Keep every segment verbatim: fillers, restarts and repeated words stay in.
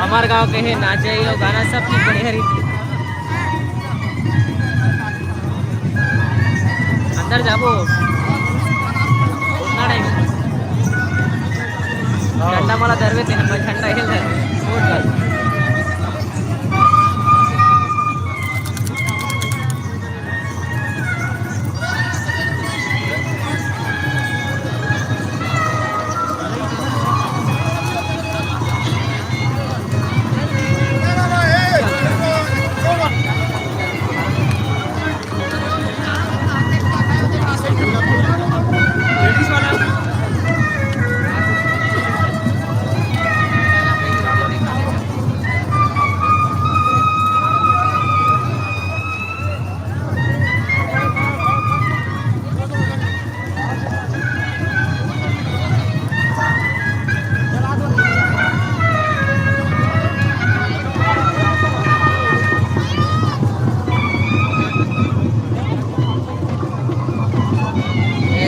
हमार गांव के हे, नाचे अउ गाना सब चीज बढ़िया रही। अंदर जाबो। उतना टाइम। हाँ। झंडा माला धरवे ते हम झंडा हिल रहे।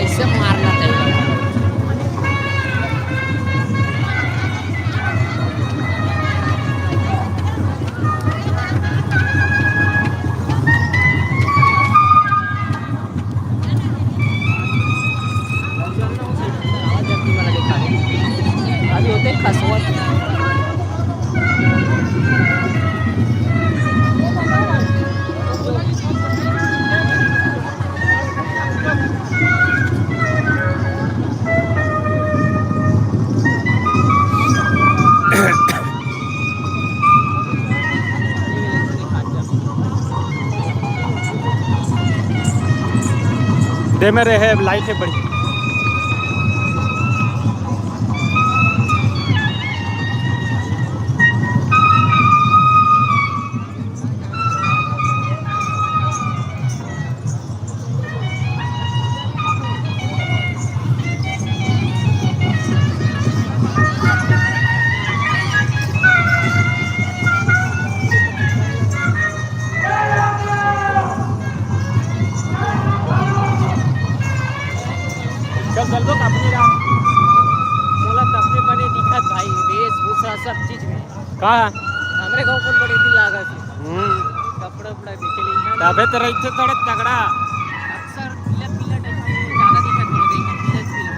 ऐसे मारना चाहिए। अभी होते खसवा। दे मेरे है, लाइट है बड़ी। चल, चल दो, अपने राम। मोला तबले बने दिखत भाई, वेशभूषा सब चीज में। का? हमरे गाँव कौन बड़े दिन लागत हे। हम्म। कपड़ा उपड़ा देखे ले इहाँ। तबे तो रहिथे थोड़ा तगड़ा। अक्सर पीला पीला टाइप के ज्यादा दिखत हे, देख, पीला पीला।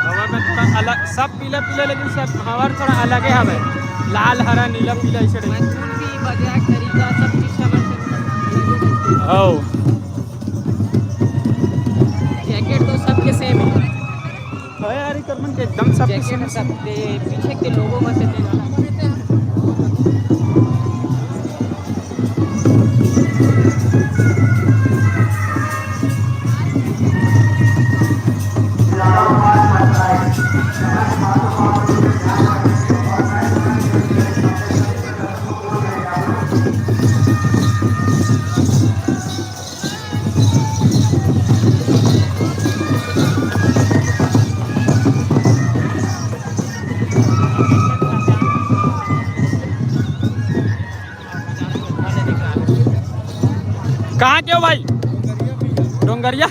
हमर में थोड़ा अलग, सब पीला पीला, लेकिन सब हमर थोड़ा अलगे हवे। लाल, हरा, नीला, पीला, ऐसे टाइप। मंजुल भी बजाए के तरीका, सब चीज हमर से अलगे टाइप के। हौ। जैकेट तो सबके सेम हे। हाँ यार, एकर मन के एकदम सब जैकेट किस्म सब दे, पीछे के लोगो में से दे। कहाँ के हो भाई? डोंगरिया।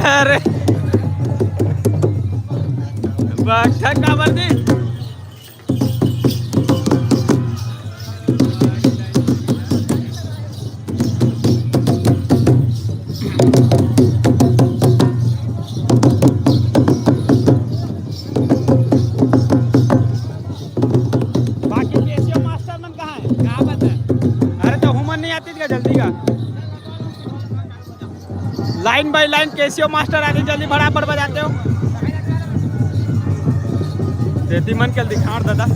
अरे बकठा काबर दे। बाकी केसीओ मास्टर मन कहाँ हे? का बात हे? अरे तो हुमन नहीं आती थी क्या जल्दी का? Line by line KCO master आके जल्दी फटाफट बजाते हो। खेती मन के दिखाड़ दादा।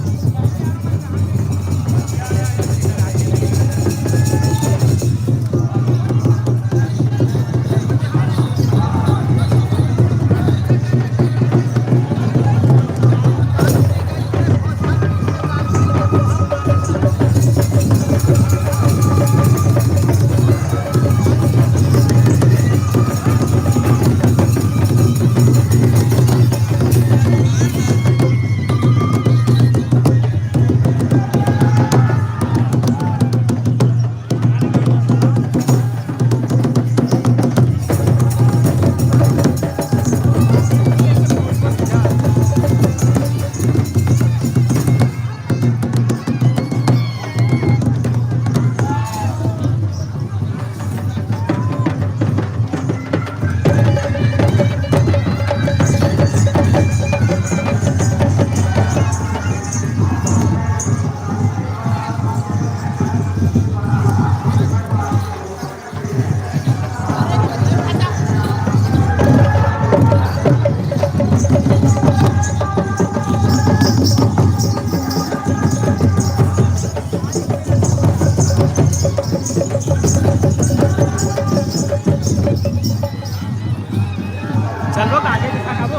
चलबो का आगे दिखा खाबो।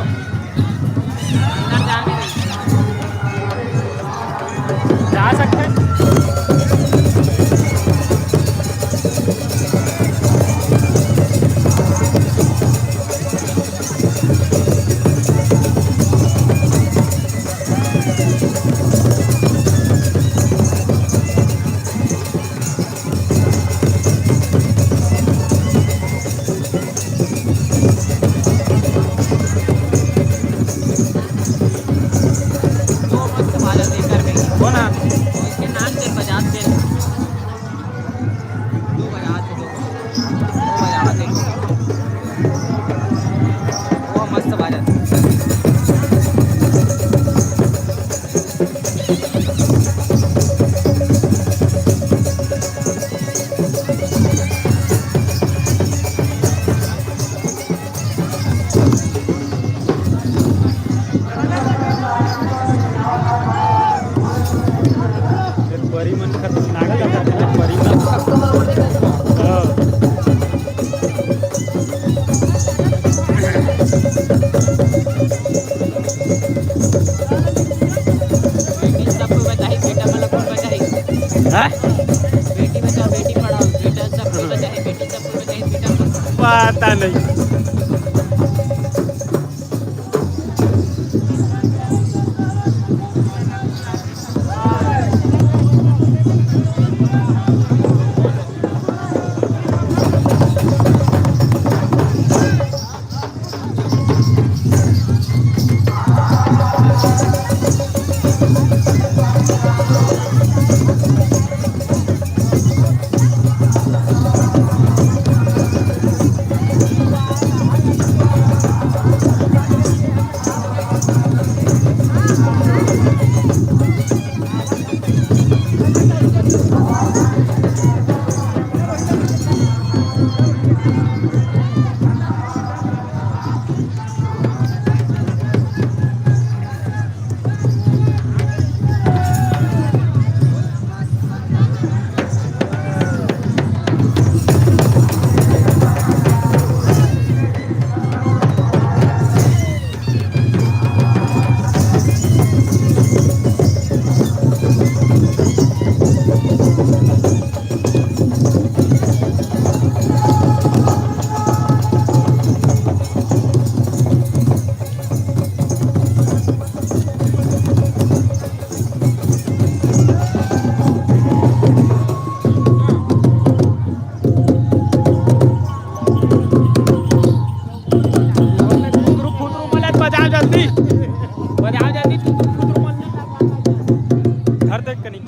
जा सकते हैं। वो मस्त बाजा देकर गई। कौन है? वो इसके नाम से बजाते हैं। वो बजाते हैं। वो बजाते हैं। वो मस्त बाजा। परी मन खतरनाक लगत हे, परी मन। हाँ। बेटी सबको बताई, बेटा वाला कौन बताई? हाँ? बेटी बचाओ, बेटी पढ़ाओ, बेटा सबको बताई, बेटी सबको बताई, बेटा सबको। पता नहीं। बजाओ जल्दी, बजाओ जल्दी, कुतरू कुतरू मन। घर देख कनी।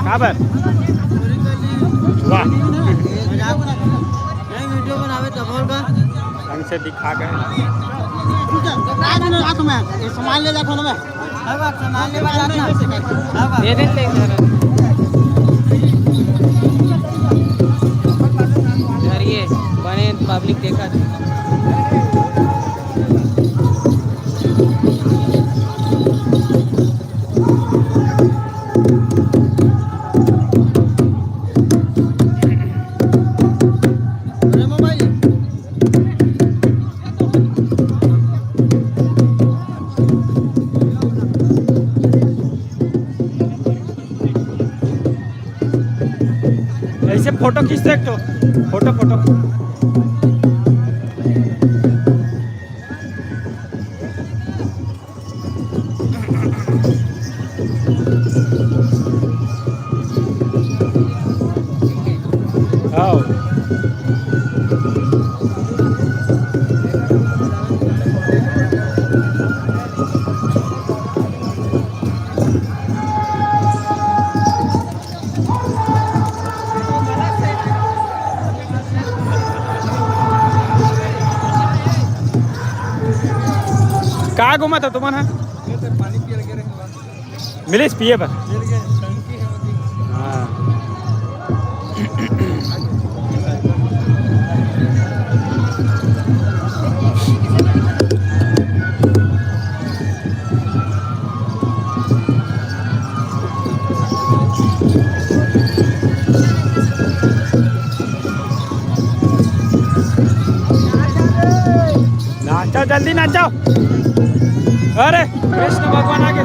काबर? वाह। नहीं, वीडियो बनावे तो बोल बा। ढंग से दिखा गए। सामान ले जा, फोन में। दे दे, ले जा। इधर ये बने पब्लिक देखा। ऐसे फोटो खींच सकते हो, फोटो फोटो। आओ। का घूमत हो तुमन ह? मिलिस पिए बर। हाँ। नाचो, जल्दी नाचो। अरे, कृष्ण भगवान आगे।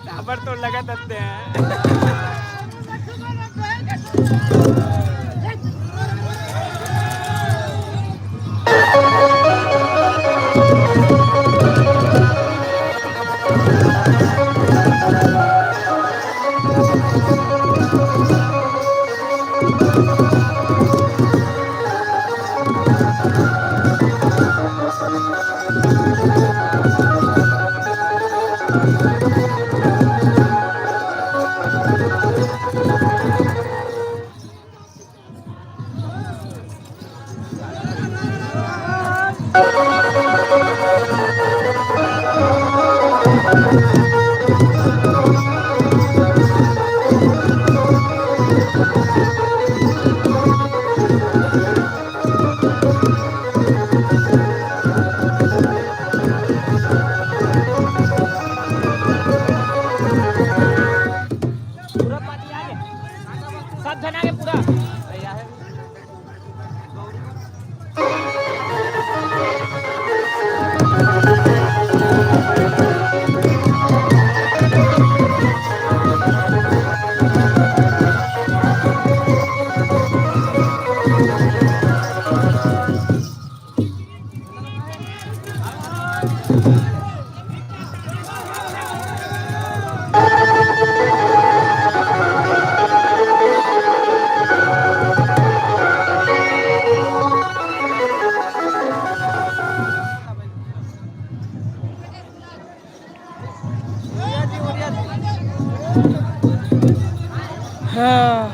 ताबड़तोड़ लगा देते हैं। पूरा पार्टी आगे, सब झन आगे पूरा। हाँ।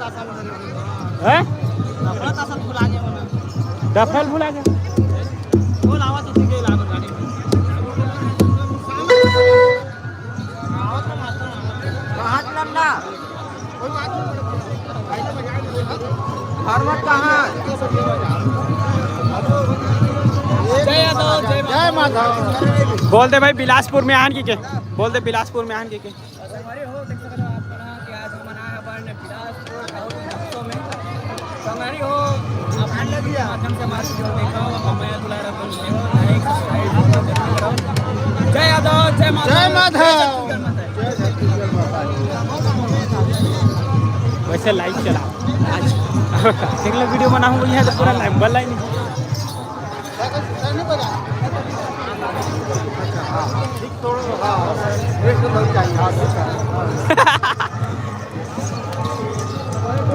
हैं? डफल भुला गया। कहाँ चलना? घर में कहाँ? जय माधव। बोल दे भाई, बिलासपुर में आन की के? बोल दे, बिलासपुर में आन की के? संगवारी हो, देख सकते हो आप मन कि आज हमन आए हवन बिलासपुर, बहुत ही उत्सव में। संगवारी हो, आप मन के माध्यम से हमारे video देखा हो, आप मया दुलार अपन video like, subscribe जरूर करो। जय यादव, जय माधव। जय माधव। जय छत्तीसगढ़ माता की। वैसे live चला आज। देख लो, video बनाऊंगा यहाँ तो पूरा live, बल्ला ही नहीं।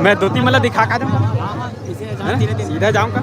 मैं धोती मला दिखा का दूँ? हैं? सीधा जाऊंगा।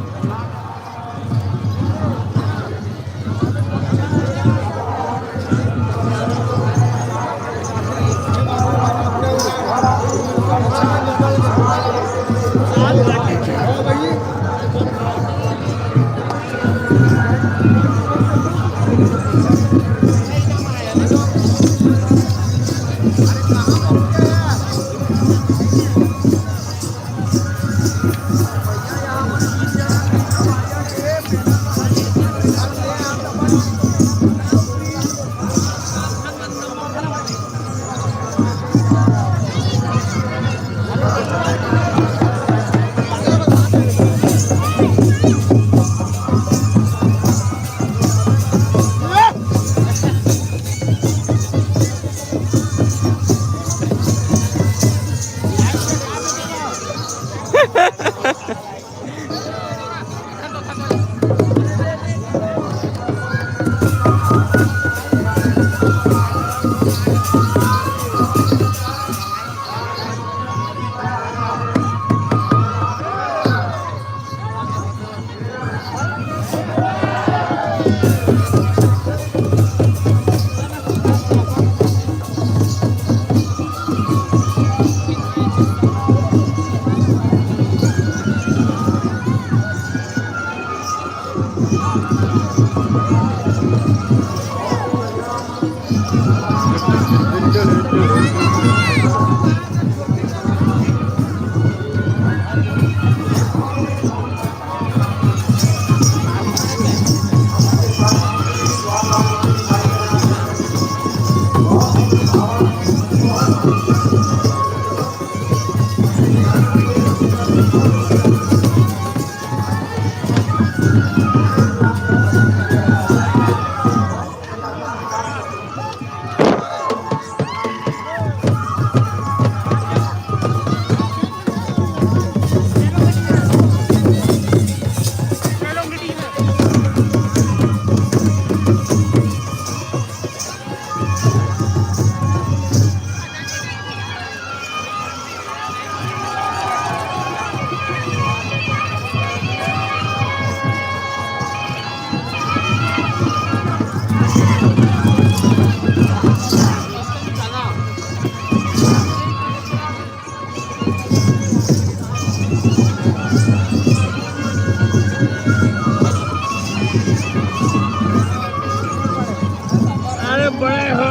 अरे बड़े हो।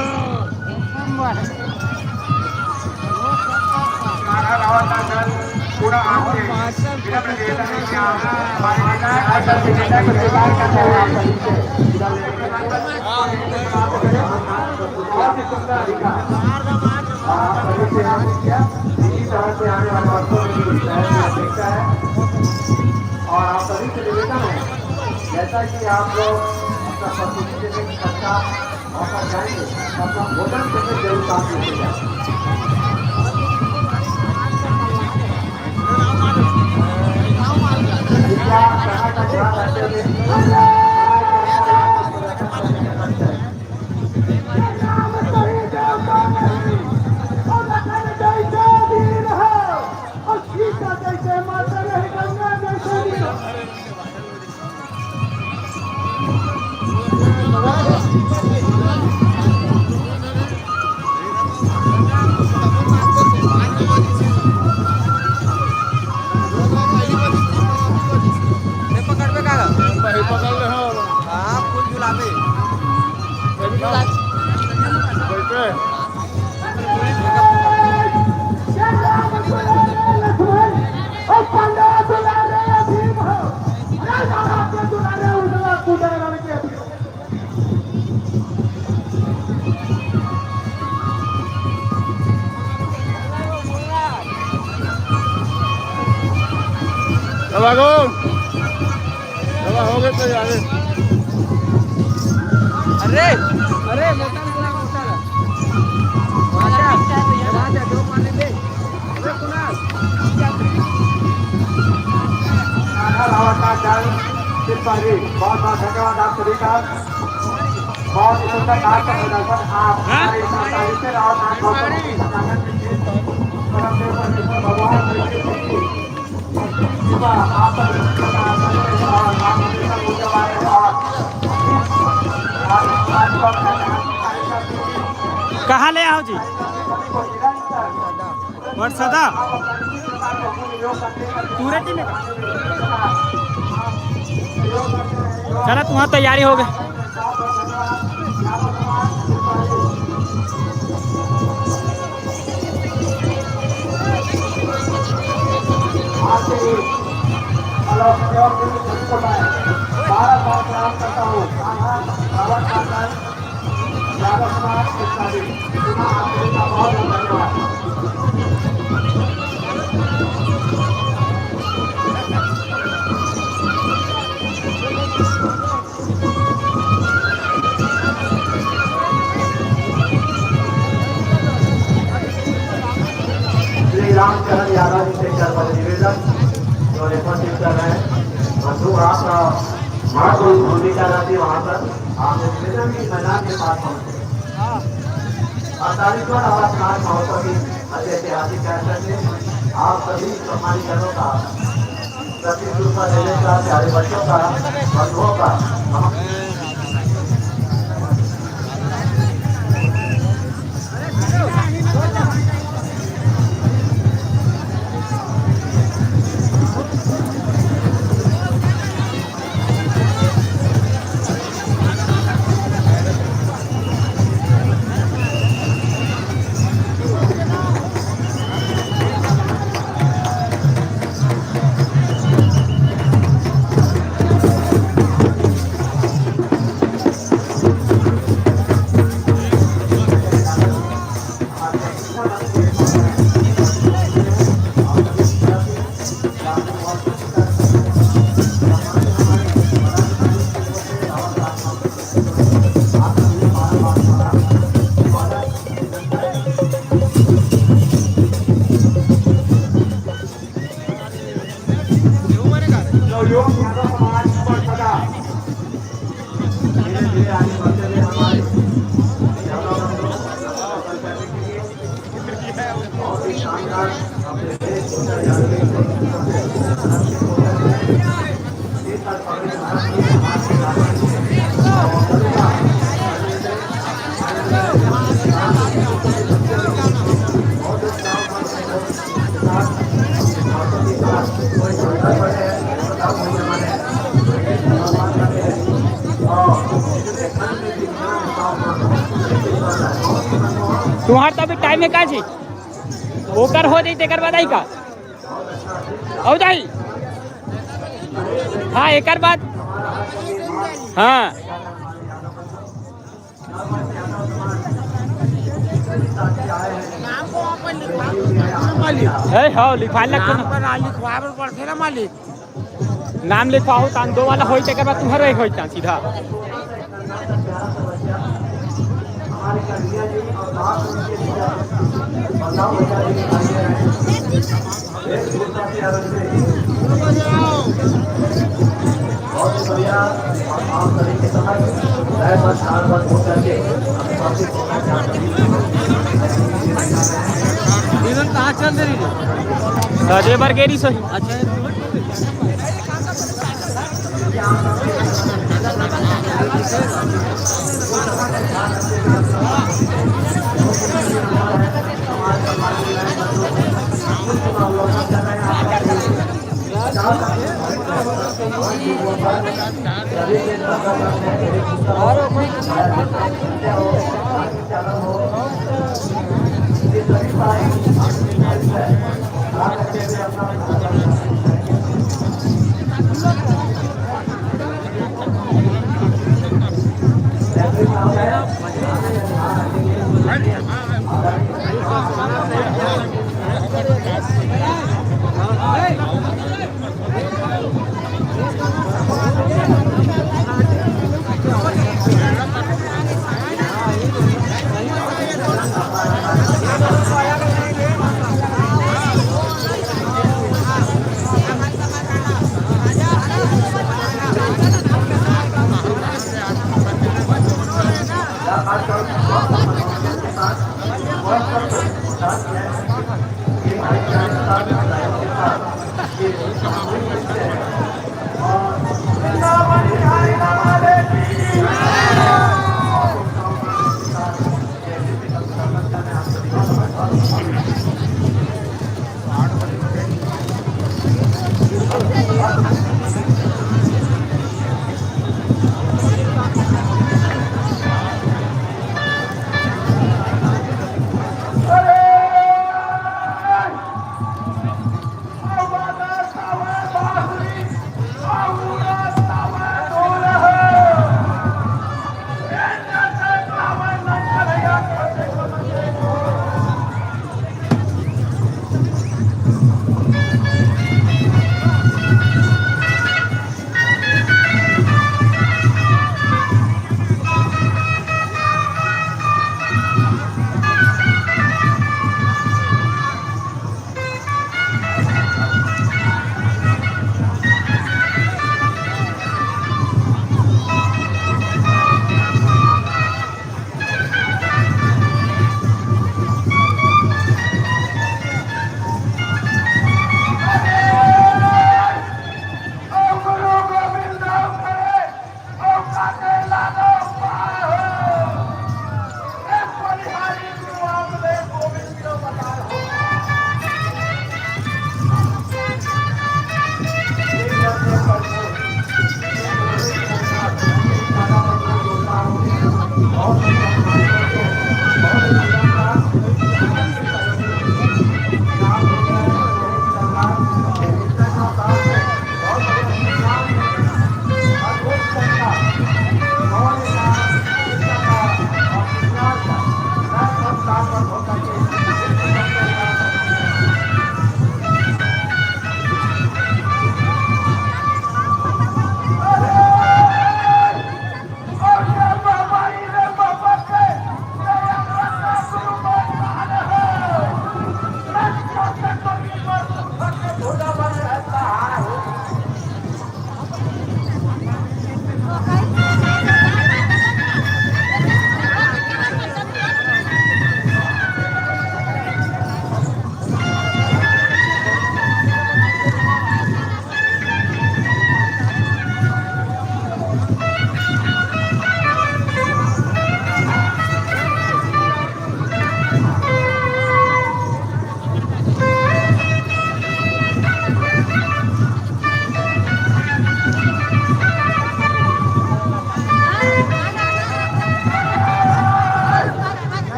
पूरा आपसे विनम्र निवेदन है कि आप हमारे नेता को स्वीकार करते हुए आप बहुत ही सुंदर अधिकार। और आप सभी से आने वाले वर्षों में भी इस शहर की अपेक्षा है। और आप सभी से निवेदन है, जैसा कि आप लोग अपना पशु के लिए खर्चा और जाएंगे, अपना भोजन करने जरूर साथ लेके जाएं। कृपया समय का ध्यान रखते हुए चला गो। चला, हो गए तो यार। अरे, अरे, मोटा, मोटा, मोटा। राजा, राजा, दो पानी दे। अरे, कुणाल। आधा लावा का जाल, सिपाही। बहुत, बहुत धन्यवाद आप सभी का। बहुत ही सुंदर नाच का प्रदर्शन। आप हाँ? हमारे इस स्थानीय से रावत नाच महोत्सव में भगवान श्री कृष्ण की कृपा आप पर और आप हमेशा ऊर्जावान रहें और कहाँ ले आओ जी? वर्षदा। पूरे टीम में। चला, तुम्हारी तैयारी हो गई। बारह बार प्रणाम करता हूँ। श्री रामचरण यादव जी से एक बार निवेदन, जो रिपोर्ट कर रहे हैं, बंधु, आप, अ, वहाँ कोई भूमिका रहती है, वहाँ पर आप निवेदन की मैदान के पास पहुँचे। अड़तालीसवाँ नवरात्र महोत्सव की अति ऐतिहासिक कार्यक्रम में आप सभी सम्मानित जनों का, सभी गुरु का, प्यारे बच्चों का, बंधुओं का, तुम्हार तो अभी टाइम है का जी? ओकर हो जाई, तेकर बाद आई का? हो जाई। हाँ, एकर बाद। हाँ। ए, हाँ, लिखवाए लगते ना। नाम लिखवाए बर पड़थे ना, मालिक। नाम लिखवाहू, तान दो वाला होई, तेकर बाद तुहर एक होई, तान सीधा। इधर कहाँ चल रही है? अजय बरगेरी से। अच्छा,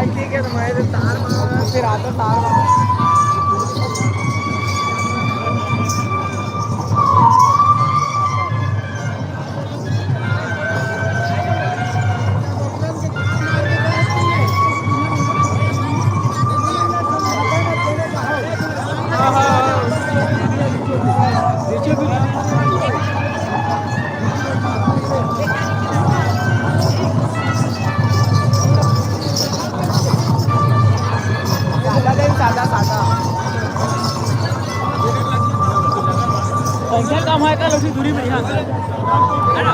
ठीक है, तो मैं तो तार मार, फिर आता तार मार। सादा, सादा। संख्या कम है, कल उसी दूरी में यहाँ। है ना?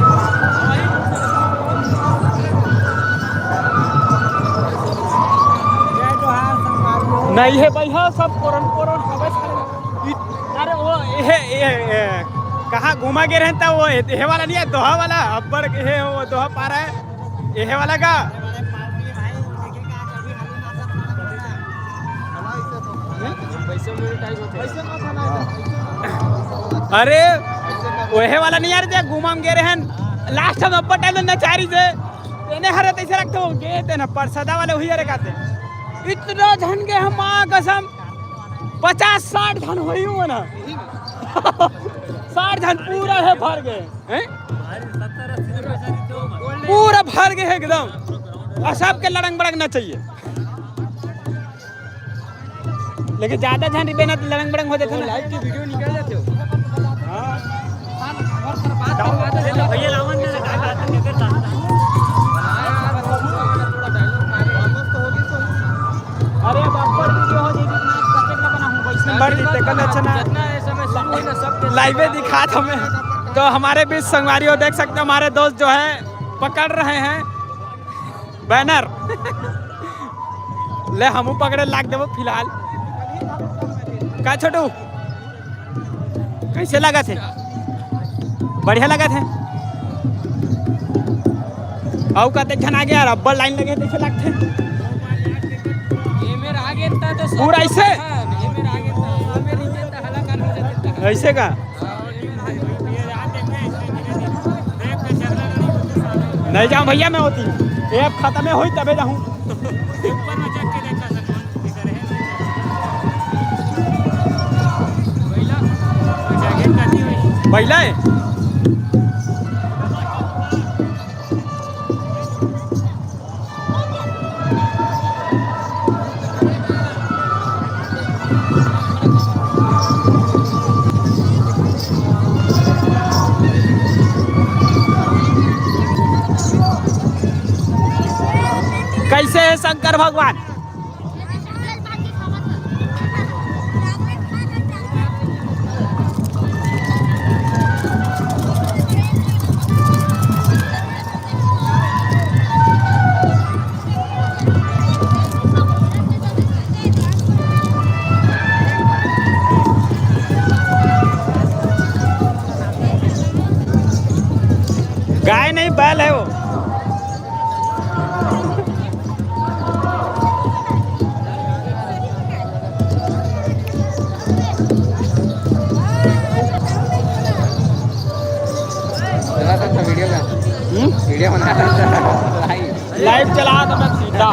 नहीं है भाई, हाँ, सब कोरन, कोरन, सब है। अरे वो, ये, ये, ये, कहाँ घूमा गे रहे था वो, ये, ये वाला नहीं है, दोहा वाला, अब्बड़ के है वो, दोहा पा रहा है, ये वाला का? अरे, वहे वाला नहीं यार, जे घूमा में गे रहे हैं, last time अब्बड़ time नचारी से, तेने हरे तैसे रखते हो, गे तेने परसदा वाले हुई हरे काते। इतना झन गे हम, माँ कसम। पचास साठ झन होही वो ना। साठ झन पूरा हे भर गे, हैं? पूरा भर गे हे एकदम। अउ सबके लड़ंग बड़ंग ना चाहिए। लेकिन ज्यादा झन रिबे ना तो लड़ंग बड़ंग हो जाथे ना। लाइव की वीडियो निकल जाथे हो। हाँ। भैया लावन ना लगा, अरे अब अब्बड़ वीडियो हो जाही, कतेक ला बनाहूँ, वैसे भर दी, तेकर ले अच्छा ना। जितना ए समय शुरू होही ना, सब लाइवे दिखात हमें। तो हमारे बीच संगवारी हो, देख सकते हो, हमारे दोस्त जो है पकड़ रहे हैं बैनर। ले, हमू पकड़े लाग देबो फिलहाल। का छोटू, कैसे लगत हे? बढ़िया लगत हे। अउ कतेक झन आगे यार, अब्बड़ लाइन लगे हे, तइसे लगथे। ये मेरा आगे था तो सब पूरा ऐसे? हाँ, ये मेरा आगे था, ये मेरा आगे था, हला कान हो जाता था। ऐसे का? नहीं जाऊँ भैया, मैं होती एप खत्म होई तबे जाहूँ। बइला है। कैसे है शंकर भगवान? गाय नहीं, बैल है वो। चला सकता वीडियो का। हम्म? वीडियो बना सकता। लाइव। लाइव चला तो मैं सीधा।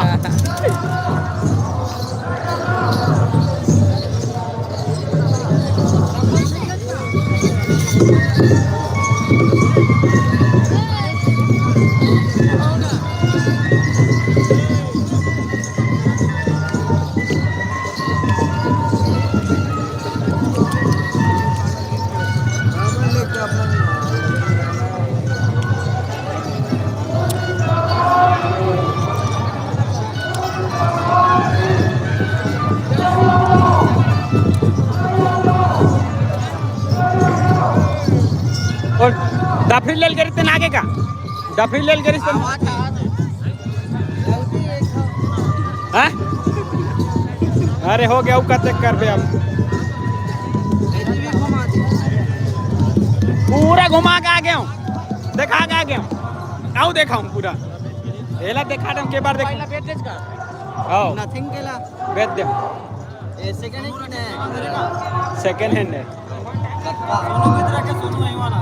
और डफरी लेल करिस तेन आगे का? डफरी लेल करिस तेन? हाँ? अरे हो गया, वो कते करबे अब। पूरा घुमा के आ गया हूँ, देखा के आ गया हूँ। आओ देखा हूँ पूरा। एला देखा दे, के बार देख। पहला बेच देस का? आओ। नथिंग केला। बेच दे। ए, सेकंड हैंड की नहीं? सेकंड हैंड है। सोनू की तरह के सोनू नहीं वाला।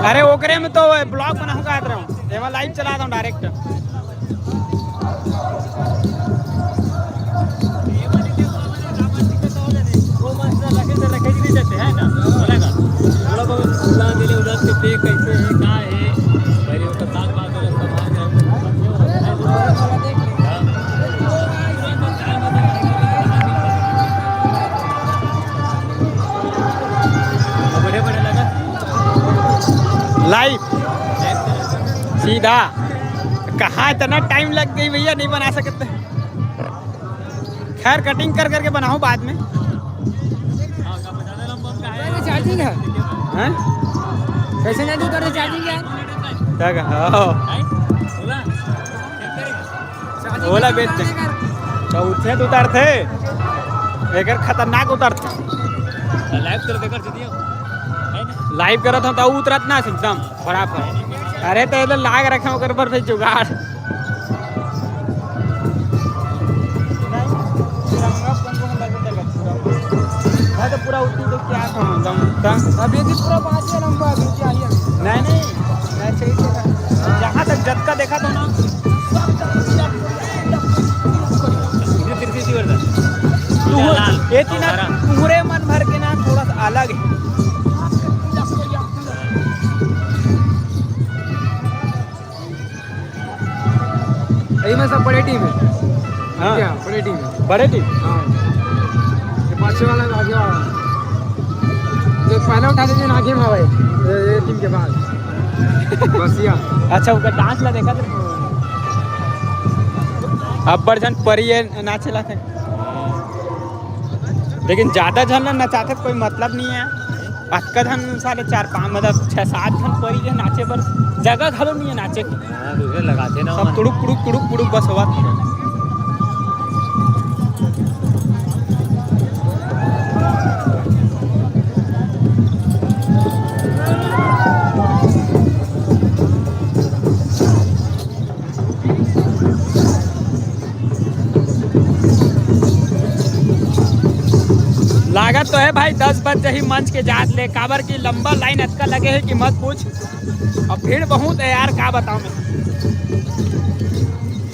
अरे ओकरे में तो ब्लॉग बनाऊं कहत रहूं, एमा लाइव चला दूं डायरेक्ट। वो मस्त रखे से रखे ही नहीं देते हैं ना, बोला का? थोड़ा बहुत उड़ा दिले उधर से देख कैसे है, का है, भाई ओकर साथ बात है, सब आ जाए। लाइव सीधा। कहाँ इतना टाइम लग गई भैया, नहीं बना सकते। खैर, कटिंग कर करके बनाओ बाद में। चार्जिंग है। हैं? कैसे नहीं उतर रहे चार्जिंग है? क्या कहा? हाँ। ओला बेच दे। तो उठे तो उतारथे, एकर खतरनाक उतारथे। लाइव कर देकर दीदी, है ना? लाइव करत हूँ तो उतरत ना एकदम बराबर। अरे तो इधर लाग रखे ओकर पर फिर जुगाड़। मैं तो पूरा उठी तो क्या था एकदम। अभी भी पूरा पास है लंबा, अभी क्या ही है? नहीं, नहीं, मैं सही से था। जहाँ तक जतका देखा था ना, तू हो, ये तीन हमारा उमरे मन भर के ना थोड़ा सा अलग है। यही में सब बड़े टीम है। हाँ। क्या? बड़े टीम है। बड़े टीम? हाँ। ये पाछे वाला आगे वाला। जो पहले उठा दीजिए ना आगे में भाई। ये, ये टीम के बाद। बसिया। अच्छा, ओकर डांस ला देखा था। अब्बड़ झन परी है नाचे ला थे। लेकिन ज्यादा झन ला नचाथे कोई मतलब नहीं है। अतका झन साले चार पांच, मतलब छह सात झन परी के नाचे बर जगह घलो नहीं है नाचे के। हाँ, दूसरे लगाते ना सब वहाँ। तुड़ुक पुड़ुक, तुड़ुक पुड़ुक बस होवत। लागत तो है भाई, दस बज जाही मंच के जात ले, काबर की लंबा लाइन अतका लगे है कि मत पूछ। अब भीड़ बहुत है यार, का बताऊं मैं,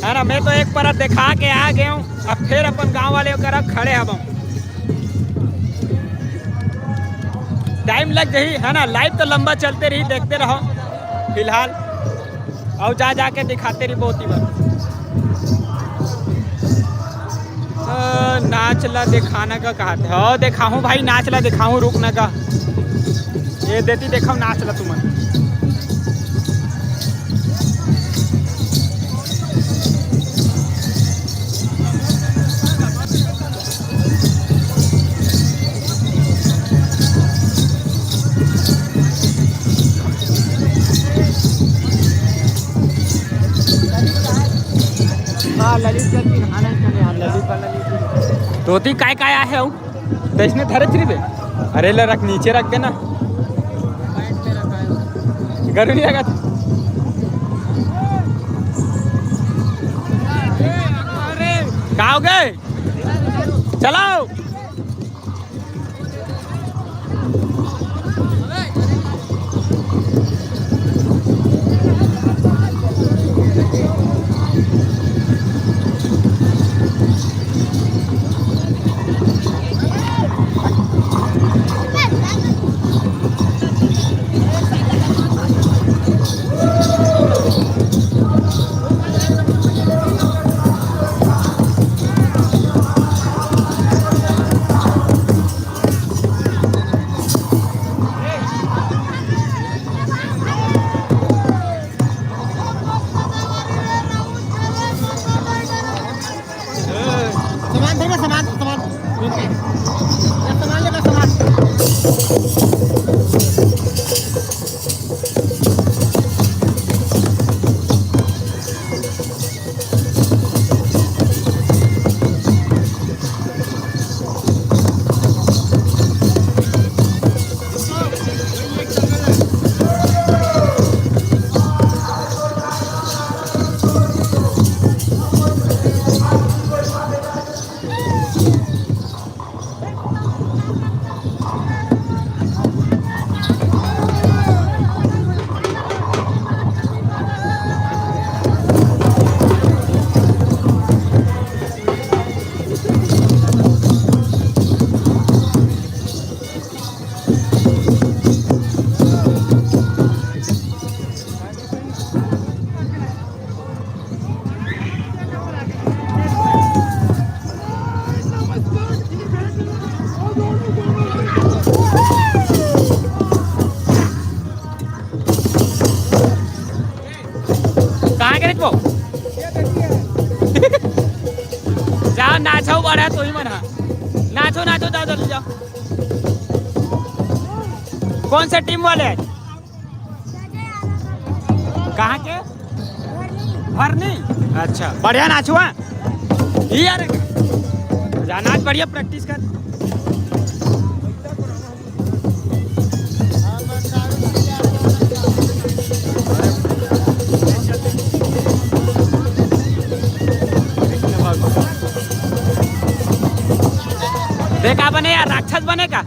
है ना। मैं तो एक परत देखा के आ गया हूँ, अब फिर अपन गांव वाले करा खड़े हब। टाइम लग जाही, है ना। लाइव तो लंबा चलते रही, देखते रहो फिलहाल। अउ जा जाके दिखाते रही बहुत ही बार। अ, नाच ला दिखाना का कहा थे? हाँ, दिखाऊं भाई, नाच ला दिखाऊं, रुक ना का। ये देती देखो नाच ला तुमन। हाँ, ललित का की नहाना ही चले यार, ललित वाला नहीं। धोती काय काय आहे हो? तैसने धरे थी बे। अरे ले रख, नीचे रख देना। गर्मी लगा था। का हो गए? चलाओ। सामान धर, सामान, सामान। ये सामान लेकर सामान। कहाँ के रे वो? जाओ नाचो, बड़ा तो ही मना। नाचो, नाचो, जाओ, जल्दी जाओ। कौन से टीम वाले हैं? कहाँ के? भरनी। अच्छा, बढ़िया नाचो, हाँ? ये यार, जा नाच, बढ़िया प्रैक्टिस कर। देख, का बने यार, राक्षस बने का?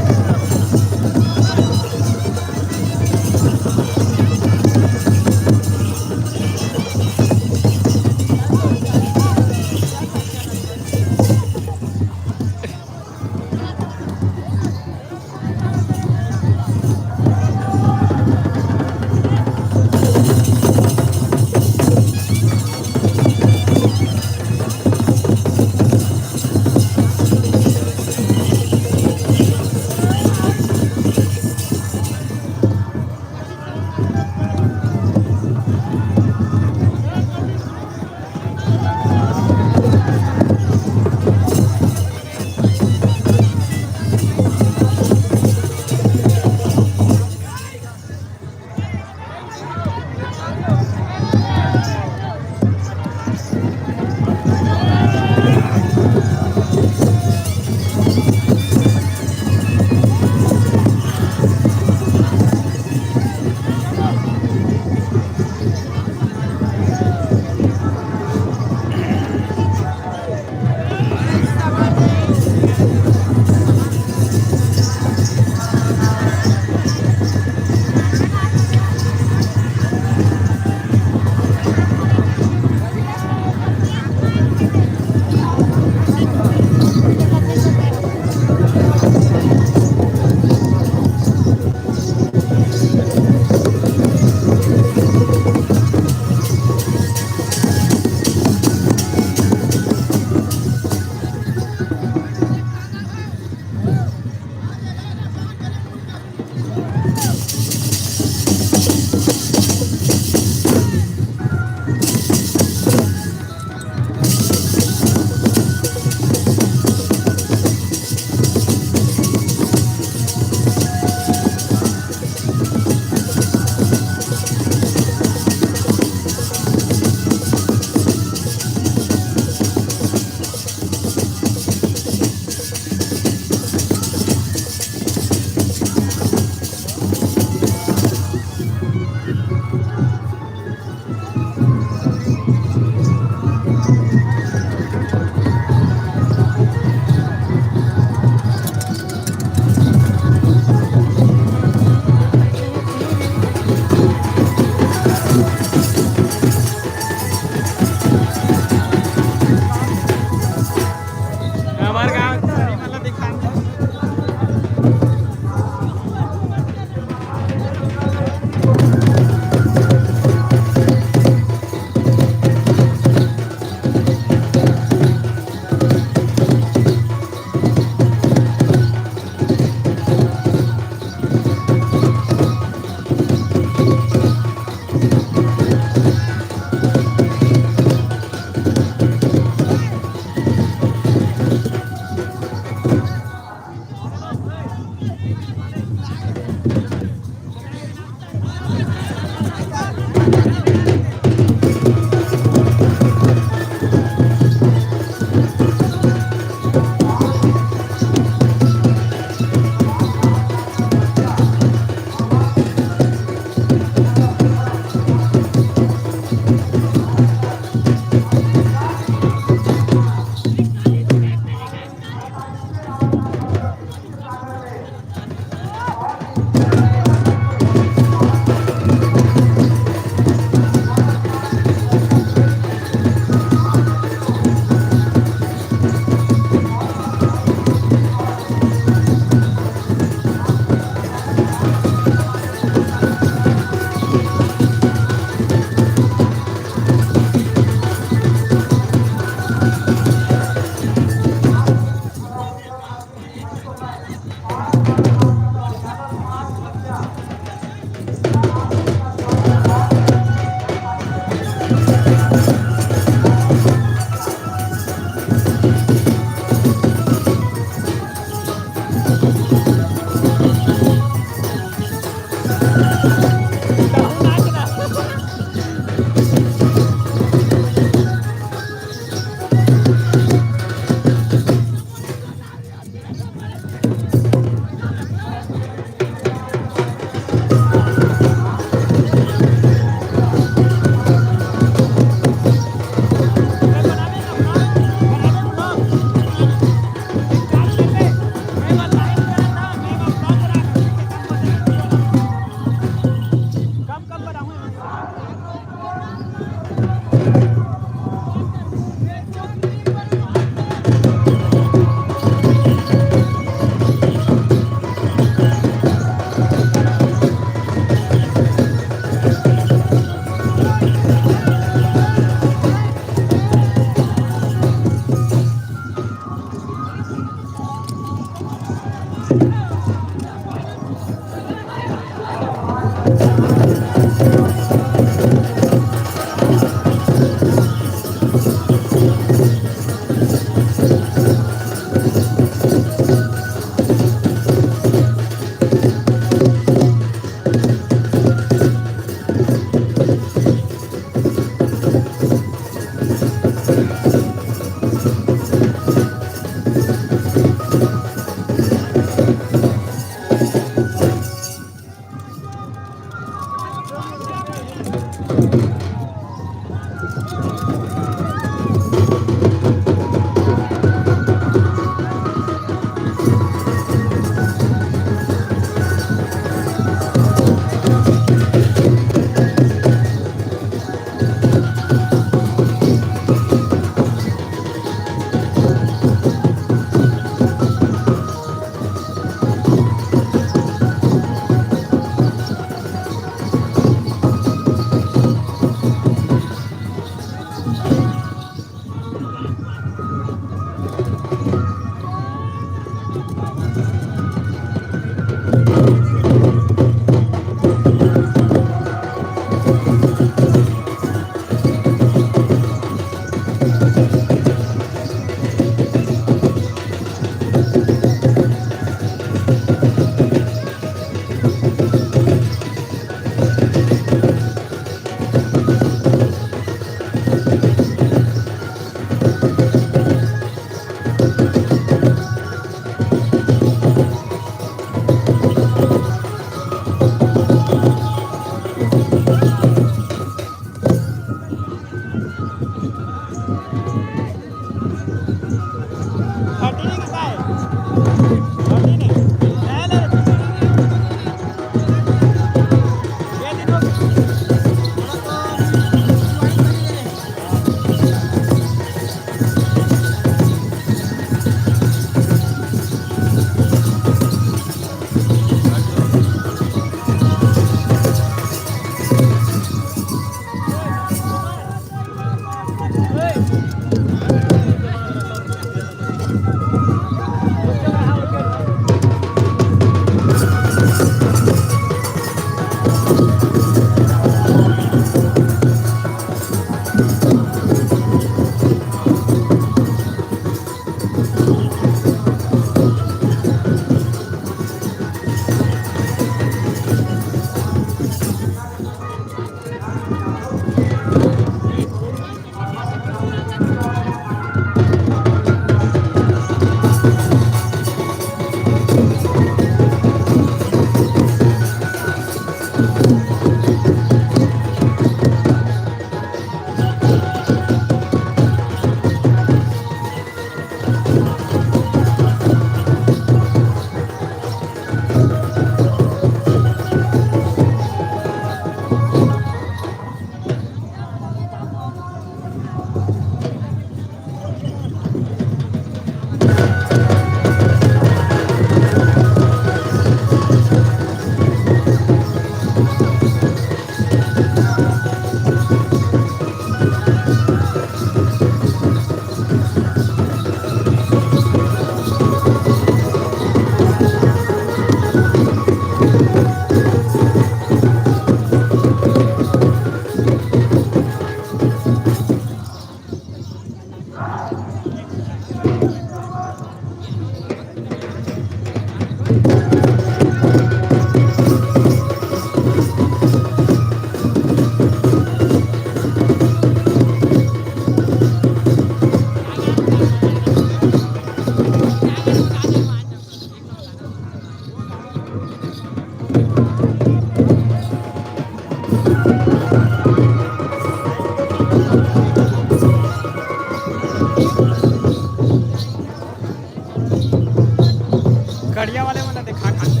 करिया वाले मन ला देखा खाते।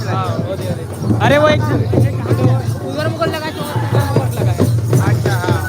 हाँ, वो दे दे। अरे, वो एक उधर मुगल लगा है, तो उधर मुगल लगा है। अच्छा, हाँ।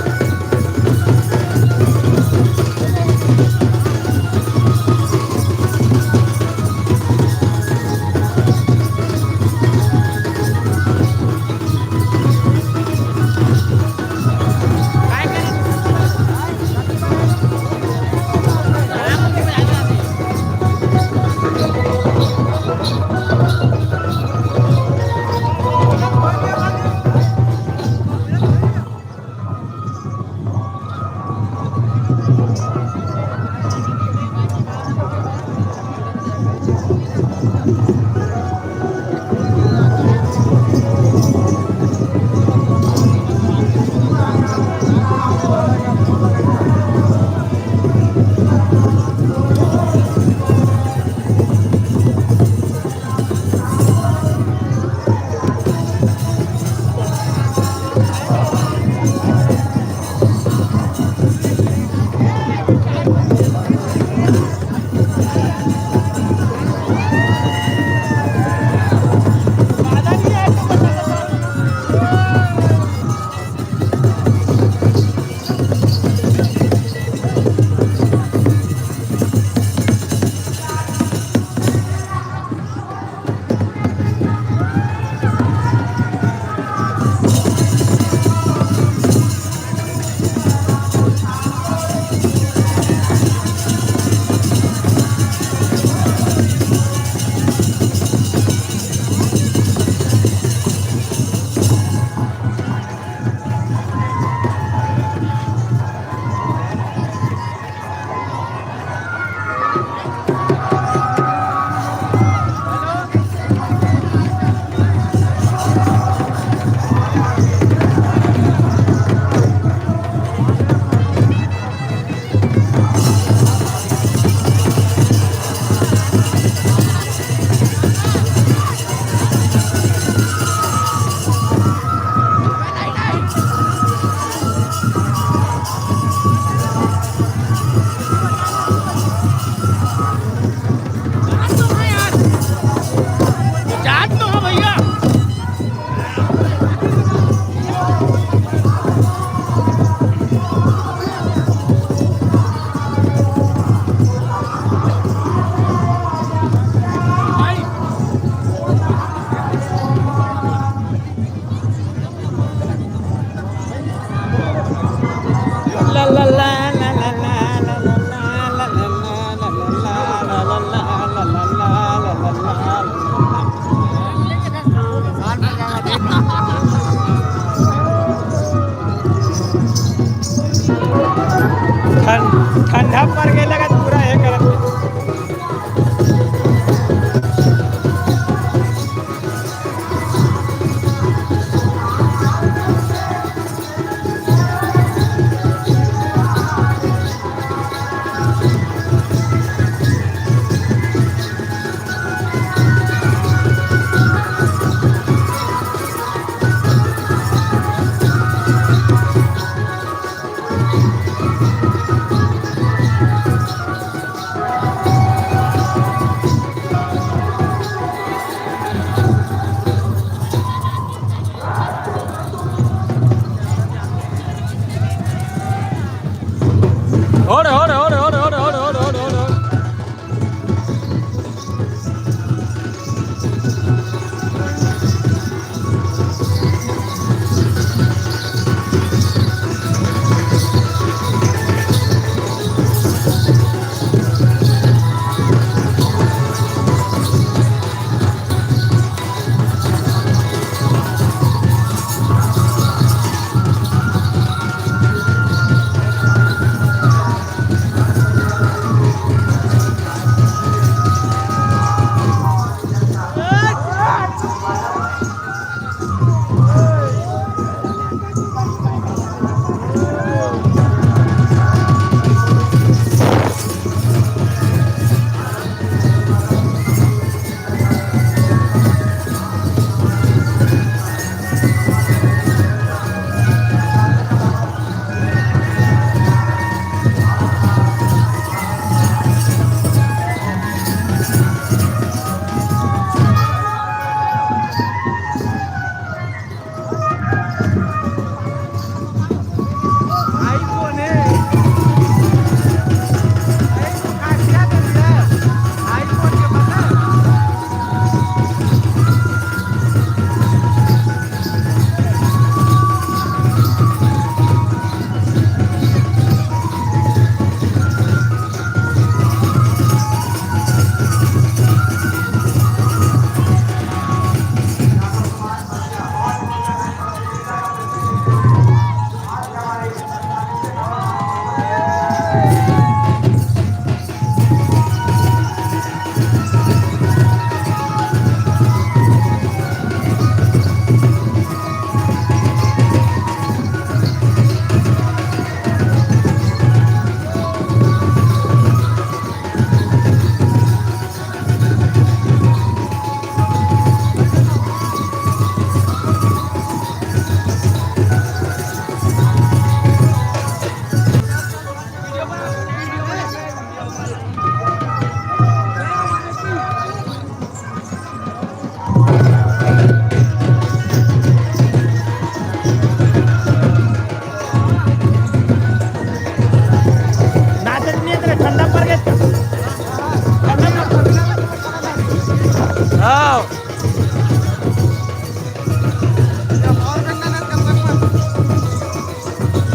हाँ।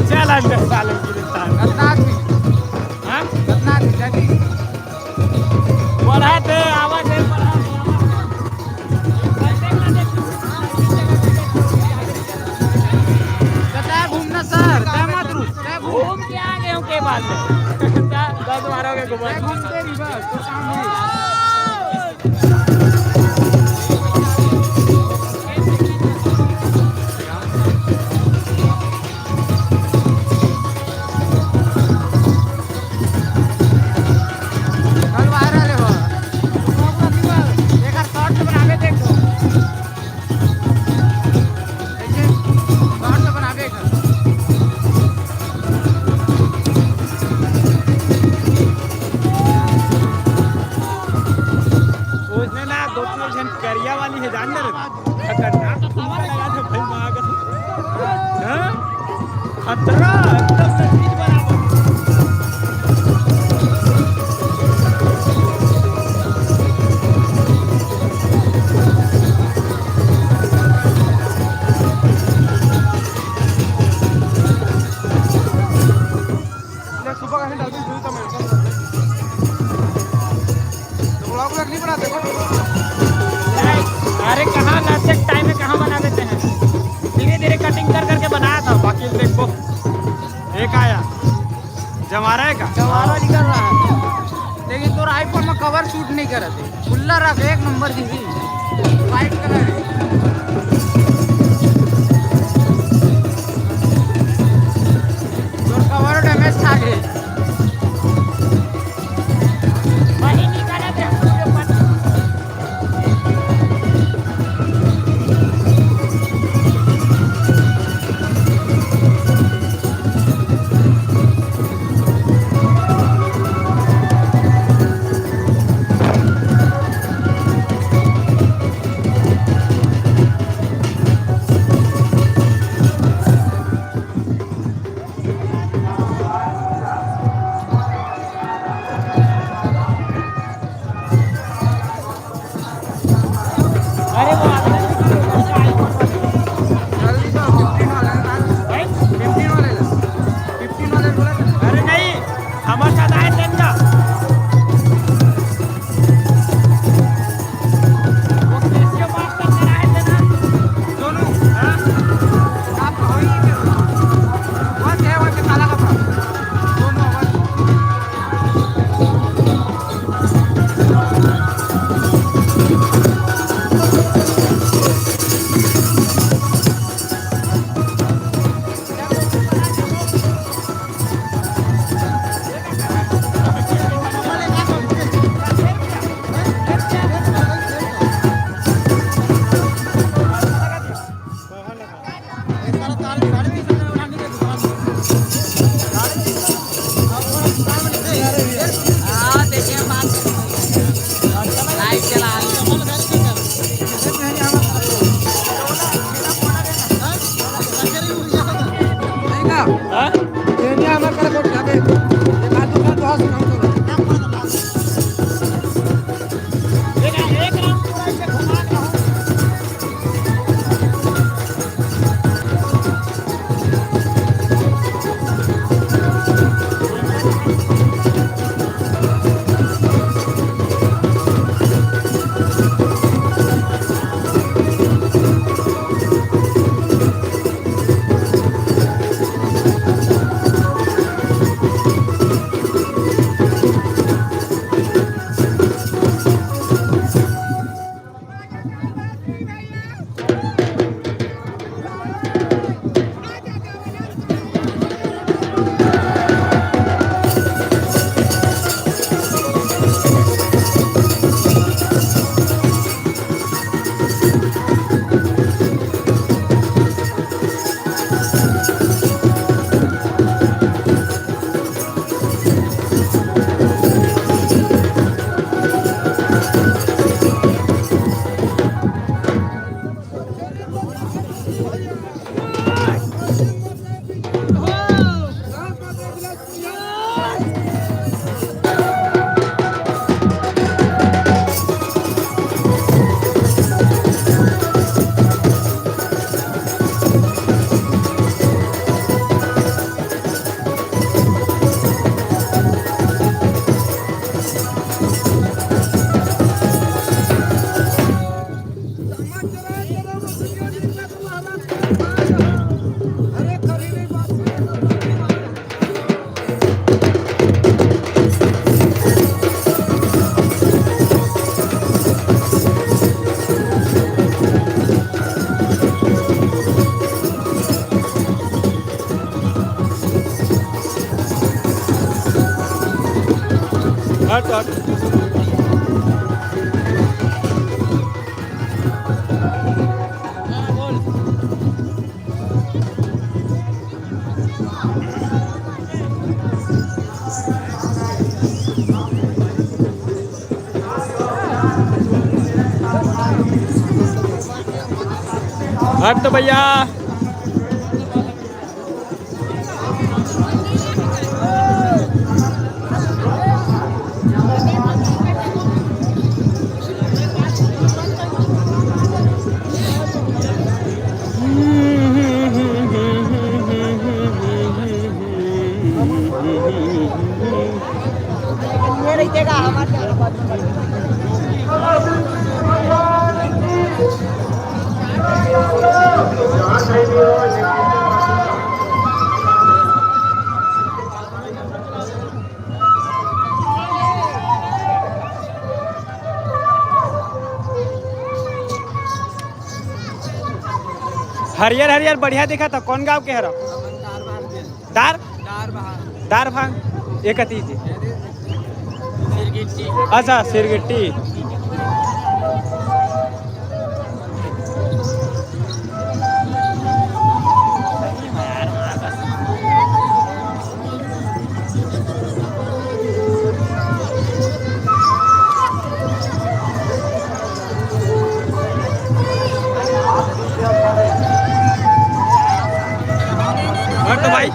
चल अंदर साले गिरफ्तार। कितना आदमी? हाँ? कितना आदमी? जल्दी। बढ़ा दे, आवाज है, बढ़ा। बता घूमना सर, जय मातरू, जय घूम। घूम के आ गए हो, के बात है? दस बारह के घुमा। जय घूमते रही बस, तो काम हुई। कल वायरल है वो। एकर शॉर्ट बनावे देखो। देखिए, शॉर्ट बनावे एकर। उसने ना दो तीन झन करिया वाली है, जान दे रे। खतरनाक ठुमका लगा था भाई, वहाँ का। हाँ? खतरा, एकदम से चीज बराबर। ले, सुबह का ही डाल दी, जरूरत है मेरे को। तो vlog vlog नहीं बनाते हो? अरे कहाँ, लास्ट टाइम में कहाँ बना देते हैं, धीरे धीरे कटिंग कर करके बनाया था। बाकी देखो, एक आया, जमारा है का? जमारा निकल रहा है, लेकिन तोर आईफोन में कवर शूट नहीं करत है। खुल्ला रख, एक नंबर दिखी। व्हाइट कलर है। तोर कवर डैमेज था गे। वही निकाला था। अरे वो आदमी जल्दी तो फिफ्टीन वाले ना। हैं? फिफ्टीन वाले ना। फिफ्टीन वाले बोला था। अरे नहीं, हमारे साथ आए थे ना। वो केसीओ मास्टर कराए थे ना। दोनों, हाँ? आप वही के हो। वहाँ से, वहाँ से काला कपड़ा। दोनों आवाज। हाँ, देखिए, बात लाइट चला। हाँ? हट तो भैया। हरियर हरियर बढ़िया दिखत हे। कौन गांव के हरव? दार? दार भांग। एक अतीत। अच्छा, सिरगिट्टी। और तो भाई।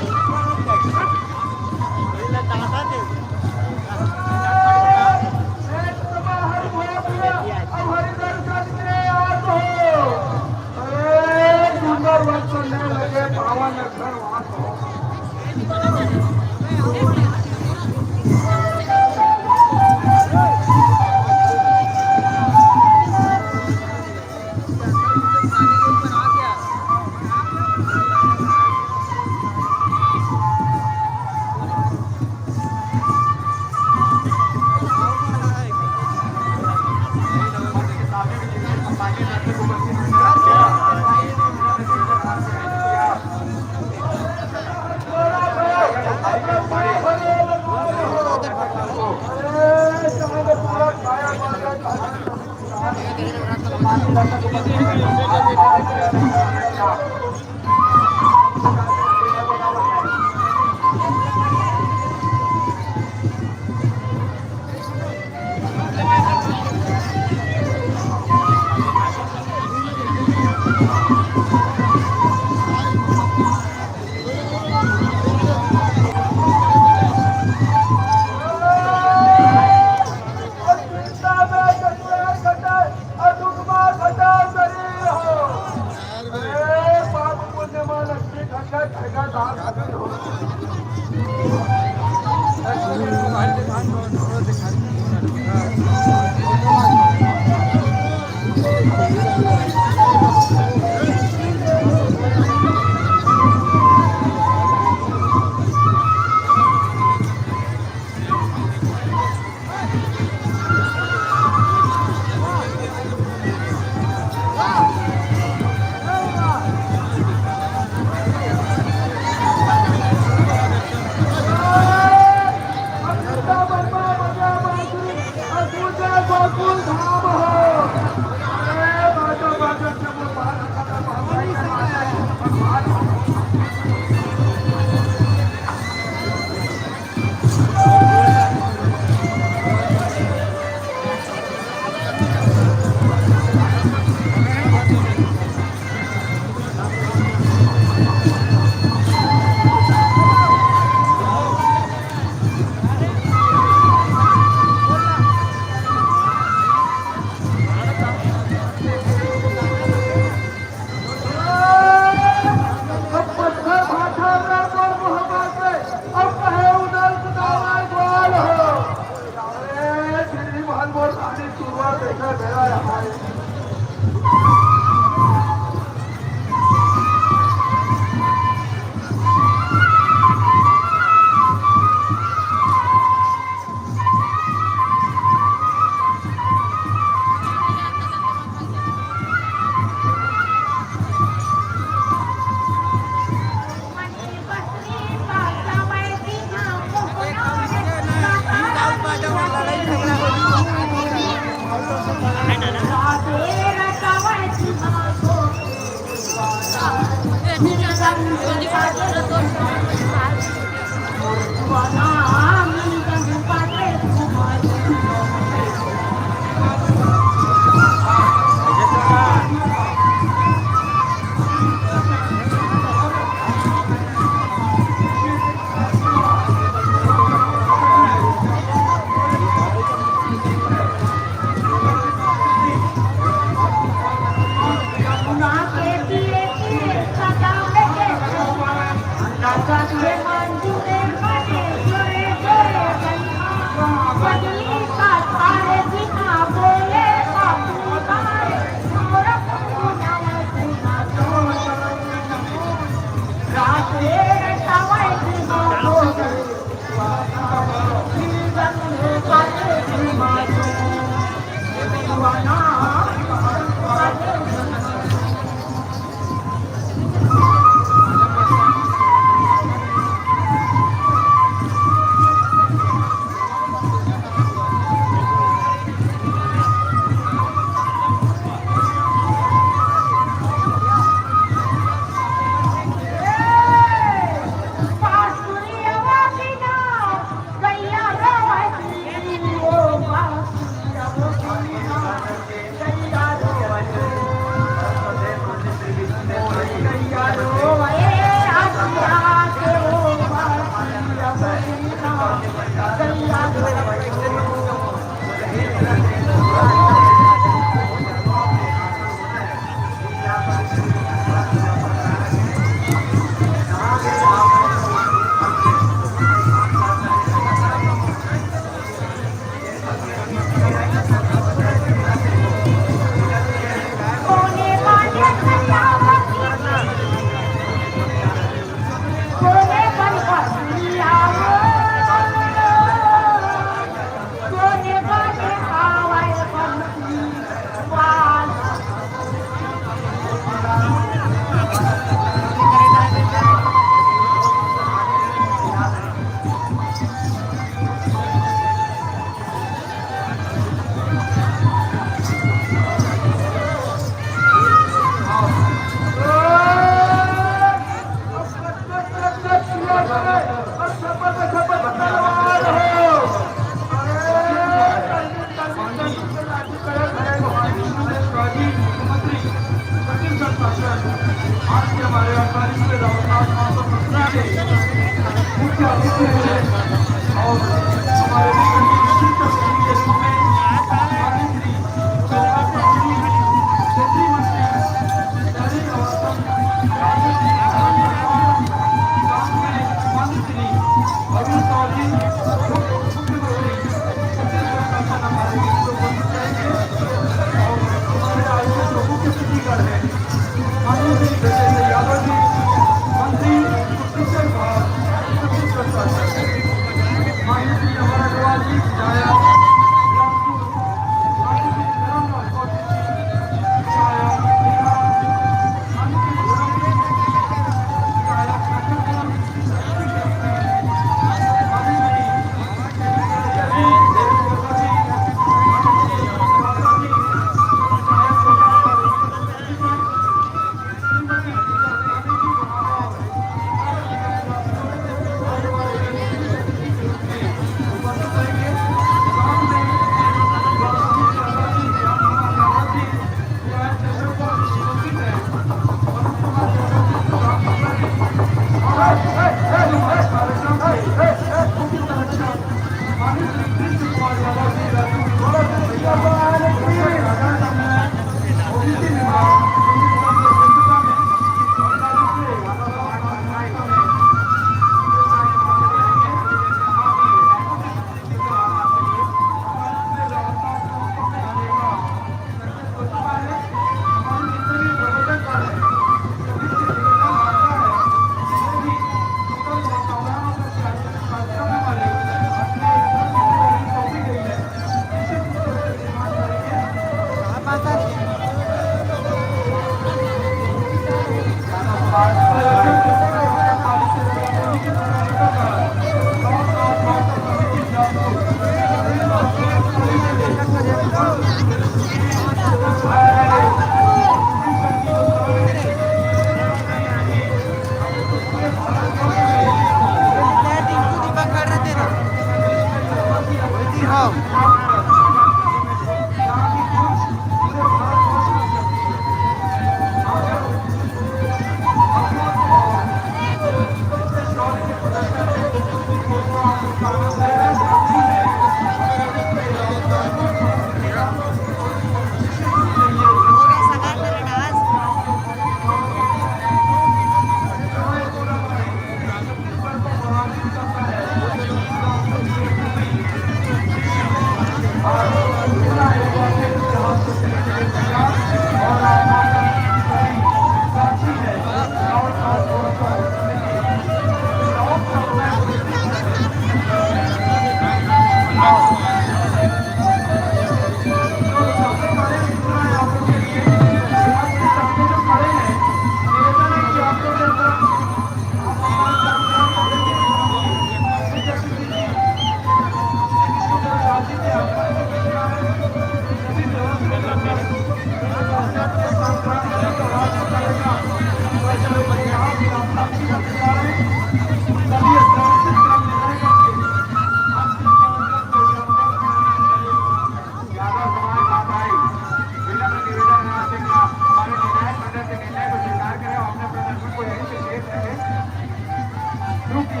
क्योंकि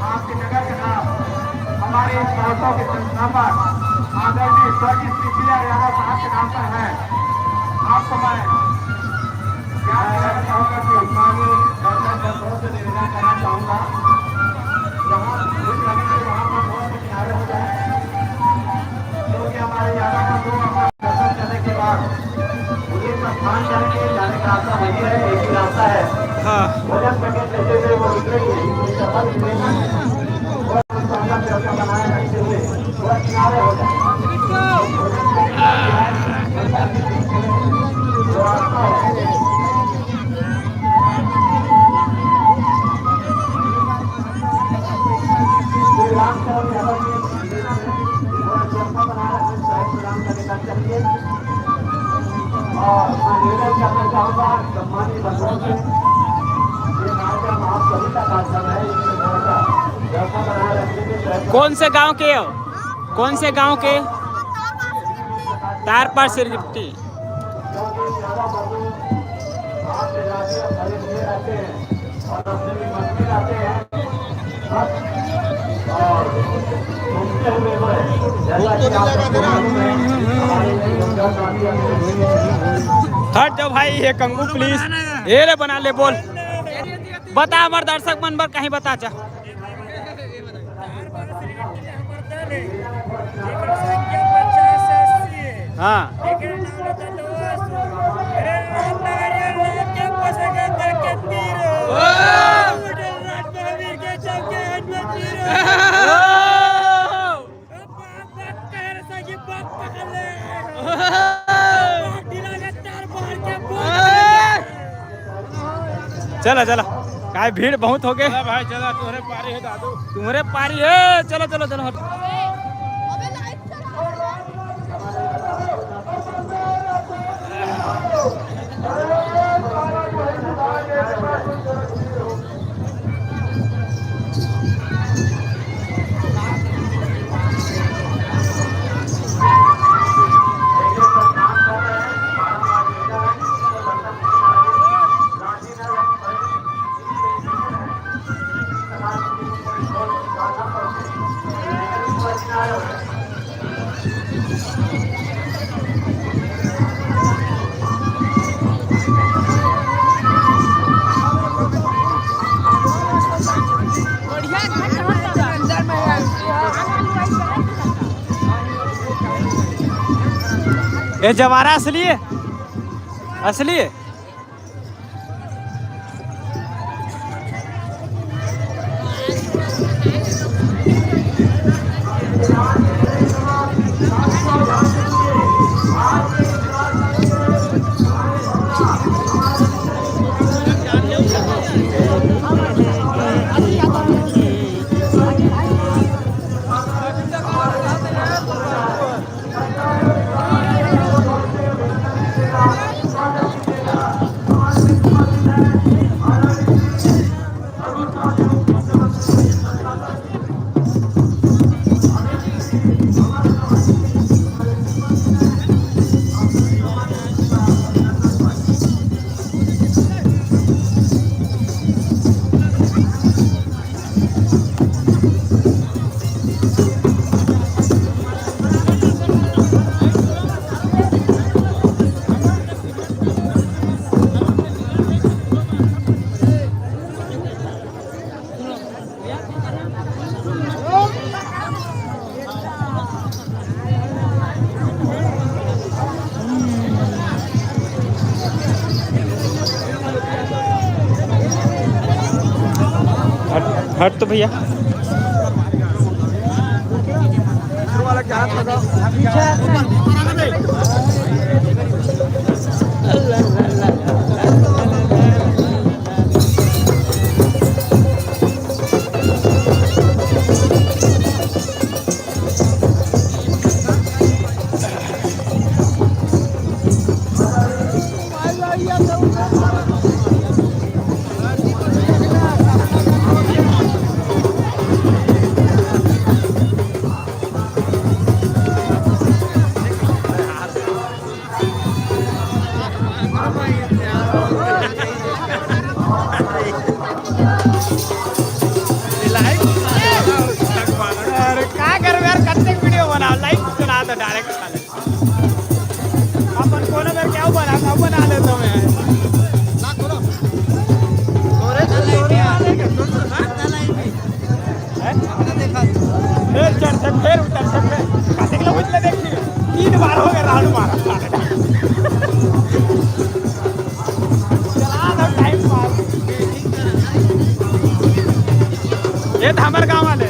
आपके नगर का नाम हमारे इस महोत्सव के संस्थापक आदरणीय स्वर्गीय श्री पी आर यादव साहब के नाम पर है। आपको मैं ज्ञान दिलाना चाहूंगा कि माननीय डॉक्टर को बहुत से निवेदन करना चाहूंगा, जहाँ भीड़ लगेगी वहाँ पर बहुत से किनारे हो जाए, क्योंकि हमारे यादव बंधु अपना दर्शन करने के बाद उन्हें प्रस्थान करेंगे। जाने का रास्ता वही है, एक ही रास्ता है। हाँ। भोजन पैकेट लेते हुए वो निकलेंगे। कौन से गांव के हो? कौन से गांव के? तारपार से रिप्टी। हट जाओ भाई, ये कंगू प्लीज। ये ले बना ले, बोल। बता, हमारे दर्शक मन बर कहीं बता जा। हाँ। चला, चला, काय भीड़ बहुत हो गए। चला भाई, चला, तुम्हारे पारी है दादू। तुम्हारे पारी है, चलो, चलो, चलो, हट। ये जवारा असली है, असली है। हट तो भैया। अरे का करबे यार, कतेक वीडियो बनाओ, लाइक चला दो डायरेक्ट साले। अपन कोनो बेर क्या बना, क्या बना लेता हूँ मैं। हैं? फेर चढ़थे, फेर उतरथे, फेर कतेक लोग उतले देखी, तीन बार हो गए राउंड मारा। चला दो टाइम पास। ये तो हमारे गांव वाले।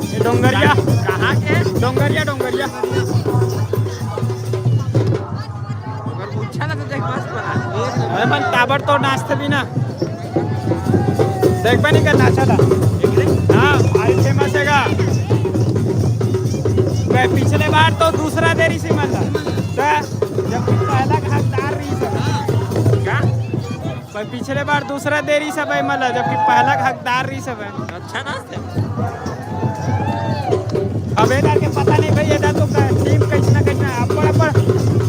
ये डोंगरिया। कहाँ के? डोंगरिया, डोंगरिया। अगर पूछा ना तो देख, मस्त बना। अरे मन ताबड़ तो नाचते भी ना। देखबे नहीं करना, अच्छा था। हाँ, भारी फेमस है गा। भाई, पिछले बार तो दूसरा देरी से मजा। तो जब पहला का हकदार रही सब। क्या? भाई, पिछले बार दूसरा देरी सब है मला, जबकि पहला का हकदार रही सब है। अच्छा ना। अब एकर के पता नहीं भाई, एदा तो का टीम कैसना कैसना, अपन अपन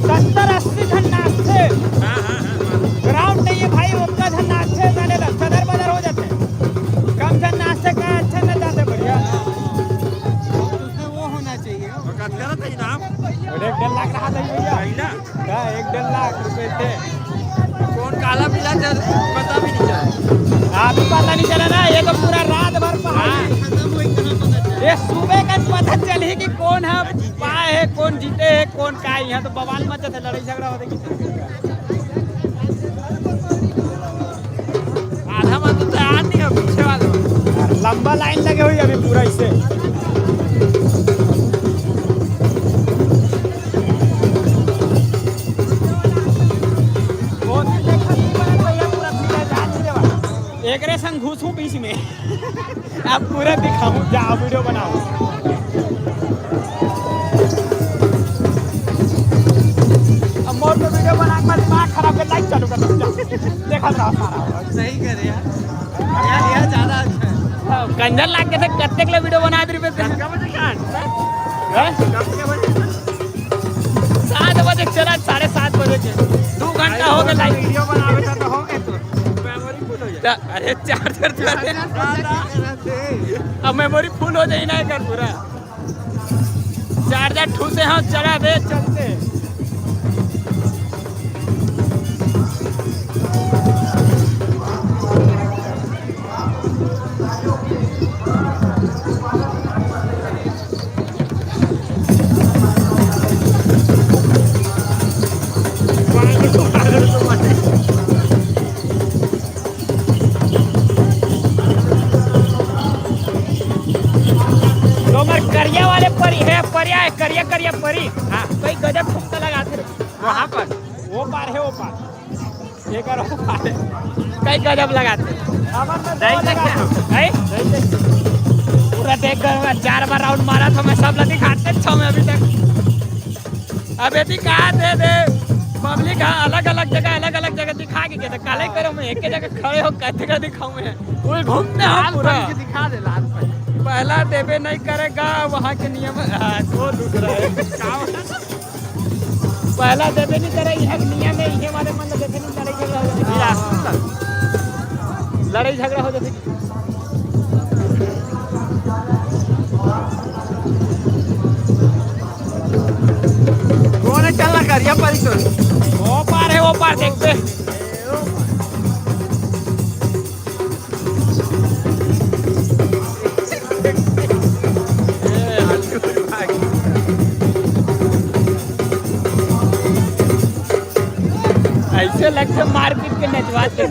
सत्तर अस्सी झन नाचथे। हाँ, हाँ, हाँ, हाँ। ग्राउंड नहीं है भाई, ओतना झन नाचथे, जाने ला सदर बदर हो जाथे। कम झन नाचथे का अच्छा न जाथे बढ़िया। उसमें वो होना चाहिए। और कत करत है इनाम? अरे, डेढ़ लाख रहा था भैया। का एक डेढ़ लाख रुपए थे। कौन काला मिला चल, पता भी नहीं चला। अभी पता नहीं चला ना, ये तो पूरा रात भर पहाड़ी। हाँ। ये सुबह का पता चली कि कौन है, पाए है, कौन जीते है, कौन का है। यहाँ तो बवाल मचा था, लड़ाई झगड़ा होते कि आधा मन तो तैयार नहीं हो, पीछे वाला। लंबा लाइन लगे हुई अभी पूरा इसे। एकरे संग घुसू बीच में। अब पूरा दिखाऊं, जा वीडियो बनाओ। अब मोर तो वीडियो बना के दिमाग खराब कर, लाइव चालू कर दो। देखा रहा सारा। सही करे यार। यार, यार, ज्यादा अच्छा है। कंजर लाग के कतेक ले वीडियो बना दे रहे। कब के बजे काट? हैं? कब के बजे? सात बजे चला, साढ़े सात बजे के। दो घंटा हो गया लाइव। वीडियो बनावे का तो हो गया तो। मेमोरी फुल हो जाए। अरे चार्जर, चार्जर। अब मेमोरी फुल हो जाए ना एकर पूरा। चार्जर ठूसे हो, चला बे, चलते। डोंगर करिया वाले परी है, परिया है, करिया करिया परी। हाँ। कई गजब ठुमका लगाथे। वहाँ पर। वो पार है, वो पार। ये करो, वो पार है। कई गजब लगाथे। हमर में दो लगा। हैं? पूरा देख कर मैं चार बार राउंड मारा था, मैं सब ला दिखाते छो मैं अभी तक। अब यदि कहा दे दे, पब्लिक, हाँ, अलग-अलग जगह, अलग-अलग जगह दिखा के कहते, काले करो मैं एक जगह खड़े हो, कहते का दिखाऊं मैं? कोई घूमते हो लाल पूरा। पन के दिखा दे, लाल पन। पहला देबे नहीं करेगा, वहाँ के नियम, हाँ, वो दूसरा है। का होता? पहला देबे नहीं करे, यहाँ के नियम है, ये वाले मन देखे नहीं, लड़ाई झगड़ा हो जाते। लड़ाई झगड़ा हो जाते। कौन है चल रहा करिया परी तो? वो पार है, वो पार देखते। ऐसे लगते मारपीट के नचवा के।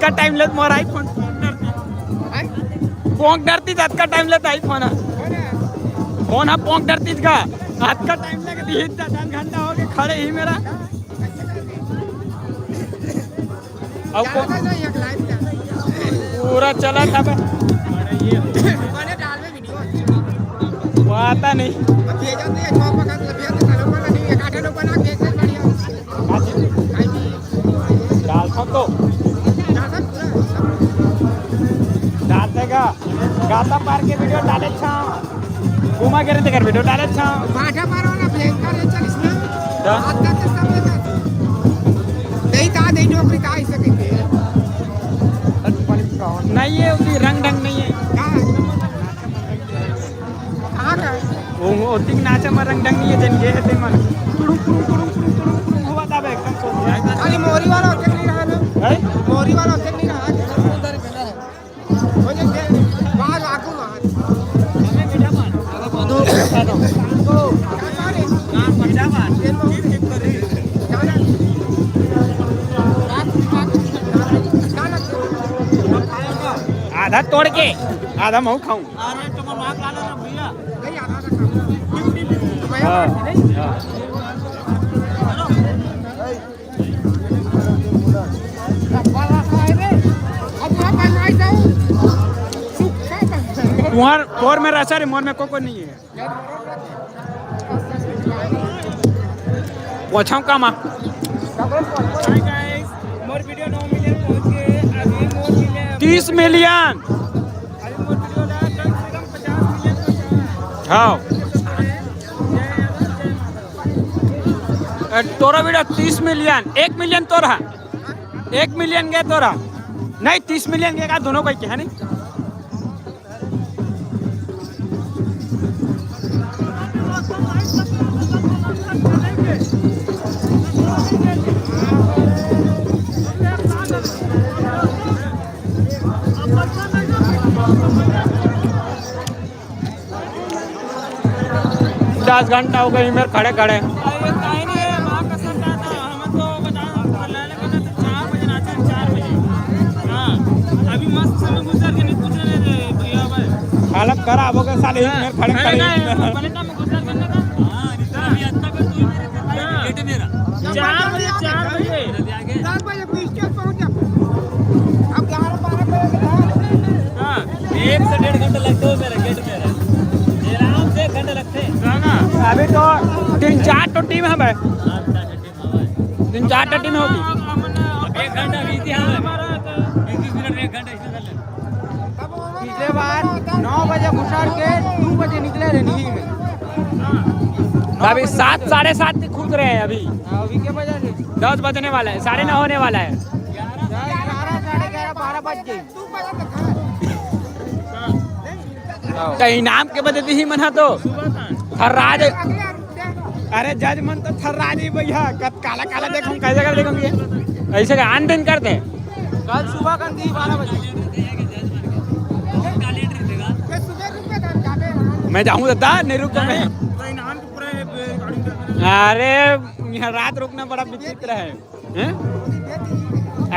अतका टाइम लेत मोर iPhone पोंक डरती। पोंक डरती त अतका टाइम लेत iPhone ह। फोन ह पोंक डरती का? अतका टाइम लगे दिहित, दस घंटा हो गए खड़े ही मेरा। अब को-, पूरा चला था बे। वो आता नहीं। अब भेजा तो ये छह पाँच भेज दे, सालों वाला नहीं, एक आठ लोग बना भेज दे, बढ़िया। डालता तो। डालते का? गाता पार के वीडियो डाले छा। घुमा के रहते कर वीडियो डाले छा। भाटा मारो ना, भयंकर है, चल इसमें। क्या? आता तो सब है। नहीं था, नहीं नौकरी था, इसे कहते हैं। नहीं है, उतनी रंग ढंग नहीं है। कहाँ? कहाँ का? वो, वो ओतिक नाचा में रंग ढंग नहीं है, जन ये है ते मन। टुड़ुम, टुड़ुम, टुड़ुम, टुड़ुम, टुड़ुम, टुड़ुम हुआ था बे, एकदम सो। खाली मोरी वाला होते नहीं रहा ना? हैं? मोरी वाला होते नहीं रहा। हो जाए, बाहर आगू, बाहर। आधा तोड़ के, आधा मैं खाऊं। हाँ, हाँ। तुहार तोर में रचा रे, मोर में कोको नहीं है। पोछाऊं का माँ? Hi guys, मोर वीडियो नौ मिलियन पहुंच गए। अभी मोर मिलियन, तीस मिलियन। अभी मोर वीडियो ला कम से कम पचास मिलियन पहुंचा। हाँ। जय यादव, जय माधव। ए, तोरा वीडियो तीस मिलियन, एक मिलियन तोरा, एक मिलियन गए तोरा, नहीं तीस मिलियन गए का दोनों को के है नहीं। दस घंटा हो गए मेरे खड़े खड़े। अरे, काहे नहीं है, वहाँ का सर क्या था? हम तो बता, चार बजे नाचे, चार बजे। हाँ, अभी मस्त समय गुजर के नहीं पूछ रहे थे भैया भाई। हालत खराब हो गई साले, हाँ, मेरे खड़े खड़े खड़े। खड़े। पलटा में गुजर करने का। हाँ, अभी अच्छा कर तू ही मेरे हाँ। गेट मेरा। चार बजे, चार बजे। चार बजे। स्टेज पहुंच जा। अब ग्यारह बारह बजे के बाद। हाँ। एक से डेढ़ घंटा लगता है मेरा गेट में। आराम से एक घंटा लगता है। अभी तो तीन चार तो टीम है भाई। हाँ, तीन चार तो टीम है भाई। तीन चार तो टीम होगी। एक घंटा बीती है। बीस बीस मिनट में एक घंटा इससे कर ले। पिछले बार नौ बजे घुसर के दो बजे निकले रहे नहीं में। अभी सात, साढ़े सात तक घूम रहे हैं अभी। हाँ, अभी के बजे? दस बजने वाला है, साढ़े नौ होने वाला है। ग्यारह, साढ़े ग्यारह, बारह बज गए। तो इनाम के बजे दी ही मना तो। थर्राज। अरे जज मन तो थर्राज ही भैया, कत काला काला देखो, कैसे कर देखो ये? ऐसे का आन दिन कर दे। कल सुबह का दी बारह बजे। मैं जाऊँ दादा, नहीं रुक मैं। अरे यहाँ रात रुकना बड़ा विचित्र है। हैं?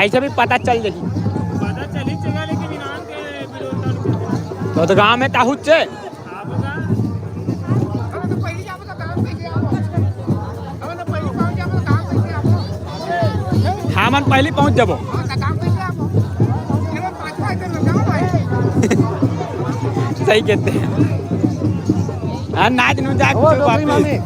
ऐसे भी पता चल जाही। पता चल ही चला, लेकिन इनाम के विरोध तो, तो गांव में ताहुत से। हमन पहली पहुंच जाबो। सही कहते हैं। हाँ, नाच नू जाग ओ, तो डोकरी बात है। मामी।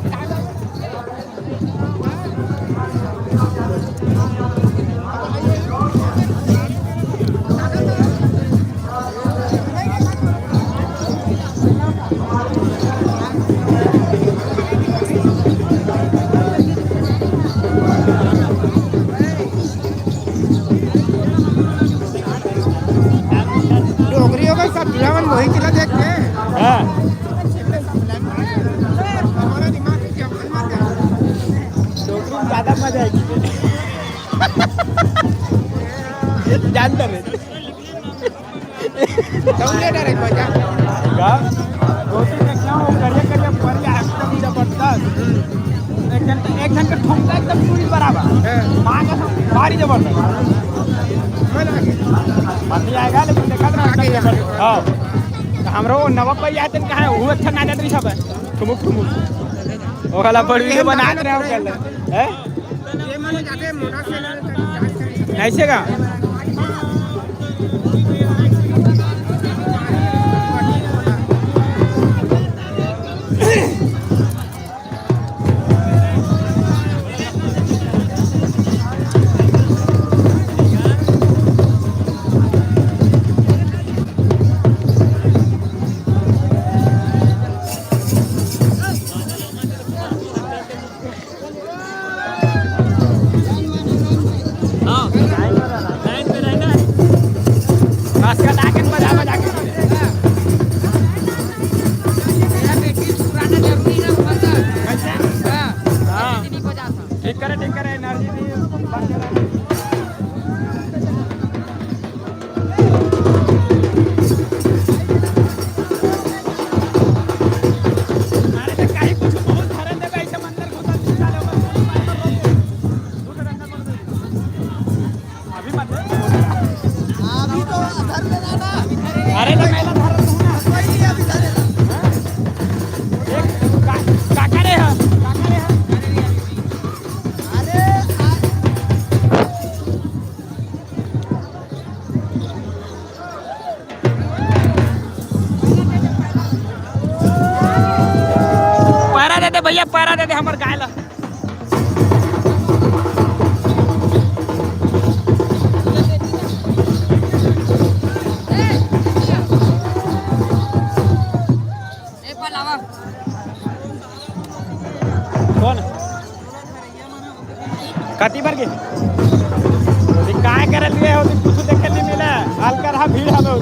डोकरी हो गई, सब बुढ़ावन वही किला देख के। हाँ। हमारा दिमाग में क्या बन गया? डोकरी में ज्यादा मजा आएगी। जानता मैं। समझे ना रे मजा। का? धोती में क्या हो, करिया करिया परिया एकदम जबरदस्त। एक घंटा, एक घंटा ठुमका एकदम पूरी बराबर। हाँ। माँ कसम, भारी जबरदस्त। मजा आएगा, लेकिन देखा था, हाँ। तो हमरो नवा पहिया तेन कहा है, वो अच्छा नाचत रही सब है। ठुमुक ठुमुक। वो वाला बड़ वीडियो बनात रहे हो कल। हैं? ऐसे का? हाँ। लाइन पे रहना है। बस का ताकत बजा, बजा के। मेरा बैटरी पुराना जरूरी है, ऊपर का। अच्छा। हाँ। हाँ। नहीं बजा था। ठीक करे, ठीक करे, एनर्जी नहीं है। अभी तो धर लेना ना। अरे तो मैं तो धर लूँ ना। कोई नहीं, अभी धर लेना। हाँ? एक का-, काका रे हा, काका रे हा। अरे, आ- पैरा दे दे भैया, पैरा दे दे हमर गाय ला। कौन? कति बार के? अभी काय करत हुए हो? अभी कुछ देखे नहीं मिला। हल्का रहा भीड़ हम लोग।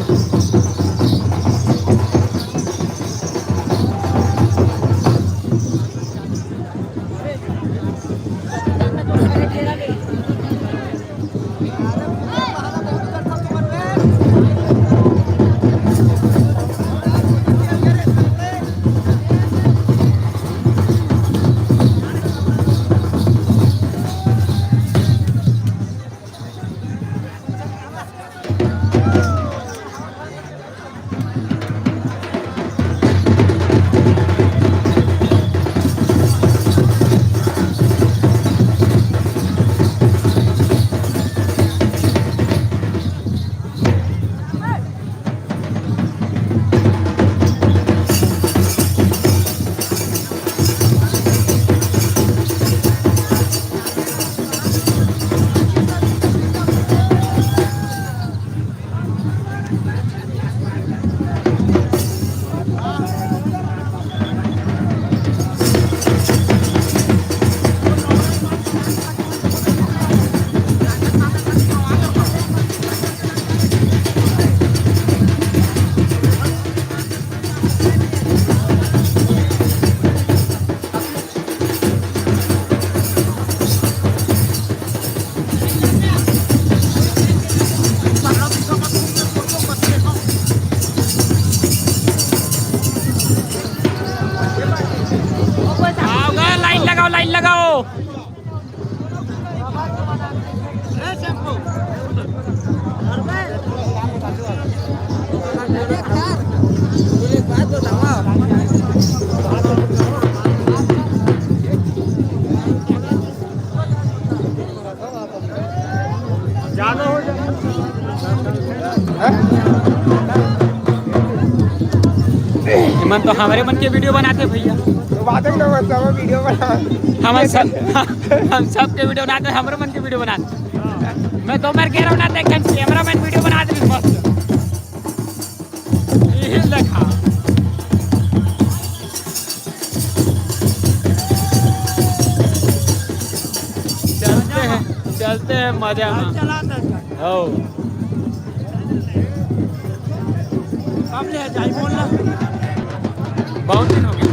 आओ गा, लाइन लगाओ, लाइन लगाओ। इमन तो हमरे मन के वीडियो बनाथे भैया। तो बात है ना, मतलब वीडियो बना। हम सब, हम सब के वीडियो बनाथे, हमरे मन के वीडियो बनाथे। मैं तो मर के रहना देखे, कैमरा मैन वीडियो बना दे मस्त। यही देखा। चलते हैं, चलते हैं मजा में। चला था। हो। कब ले जाई बोल ना। बहुत दिन हो गया।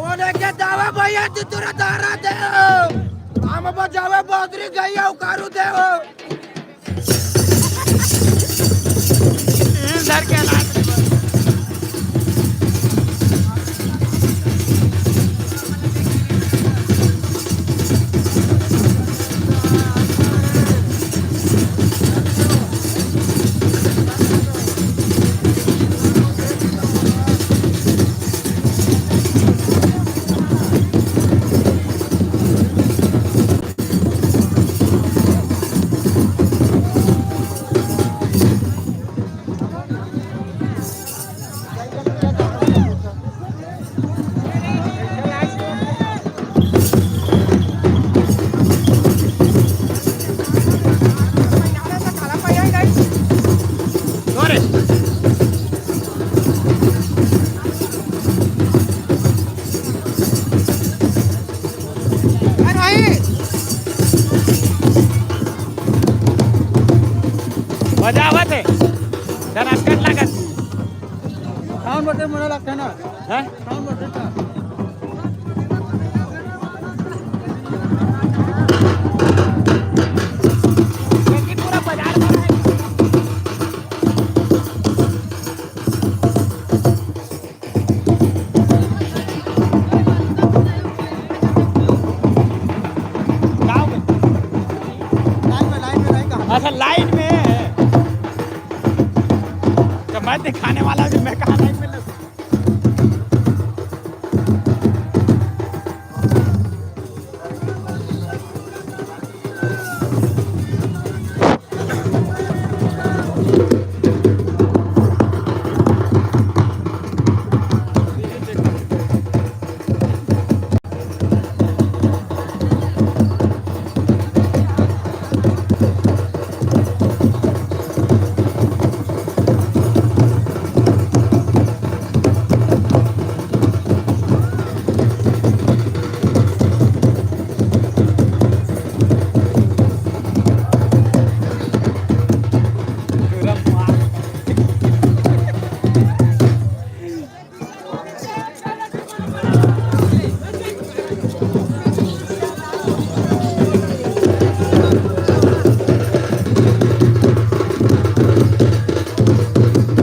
ओने के दावा भैया, तू तोरा दारा दे। हम बजावे बादरी गैया उकारू दे। धर के लात। मजा आवत हे। धनाकट लागत। साउंड बटे मोला लगथे ना। हैं? साउंड बटे ना। क्योंकि पूरा बाजार भरा है। गाँव में। लाइन में, लाइन में नहीं कहा। अच्छा, लाइन में है। तो मैं दिखाने वाला हूँ कि मैं कहाँ लाइन में लगूँ।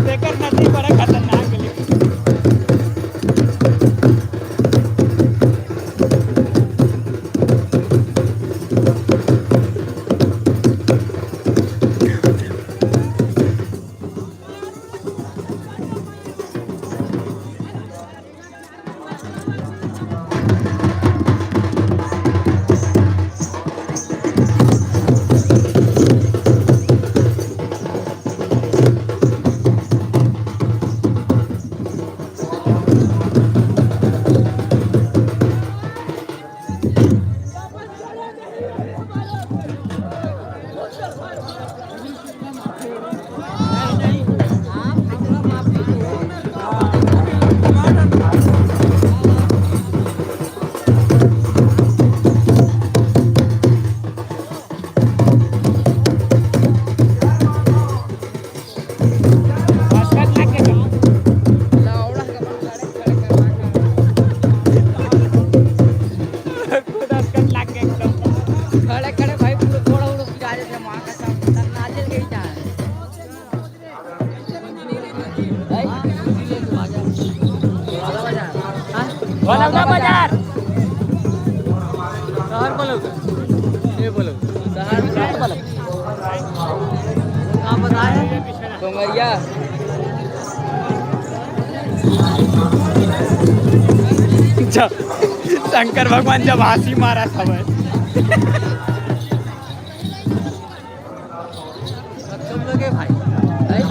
तेकर नदी बड़ा खतरनाक हे, लेकिन खड़े खड़े भाई पूरा गोड़ उड़ पिरा देथे, माँ कसम, नारियल के ही जाए। बलौदा बाजार। शहर बलौदा। ये बलौदा। शहर बलौदा। आप बताए? डोंगरिया। जब शंकर भगवान जब हाथी मारा था भाई। कम लगे भाई, भाई,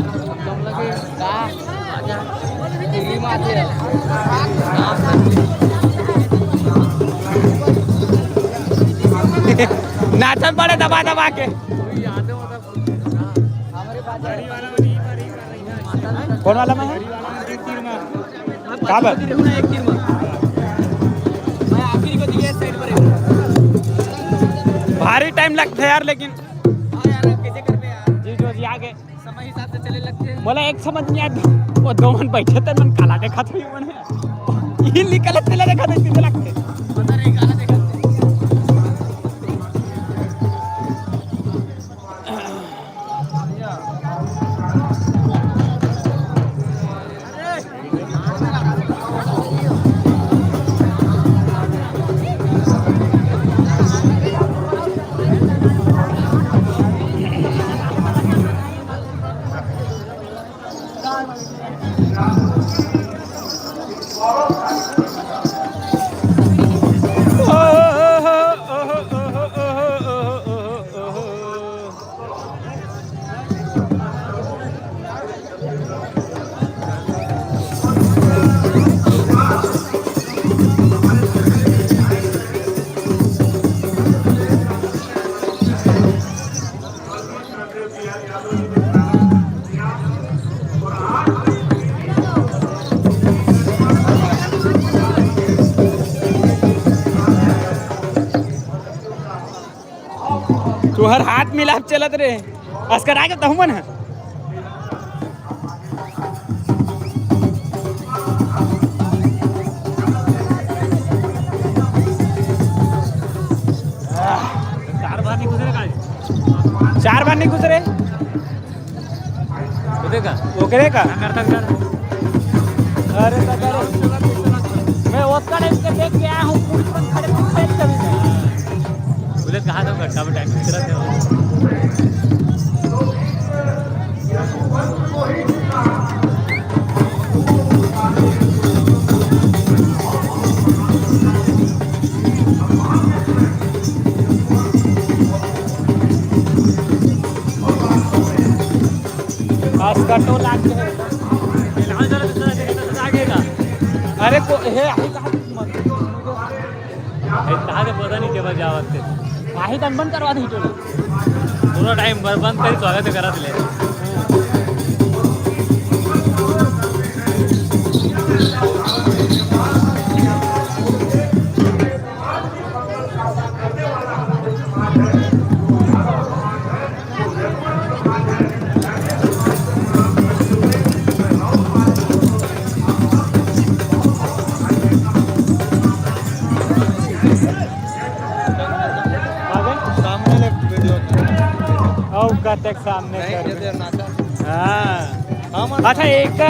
कम लगे। का? आजा। तेरी माँ के। नाचन पड़े दबा दबा के। कौन वाला में है? का बर? भारी टाइम लगथे यार, लेकिन जी जो जी आगे। समय हिसाब से चले लगथे। मोला एक समझ नहीं आत, वो दो मन बैठे ते मन काला देखत होही मन हे। ये निकलत तेला देखत होही, तेला लगथे। पता नहीं काला देखत होही। तुहर हाथ मिलाप चलत रे, अस्कर आगे तहु मन ह। चार बार नहीं गुजरे का? चार बार नहीं गुजरे। ओकरे का? ओकरे का? हाँ, करता, करता। अरे दादा रे, मैं ओतका टाइम से देख के आया हूँ, पुलिस मन खड़े थे, खड़े कभी नहीं। बोले, "कहाँ था घंटा में टाइम करत है?" अस्कर तो लाग के। अरे को, हे, हे, कहाँ? ए, कहाँ के पता नहीं केवल जावत के। आही तन बंद करवा दे टोला। पूरा टाइम बर बंद करी, स्वागत करत ले। सामने ले वीडियो। अउ कतेक सामने नहीं, कर ये दे। हाँ। हाँ, मन अच्छा, एक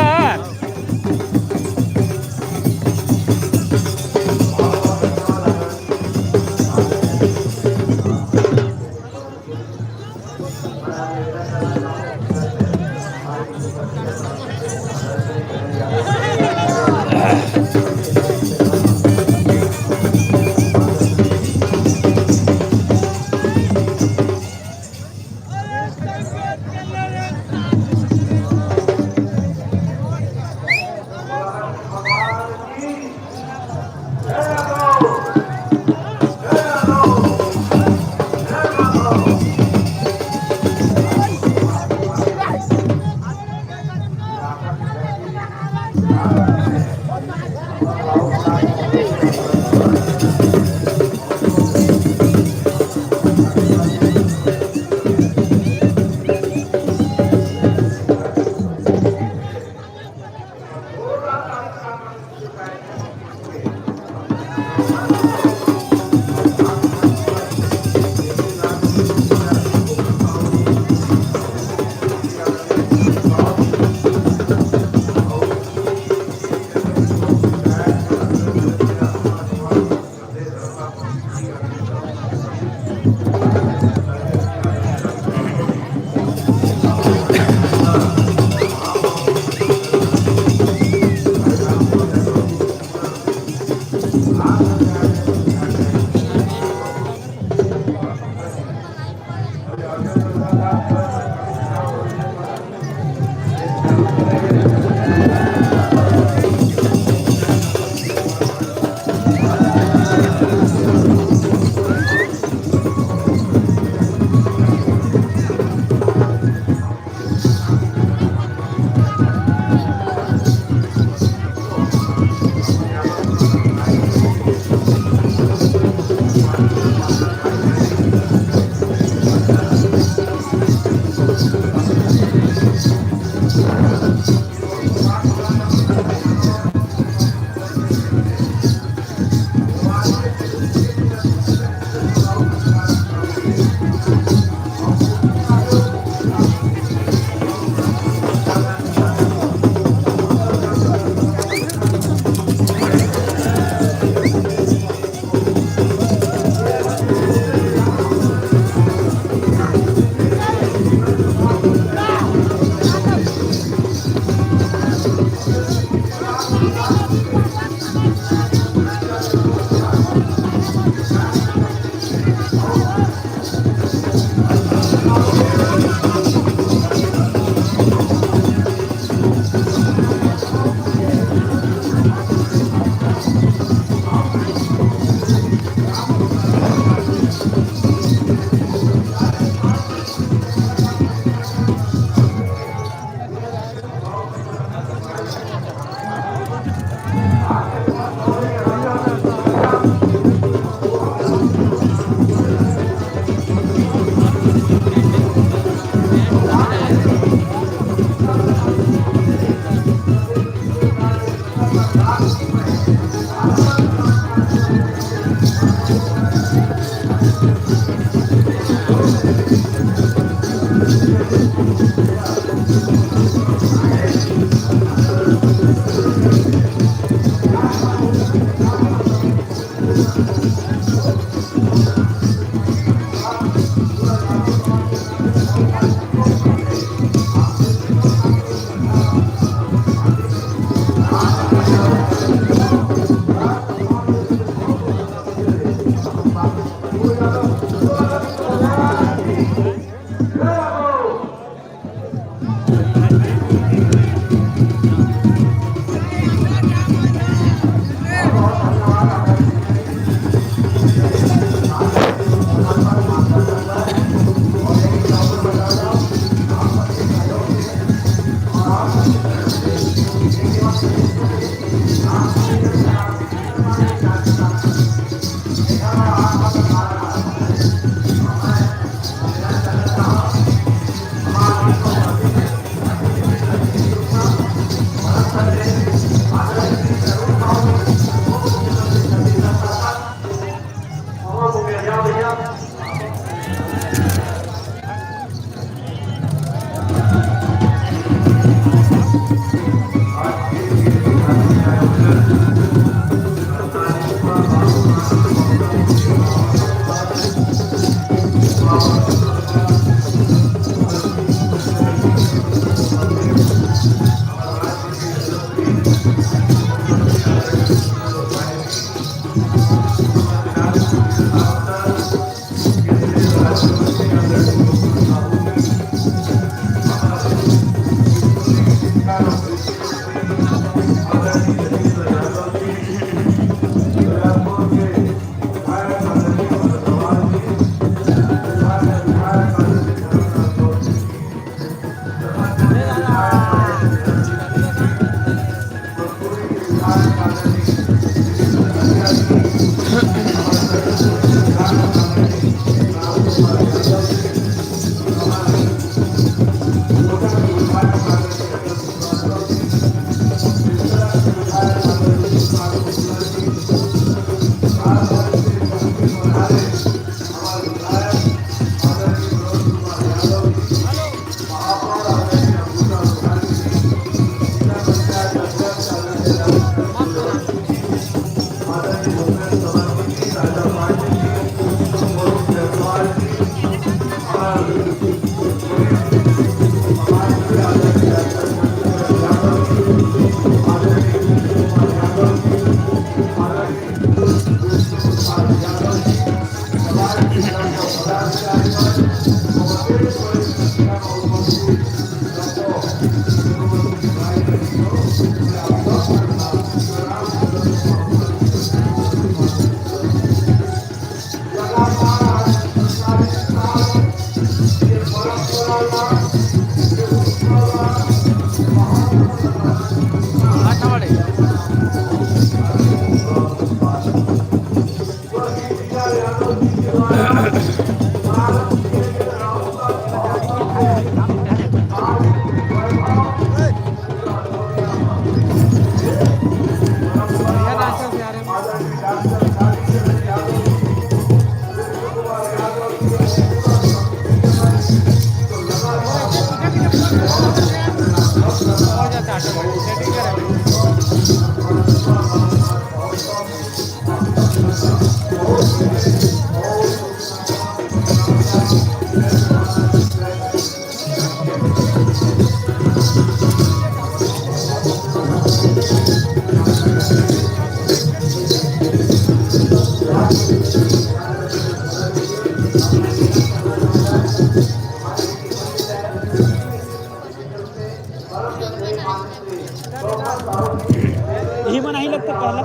यही मन नहीं लगता पहला।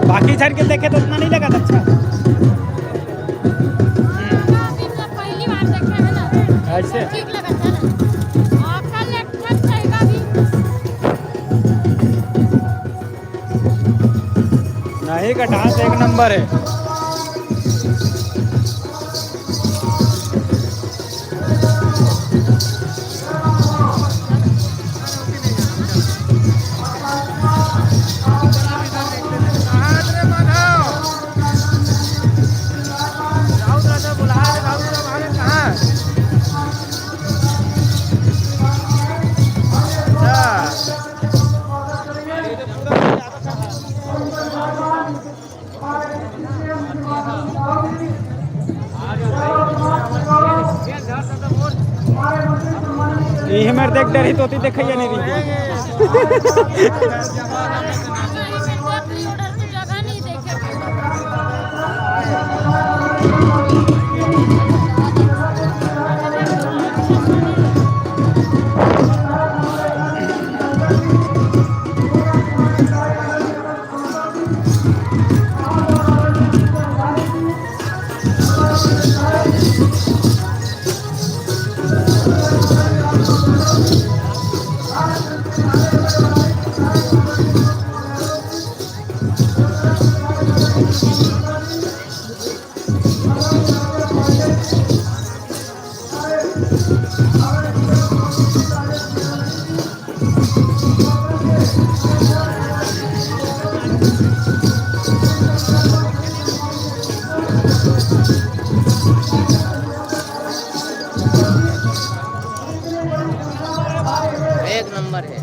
बाकी झन के देखे तो उतना नहीं लगा था। अच्छा। पहली बार देखे है ना। ऐसे? ठीक लगा था ना। और कल एक ठन सही भी। नहीं का डांस एक नंबर है। देख डरही तोती देखइया नहीं रही। एक नंबर है।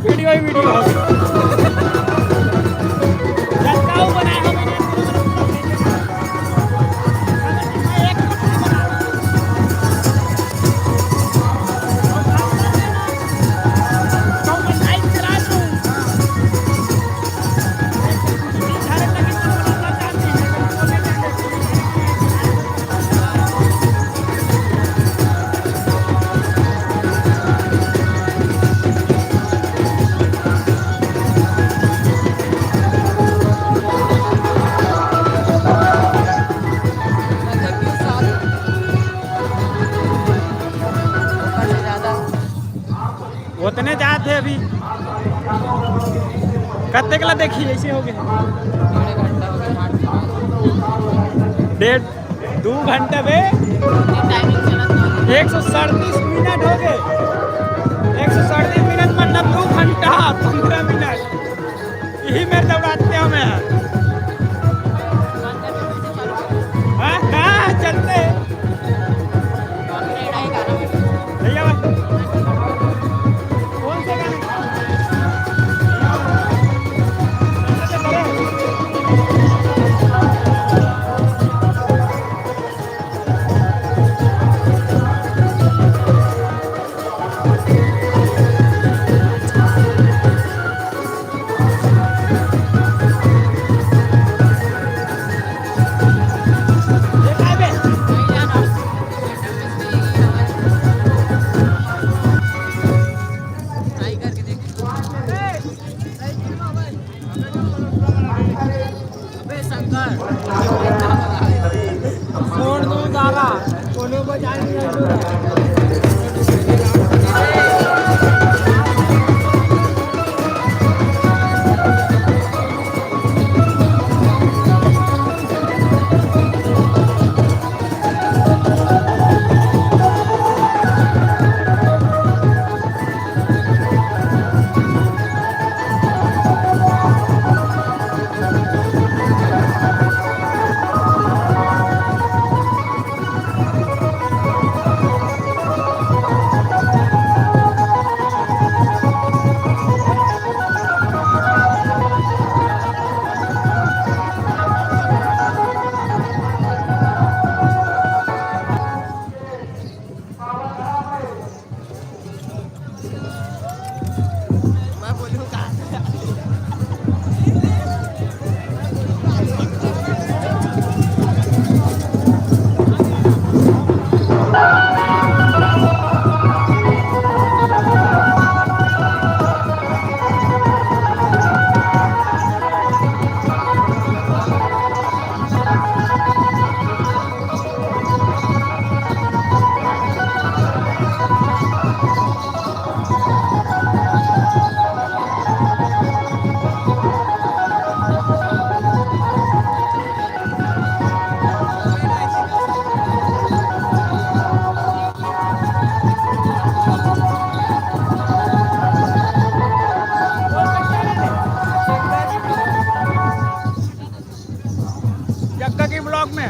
वीडियो ही वीडियो हो गया। लटकाऊ बनाया हो मैंने। ओतने जात हे अभी। कतेक ला देखी, ऐसे हो गए। डेढ़, दू घंटा बे। एक सौ सैंतीस मिनट हो गए। एक सौ सैंतीस मिनट मतलब दू घंटा पन्द्रह मिनट। यही मेरे दौड़ाते हैं हमें। हाँ, हाँ, चलते हैं। भैया भाई, कौन से गाने? छोड़ दो सारा, कोनो बचाए नहीं है। जग्गा के ब्लॉग में।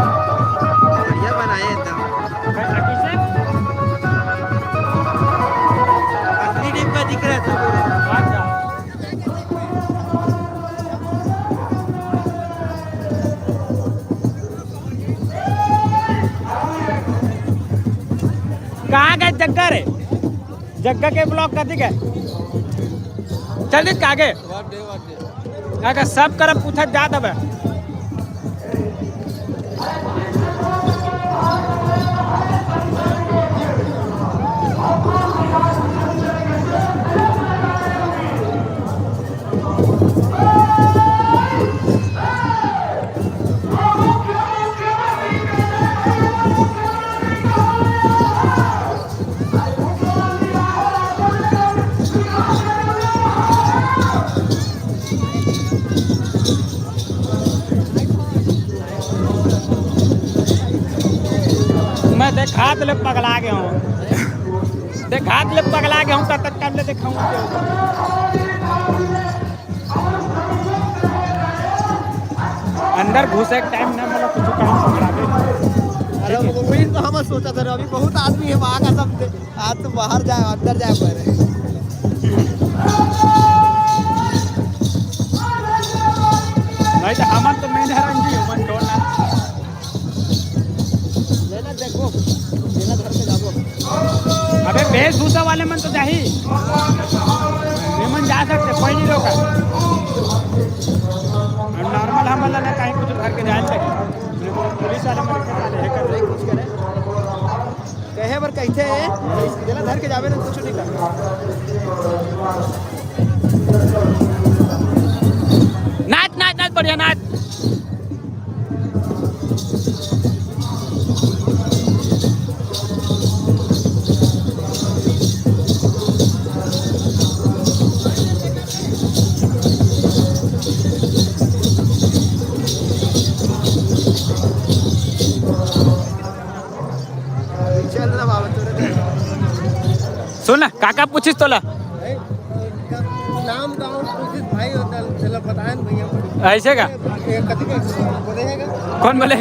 बढ़िया बनाए एकदम। असली टाइप का दिख रहा है सब। कहाँ गए जग्गा रे? जग्गा के ब्लॉग कथी गए? चल रे आगे। अगर सब करब पूछत जात हवे। मैं देखात ले पगला गया हूँ, देखात ले पगला गया हूँ, तब तक कर ले देखाऊँ। अंदर घुसे के टाइम ना, मतलब, कुछ काम पकड़ा दे। अरे, वही तो हम सोचा था, अभी बहुत आदमी है वहाँ का, सब दे-, आज तो बाहर जाए, अंदर जाए पर। नहीं तो हमन तो मेन हरंगी, मन छोड़ना। लेना देखो, लेना घर पे जाबो। अबे, वेशभूषा वाले मन तो जाही, ये मन जा सकते, कोई नहीं रोका। और नॉर्मल हमन ला ना कहीं कुछ घर के जाए लगी, पुलिस वाले मन के साथ है कर नहीं कुछ करे। कहे बर कहिथे, जेला धर के जाबे ना, कुछ नहीं कर। नाच, नाच, नाच, बढ़िया नाच। काका पूछिस तोला? नाम गाँव पूछिस भाई, होता चला बताए न भैया। ऐसे का? ये कथी के बोले है का? कौन बोले?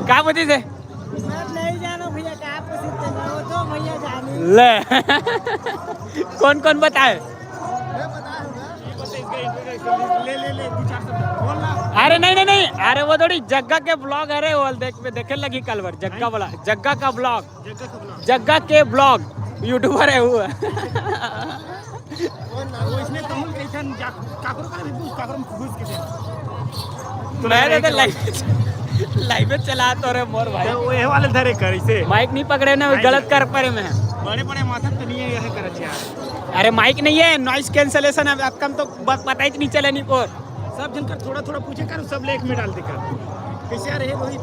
का पूछिस हे? मैं नहीं जानो भैया, का पूछिस तेला, वो तो भैया जानी। ले। कौन कौन बताए? ले, ले, ले, दो चार शब्द बोल ना। अरे नहीं, नहीं, नहीं, अरे वो थोड़ी जग्गा के ब्लॉग, अरे वो देख, देखे लगी कल बार जग्गा वाला, जग्गा का ब्लॉग, जग्गा का ब्लॉग। जग्गा के ब्लॉग यूट्यूबर है वो। वो इसने कहूँ कैसन जा, काकरो का भी पूछ, काकरो में घुस के दे। तो मैं तो लाइव, लाइव चला तो रे मोर भाई। तो वो ये वाले धरे कर इसे। माइक नहीं पकड़े ना, वो माइक गलत कर पड़े मैं। बड़े बड़े माथा तो नहीं है, यह कर अच्छा। अरे माइक नहीं है, नॉइस कैंसलेशन है, आपका तो ब-, पता ही नहीं चला नहीं और। सब जन कर थोड़ा थोड़ा पूछे कर, सब लेख में डाल दे कर। कैसे आ रहे रोहित?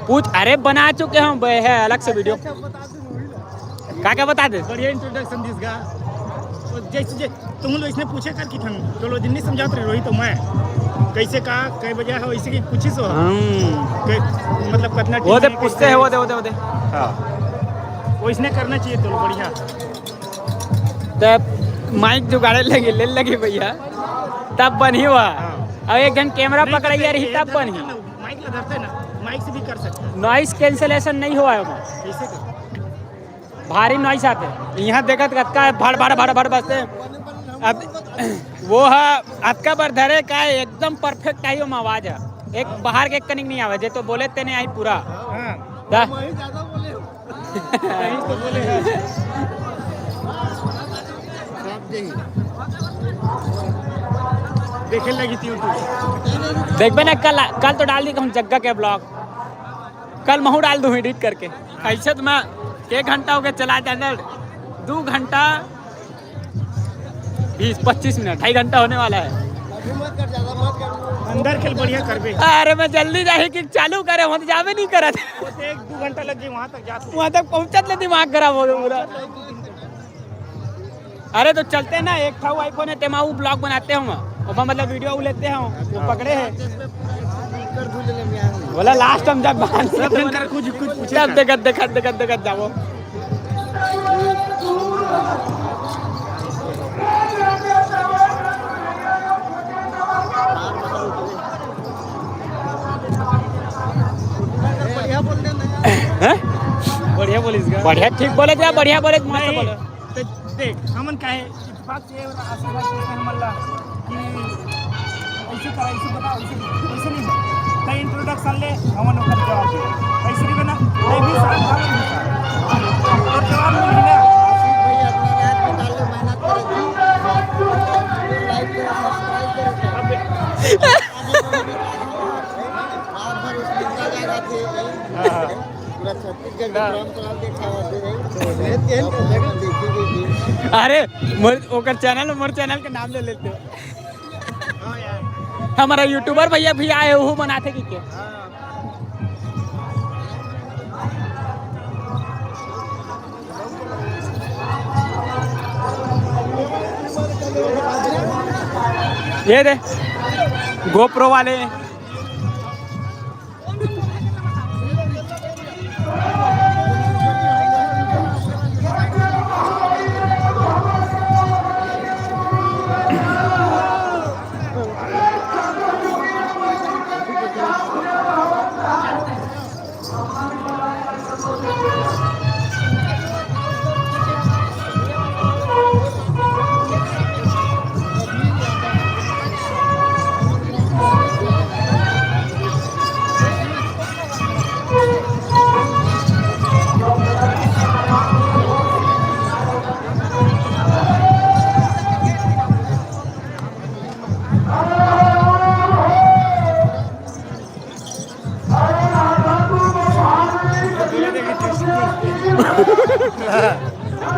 पूछ, अरे बना चुके हम बे, है अलग से वीडियो। अच्छा, बता दे रोहित। का क्या बता दे? बढ़िया इंट्रोडक्शन दिस गा। तो जैसे जे तुम लोग इसने पूछे कर कि ठन, चलो जिन्नी समझात रहे रोहित तो मैं कैसे का, कई बजे है, इसी की पूछी सो। हम। कै-, मतलब कितना वो दे time है, पूछते हैं, कैसे वो दे, वो दे, वो दे। हाँ। वो इसने करना चाहिए, चलो बढ़िया। तब माइक जुगाड़े लगी, ले लगी भैया, तब बनी हुआ। हाँ। अब एक घंटा कैमरा नहीं, पकड़ाई तो रही, ये तब धरते बनी। ना, माइक ला धरते ना, माइक से भी कर सकते हैं। नॉइस कैंसलेशन नहीं हुआ है वहाँ। कैसे कर? भारी नॉइस आते। यहाँ देखत कतका है, भड़ भड़ भड़ भड़ बजते। अब वो है, अतका बार धरे का है, एकदम परफेक्ट आई ओमा आवाज है। एक बाहर के कनिक नहीं आवे, जे तो बोले तेने आई पूरा। हाँ। दा। वही ज्यादा बोले हो। यही तो बोले हैं। देखे लगी थी YouTube। देखबे ना, कल, कल तो डाल दी कहूँ जग्गा के ब्लॉग, कल महू डाल दूँ एडिट करके। ऐसे तो मैं एक घंटा हो गया चला जाने, दो घंटा बीस पच्चीस मिनट, ढाई घंटा होने वाला है। अभी मत कर, ज्यादा मत कर। अंदर खेल बढ़िया करबे। अरे मैं जल्दी जाही कि चालू करे, वहाँ तो जाबे नहीं करत। वो तो एक दो घंटा लग जाए वहाँ तक जाते। वहाँ तक पहुँचत ले दिमाग खराब हो गया पूरा। अरे तो चलते हैं ना, एक ठा iPhone है, तेमा वो ब्लॉग बनाते हैं हम, ओमा मतलब वीडियो वो लेते हैं, वो पकड़े हैं। बोला लास्ट हम जब बाहर सब जन कर कुछ, कुछ पूछे तब कर। देखत, देखत, देखत, देखत जाबो। हैं? बढ़िया बोलिस गा। बढ़िया, ठीक बोले जा, बढ़िया बोले, मस्त नहीं, बोले। तो देख, हमन काहे इतफाक से और आशीर्वाद से हमन ला कि ऐसे करा, ऐसे बता, ऐसे, ऐसे नहीं हो। तो इंट्रोडक्शन ले, हमन ओकर जवाब दे। ऐसे नहीं बना, मैं भी साथ था, मैं भी साथ। और जवाब मिल गया। आशीष भाई, अपना रात निकाल ले, मेहनत करे। लाइक करो, सब्सक्राइब करो। अब रात भर उस दिन का जाएगा थे। हाँ। पूरा छत्तीसगढ़ के हाँ। परंपरा देखा हुआ थे। अरे मोर, ओकर चैनल, मोर चैनल के नाम ले लेते हो। हाँ यार। हमारा यूट्यूबर भैया भी आए, वो बनाते कि क्या? हाँ। ये दे, GoPro वाले।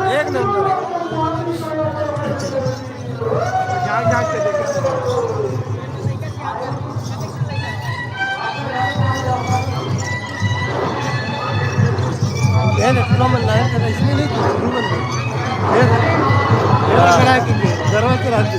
एक नंबर। झांक झांक के देखे। ये ना, पूरा मन लाइन कर, इसमें नहीं कुछ, शुरू मन में। ये ना, ये ना, हाँ। करा के, गरबा करा के।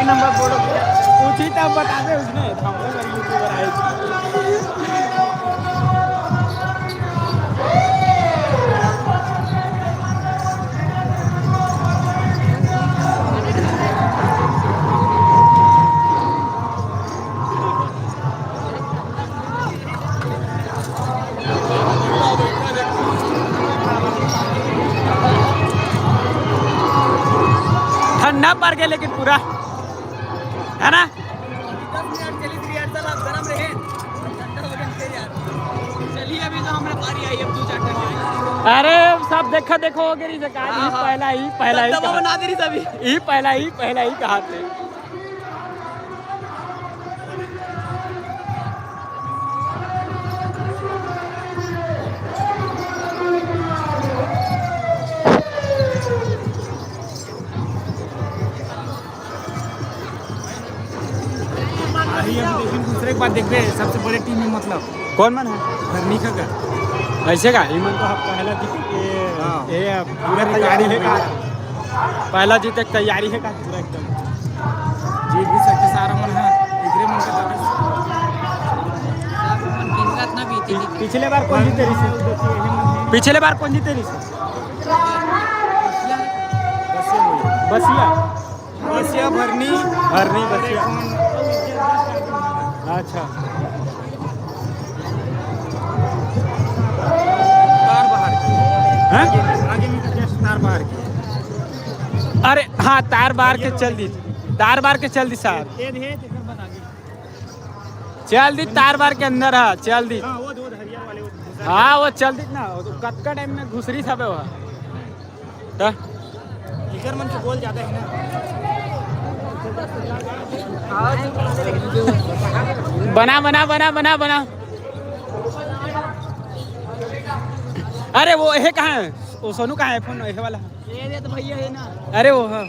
नंबर बोलो, पूछी तब बता दे उसने, तो हम लोग यूट्यूबर आए। ठंडा पड़ गया लेकिन पूरा, है ना? दस मिनट चली थी यार, चल आप गरम रहे। ठंडा हो गया फिर यार। चलिए, अभी तो हमारे बारी आई, अब दो चार ठंडा। अरे, सब देखा देखो हो गई, हाँ, हाँ। पहला ही, पहला ही दवा कहा। बना दे रही सभी। ही पहला ही, पहला ही कहा थे। अभी, अभी लेकिन दूसरे एक बात देखबे, सबसे बड़े टीम में मतलब कौन मन है? धरनी का का? ऐसे का? इमन तो हम पहला जीत के, हाँ। ये पूरा पूरा तैयारी तैयारी है का? है। पहला जीते के तैयारी है का? पूरा एकदम। जीत भी सकते सारा मन है, इधरे मन का ताकत। पि-, पिछले बार कौन जीते रही से? पिछले बार कौन जीते रही से? बसिया। बसिया, भरनी। भरनी, बसिया। अच्छा। तार बाहर की। हैं? आगे, आगे में just तार बाहर की। अरे हाँ, तार बाहर के चल दी, तार बाहर के चल दी साहब। ये है, तेकर बाद आगे। चल दी, तार बाहर के अंदर है, चल दी। हाँ, वो दो हरियर वाले, वो घुसर हाँ, वो चल दी ना, वो तो कतका टाइम में घुसरी सब है वो। तो एकर मन के गोल ज्यादा है ना। बना, बना, बना, बना, बना। अरे वो है कहाँ है? वो सोनू कहाँ है? फोन है वाला। ये, ये तो भैया है ना। अरे वो हाँ।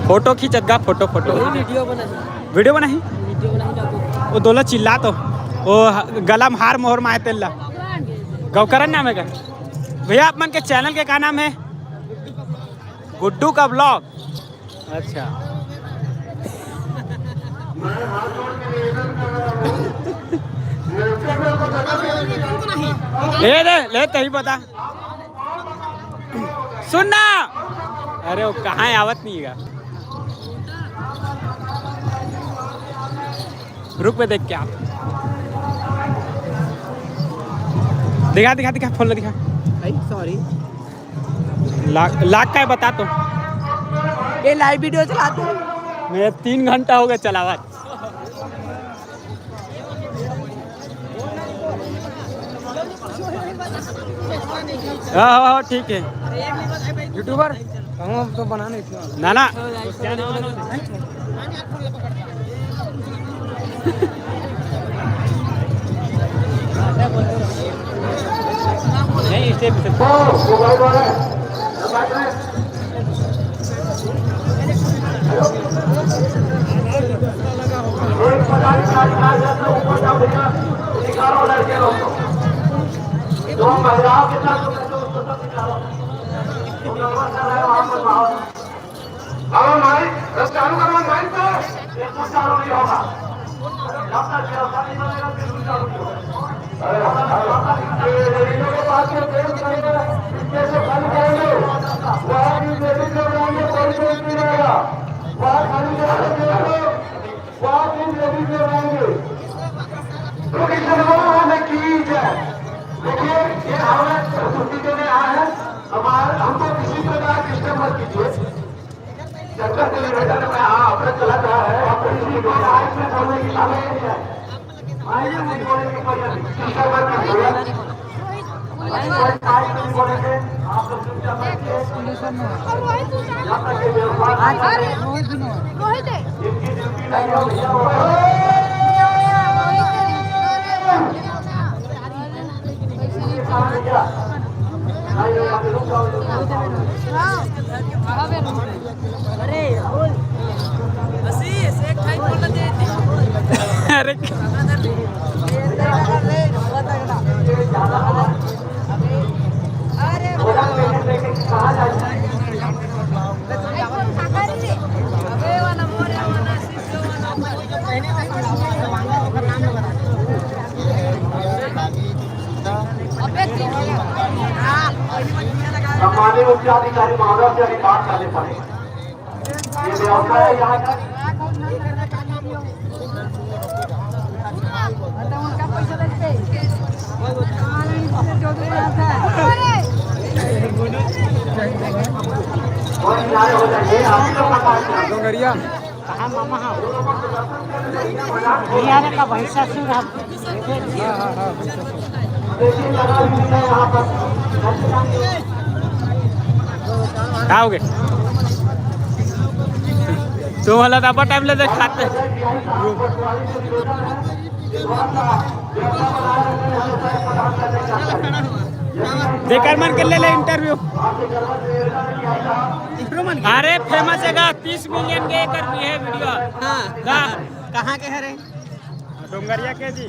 फोटो खींचत गा, फोटो, फोटो। वीडियो बनाही। वीडियो बनाही? वीडियो बनाही जाको। वो दोला चिल्ला तो। वो ह-, गला में हार मोहर माए तेला। गौकरण नाम है का? भैया, आप मन के चैनल के का नाम है? गुड्डू का ब्लॉग। अच्छा। ले दे, ले, तही बता। सुन ना। अरे, वो कहाँ है, आवत नहीं है। रुक, मैं देख के आप। दिखा, दिखा, दिखा, फोन ला दिखा। भाई, सॉरी। लाग, लाग का है, बता तो। ये लाइव वीडियो चलाते हैं। मैं तीन घंटा हो गया चलावत। हाँ, हाँ, हाँ, ठीक है। यूट्यूबर? हम तो बना नहीं इतना। ना, ना। नहीं, इसे हेलो माइक, बस चालू करो माइक को। ये कुछ चालू नहीं होगा। जब तक व्यवस्था नहीं बनेगा, बिल्कुल चालू नहीं होगा। अरे, अरे, अरे, ये रेडियो के पास में प्रेम करेंगे, इसमें से बंद करेंगे। वहाँ भी लेडीज लोग रहेंगे, कोई भी नहीं रहेगा। वहाँ खाली जगह पे वो आप इन लेडीज में रहेंगे। तो किशन भगवान की जय। देखिए, ये हमारा प्रस्तुति देने आया है। हमारे, हमको किसी प्रकार डिस्टर्ब मत कीजिए। चर्चा के लिए बैठा था, मैं, हाँ, अपना चला जा रहा है। और किसी को लाइव में बोलने की इजाजत नहीं है। आइए, मुझे बोलने की कोई डिस्टर्ब मत कीजिए। सम्मानित उच्चाधिकारी महोदय से अभी बात करनी पड़ेगी। ये व्यवस्था है यहाँ का। डोंगरिया। कहाँ मामा? हाँ, भैया रे का भैंसा सुर है। का हो गए? तुम वाला तो अपन टाइम ले देख खाते। जेकर मन के ले ले इंटरव्यू। अरे फेमस है गा, तीस मिलियन के एकर भी है वीडियो। हाँ। गा। कहाँ के है रे? डोंगरिया के जी।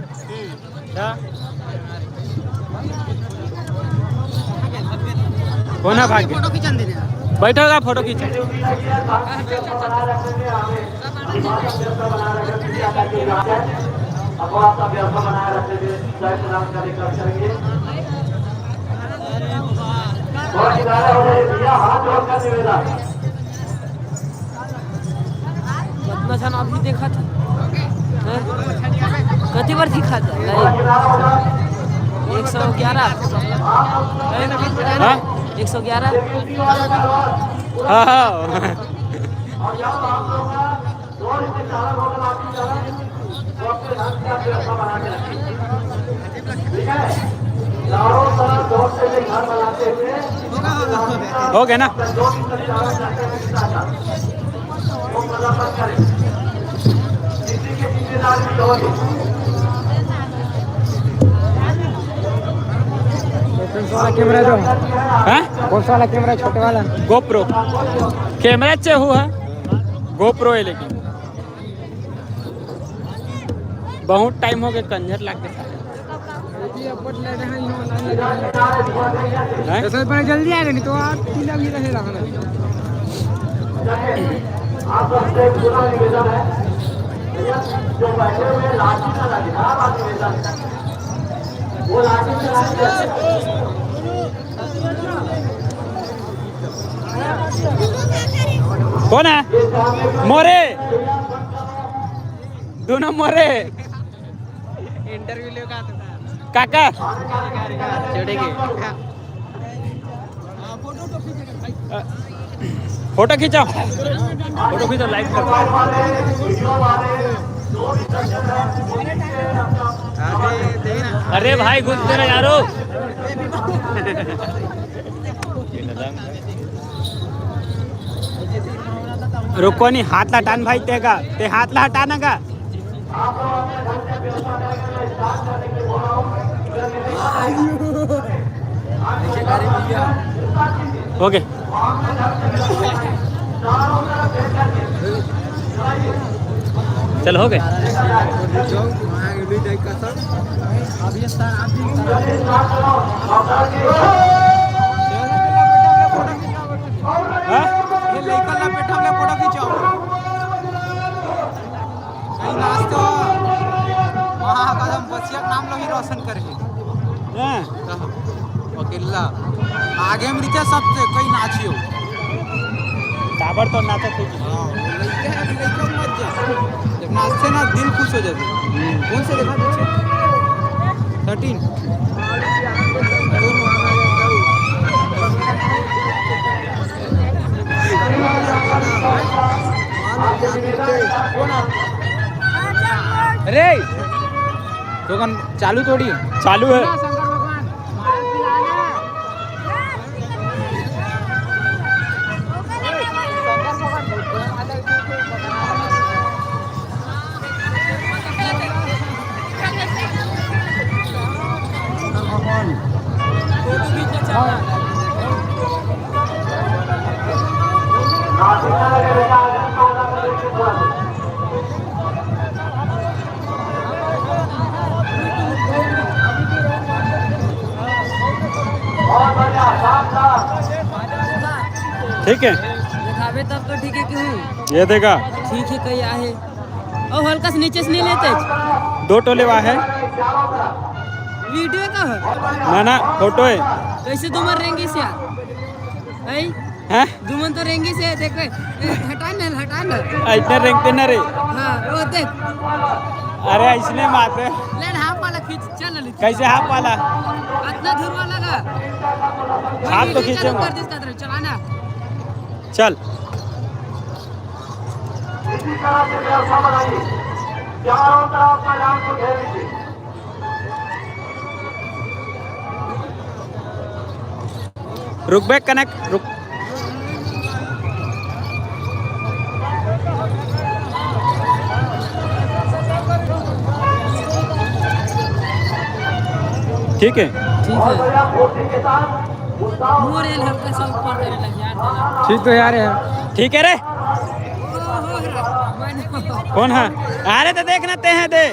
हाँ। कोना भाग गया? फोटो खींचन दे रहे हैं। बैठो गा, फोटो खींचो। अपना अपना व्यवस्था बनाए रखते हुए जय प्रणाम करें, कर करेंगे। बहुत किनारा हो जाए भैया, हाथ जोड़कर निवेदन। कितना झन अभी देखा था? हैं? कति बार दिखा था? एक सौ ग्यारह। हैं? हाँ? एक सौ ग्यारह। हाँ, हाँ। हो गया ना? कौन सा वाला कैमरा है? कौन सा वाला कैमरा है, छोटे वाला? GoPro। कैमरा अच्छे हुआ है, GoPro है लेकिन। बहुत टाइम हो गया, कंझर लाग के सारे। हैं? जल्दी आ गए, नहीं तो आप पीला भी रहे रहना। आप सबसे पूरा निवेदन है, जो बैठे हुए लाठी ना लगे, आप निवेदन है। वो लाठी चला कौन है? मोरे। दोनों मोरे। इंटरव्यू ले का? काका। छोड़ेंगे। फोटो खींचो। फोटो खींचो, लाइव कर। अरे भाई, घुस तेरा यारो। रुको नहीं, हाथ ला हटान भाई, तेगा, ते हाथ ला हटाना का। ओके। चल, हो गए। हाँ? ये लइका ला बैठा ले फोटो खींचाओ। कहीं नाचते हो, महाकदम बसिया के नाम लो ही रोशन करके। हाँ। अकेला आगे में रिचा सबसे कहीं नाचियो। ताबड़ तो नाचत हो। हाँ, वो लइका है, अभी लइका मत जा। जब नाचते ना, दिल खुश हो जाते। हम्म। कौन से देखा पीछे? थर्टीन। अरे, दुकान चालू थोड़ी। चालू है। ठीक है। दिखावे तब तो ठीक है, क्यों? ये देखा। ठीक है, कहीं आहे। और हल्का से नीचे से नहीं लेते। दो टोले वहाँ है। वीडियो का है? ना, ना, फोटो है। कैसे तुम रेंगे से यार? हैं? हैं? तुमन तो रेंगी से देख, हटा ना, हटा ना। इतना रेंगते ना रे। हाँ, वो देख। अरे, इसने मारते। ले, हाफ वाला खींच, चल, ले। कैसे हाफ वाला? इतना धुरवा लगा। हाफ तो खींचो। कर दे इसका तरफ, चलाना। चल। चारों तरफ मैदान को घेर लीजिए। रुक बे, कनक, रुक। ठीक है। ठीक है। मोर एल हल्का सा ऊपर करे लग यार। ठीक तो यार है। ठीक है रे। कौन है? अरे तो देखना ते हैं दे।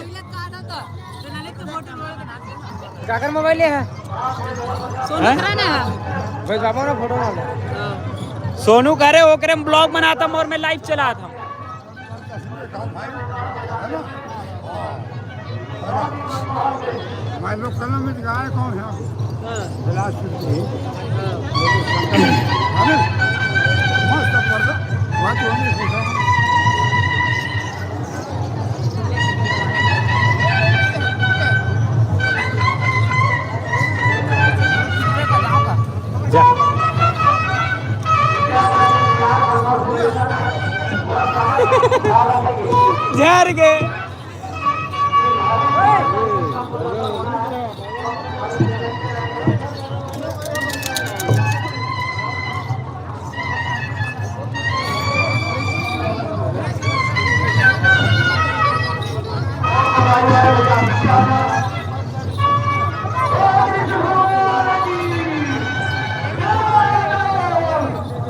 काकर मोबाइल है? सोनू हैं? करा ना। भाई बाबा ने फोटो डाला। सोनू करे ओकरे में ब्लॉग बनाता हूँ और मैं लाइव चलाता हूँ। मैं लोग कलम में गाय कौन है? हाँ। बिलासपुर की। हाँ। है ना? मस्त कर दो। बात तो हमने सोचा। जा। झार के।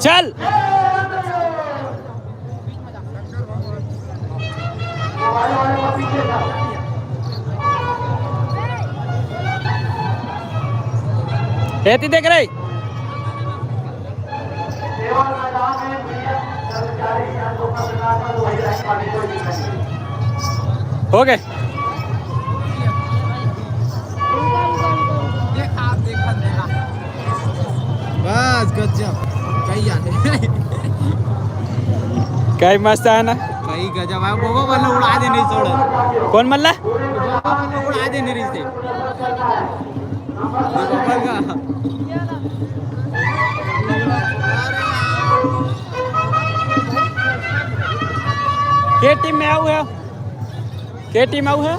चल। एती देख रही। हो गए। बस गजब। कई याद है। कई मस्त है ना? कई गजब है। बाबा वाला उड़ा दे नहीं छोड़। कौन मल्ला? बाबा वाला उड़ा दे नहीं रिश्ते। के टीम में आऊ है? के टीम आऊ है?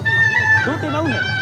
दो टीम आऊ है।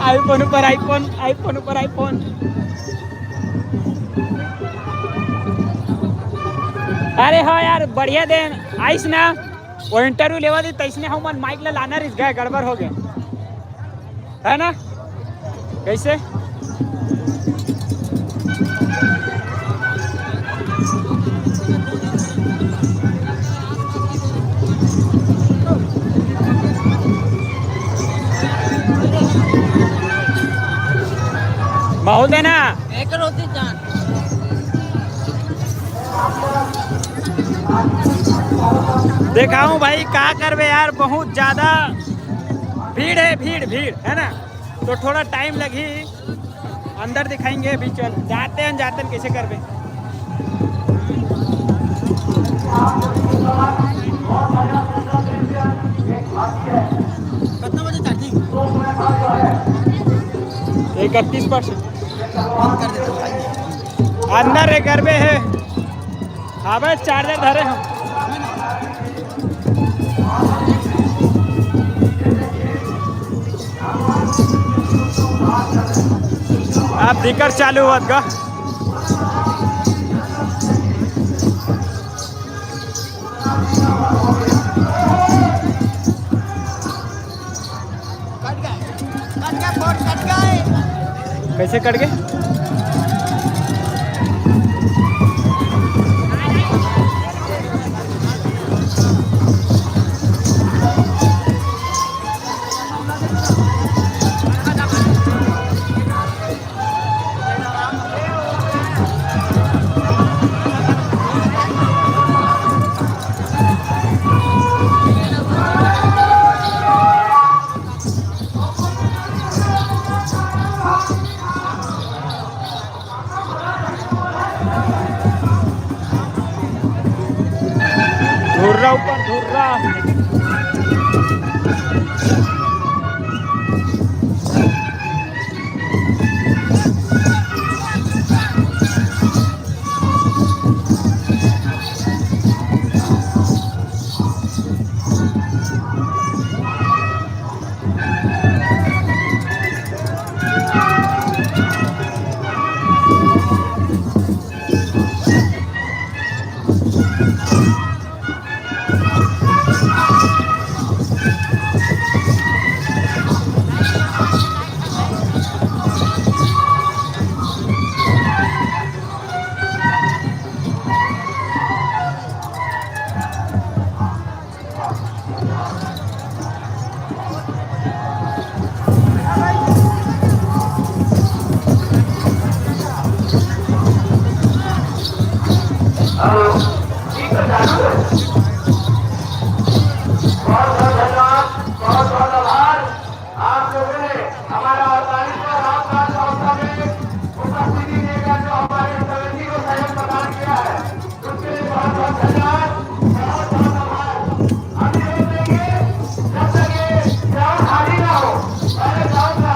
आईफोन ऊपर आईफोन, आईफोन ऊपर आईफोन। अरे हाँ यार, बढ़िया दिन आइस ना, वो इंटरव्यू लेवा दी, तैसने हमन माइक ला लाना रिस गए, गड़बड़ हो गए, है ना? कैसे? बहुत है ना? एक रोटी जान। देखाऊं भाई, का करबे यार, बहुत ज्यादा भीड़ है, भीड़, भीड़ है ना, तो थोड़ा टाइम लगही। अंदर दिखाएंगे अभी, चल जाते हैं, जाते हैं, कैसे करबे। कितना बजे चार्जिंग? इकतीस परसेंट। बंद कर देता हूँ भाई। अंदर रे करबे है। अबे चार्जर धरे हम। अब दिक्कत चालू होत गा। कट गए, कट गए, फोन कट गए। कैसे कट गए? धुर्रा ऊपर धुर्रा। हेलो, ठीक है, चालू है। बहुत बहुत धन्यवाद, बहुत बहुत आभार। आप लोगों ने हमारा अड़तालीसवाँ रामदास संस्था में उपस्थिति देकर जो हमारे समिति को सहयोग प्रदान किया है, उसके लिए बहुत बहुत धन्यवाद, बहुत बहुत आभार। अभी रोक देंगे, जब तक ये ग्राउंड खाली ना हो, पहले ग्राउंड का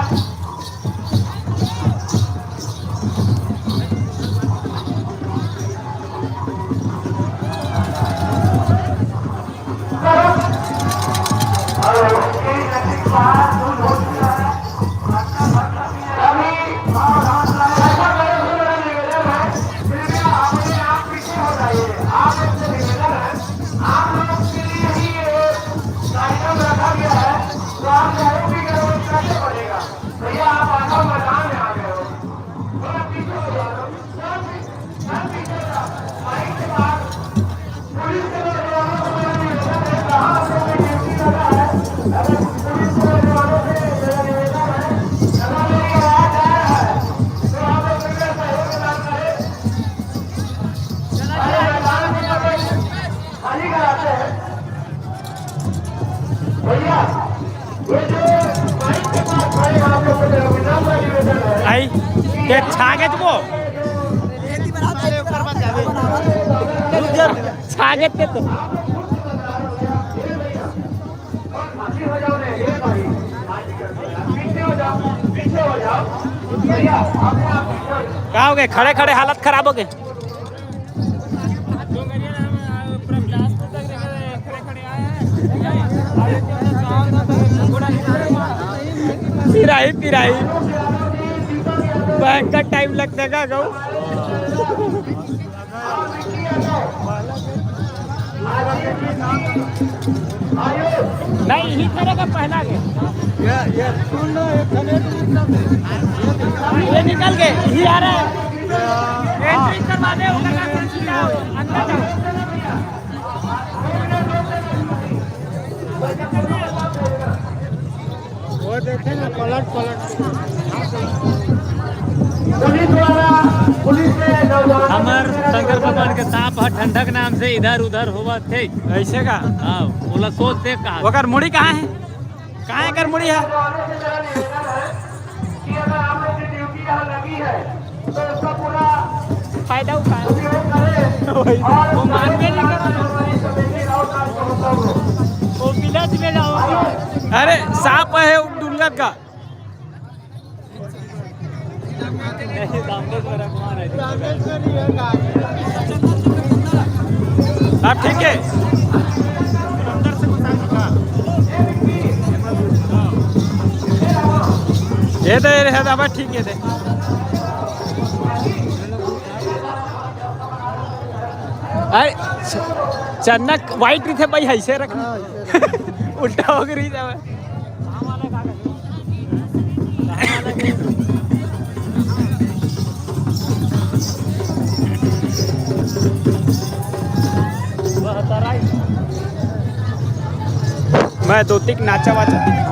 आई, ते छा गे तुमो। छा गे ते तो। का हो गए? खड़े खड़े हालत खराब हो गए। पिराई पिराई भयंकर टाइम लगता है का कहूँ। नहीं, ही करेगा पहला के। ये, ये सुन लो, एक करेगा। ये निकल गए, ही आ रहा है। एंट्री करवा दे, उधर का अंदर जाओ। वो देखे ना, पलट पलट। पुलिस द्वारा, पुलिस ने नौजवानों हमर शंकर भगवान के सांप ह ठंडक नाम से इधर उधर होवत थे। ऐसे का? हाँ, ओला सोच देख कहाँ। ओकर मुड़ी कहाँ है? कहाँ एकर मुड़ी है? कि अगर आप लोग की ड्यूटी यहाँ लगी है, तो उसका पूरा फायदा उठाए। उपयोग करें। वही। और वो मानबे नहीं करता। वो बिना में जाओ। अरे, सांप है, वो डुलगत का। नहीं, रामेश्वर है, कुमार है। रामेश्वर ही है, कहाँ है? अब ठीक है। ये तो, ये रहे, अब ठीक है दे। अरे, च-, चना white रहिथे भाई, ऐसे रखना। हाँ, ऐसे रखना। उल्टा हो गई रही जावे। मैं दो तीन नाचा वाचा।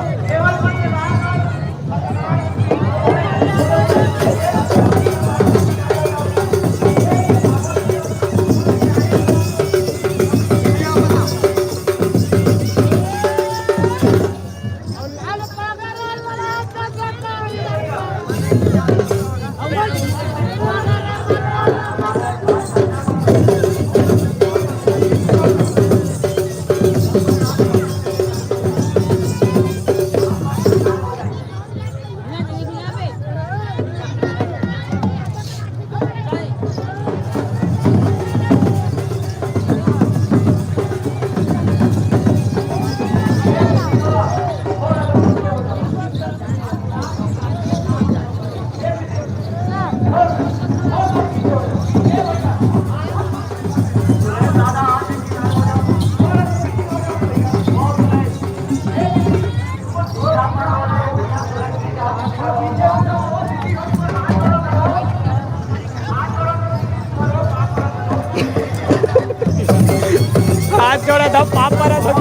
हाथ जोड़ा था, पाप मारा था।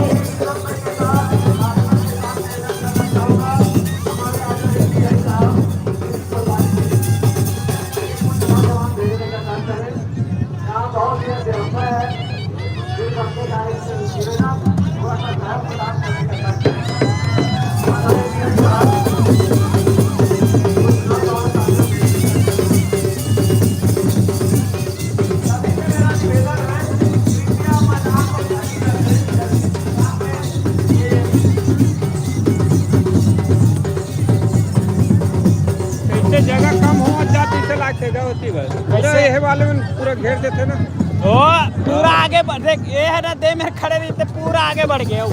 ऐसे जगह कम हो जाती से लागते जाओ होती बस। पूरा ऐसे ये वाले में पूरा घेर देते ना। ओ, पूरा आगे बढ़, देख, ये है ना, दे में खड़े रहिते, पूरा आगे बढ़ गए हो।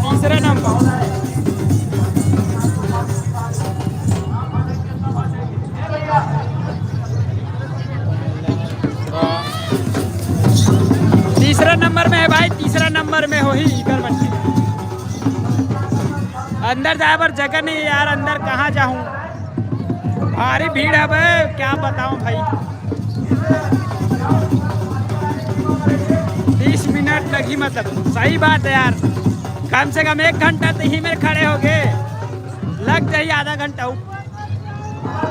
तीसरे नंबर। तीसरा नंबर में है भाई, तीसरा नंबर में होही इकर मन के। अंदर जाए बर जगह नहीं है यार, अंदर कहाँ जाहूँ? भारी भीड़ है बे, क्या बताऊँ भाई। तीस मिनट लगी, मतलब सही बात है यार, कम से कम एक घंटा तो ही में खड़े हो गए, लग जाही आधा घंटा,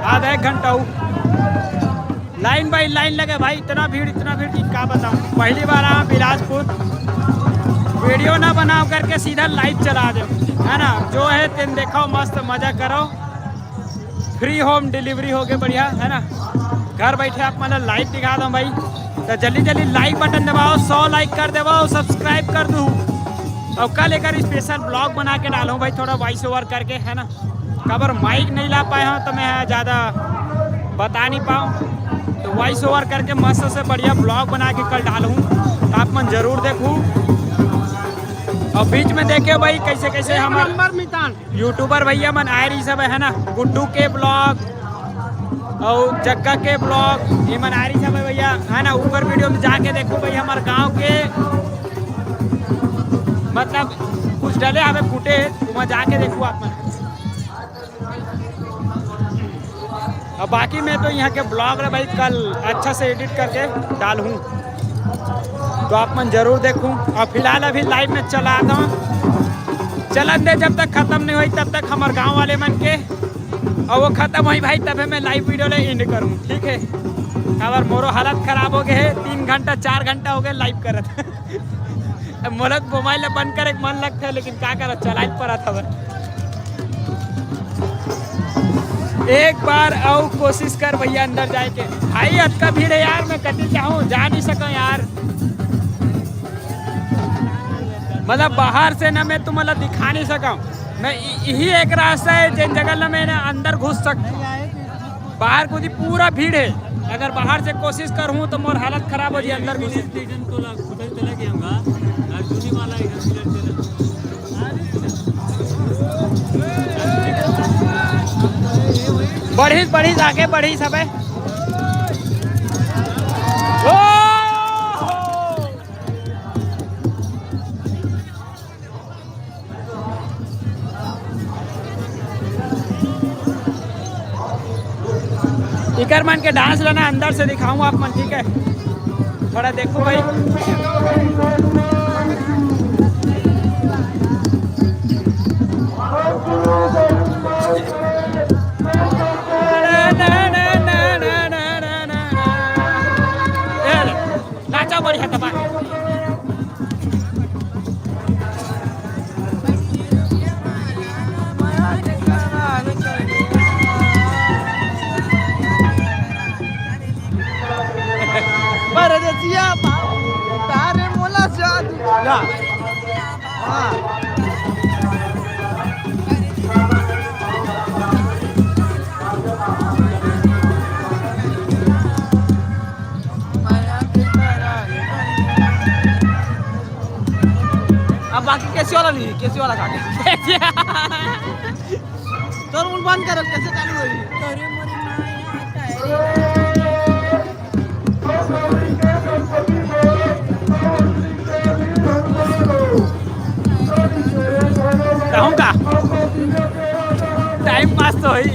आधा एक घंटा। लाइन बाई लाइन लगे भाई, इतना भीड़, इतना भीड़ कि का बताऊँ। पहली बार आया बिलासपुर, वीडियो ना बनाओ करके सीधा लाइव चला दो, है ना। जो है तेन देखाओ, मस्त मजा करो, फ्री होम डिलीवरी हो गए, बढ़िया है ना। घर बैठे आप मतलब लाइव दिखा दो भाई। तो जल्दी जल्दी लाइक बटन दबाओ, सौ लाइक कर देवो, सब्सक्राइब कर दू। और कल एक स्पेशल ब्लॉग बना के डालूँ भाई, थोड़ा वॉइस ओवर करके, है ना। काबर माइक नहीं ला पाए हो तो मैं ज़्यादा बता नहीं पाऊँ, तो वॉइस ओवर करके मस्त से बढ़िया ब्लॉग बना के कल डालूँ, तो आप मन जरूर देखू। और बीच में देखे भाई कैसे कैसे एक हमारे नंबर मितान। यूट्यूबर भैया मन आए रही सब, है ना, गुड्डू के ब्लॉग और जग्गा के ब्लॉग, ये मन आए रही सब भैया, है ना। ऊपर वीडियो में जाके देखो भाई, हमारे गांव के मतलब कुछ डले हमें फुटेज, वहाँ जाके देखो आप मन। अब बाकी मैं तो यहाँ के ब्लॉग रे भाई कल अच्छा से एडिट करके डालूँ, तो आप मन जरूर देखूँ। और फिलहाल अभी लाइव में चला था, चलन दे, जब तक खत्म नहीं हुई तब तक हमारे गांव वाले मन के, और वो खत्म हुई भाई तबे मैं लाइव वीडियो ले एंड करूँ, ठीक है। अगर मोरो हालत खराब हो गए है, तीन घंटा चार घंटा हो गए लाइव करत। अब मोला तो मोबाइल ला बंद करे के मन लगता है, लेकिन का करत, चलाए पड़त हवे। एक बार अउ कोशिश कर भैया अंदर जाए के। भाई अतका भीड़ है यार, मैं कति जाऊँ, जा नहीं सकूँ यार। मतलब बाहर से ना मैं तुम्हारा दिखा नहीं सकूँ। इ-, इही एक रास्ता हे, जेन जगह ला मैं ना अंदर घुस सकथों। बाहर कोती पूरा भीड़ हे। अगर बाहर से कोशिश करहूँ तो मोर हालत खराब हो जाही अंदर घुसे। स्टेशन तो ला-, उधर चला गया होगा। अर्जुनी वाला इधर, इधर चला। बढ़िस, बढ़िस, आगे बढ़िस अबे। ओ! इकर मन के डांस ला ना अंदर से दिखाऊं आप मन, ठीक है? थोड़ा देखो भाई। नाचा बढ़िया दबा। परदेसिया बाबू, तारे मोला जादू। या। हाँ। अब बाकी केसी वाला नहीं है, केसी वाला काटे। तो उन बंद करो, कैसे चालू होगी? कहूँ का? टाइम पास तो होई।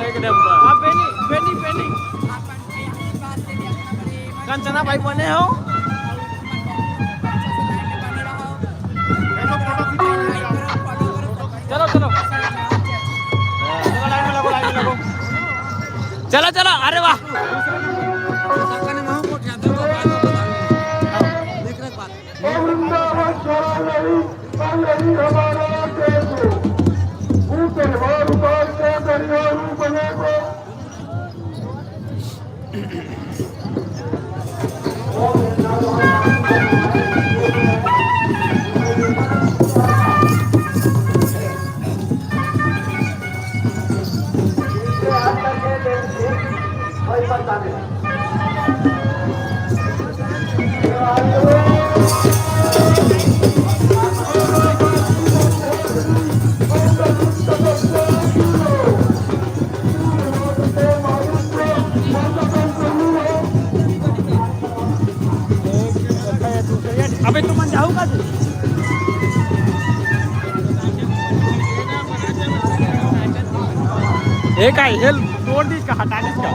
एक नंबर। हाँ, बेनी, बेनी, बेनी। कंचना भाई बने हो? चलो, चलो। चलो, लाइन में लगो, लाइन में लगो। चलो, चलो, अरे वाह। वृंदावन छोड़ा नहीं, कल नहीं हमारा देश हो। भूत त्योहार उपास के दरिया रूप बने को। अबे तुमन जाहू का तू? ए का हेल तोड़ दी का, हटा दी का?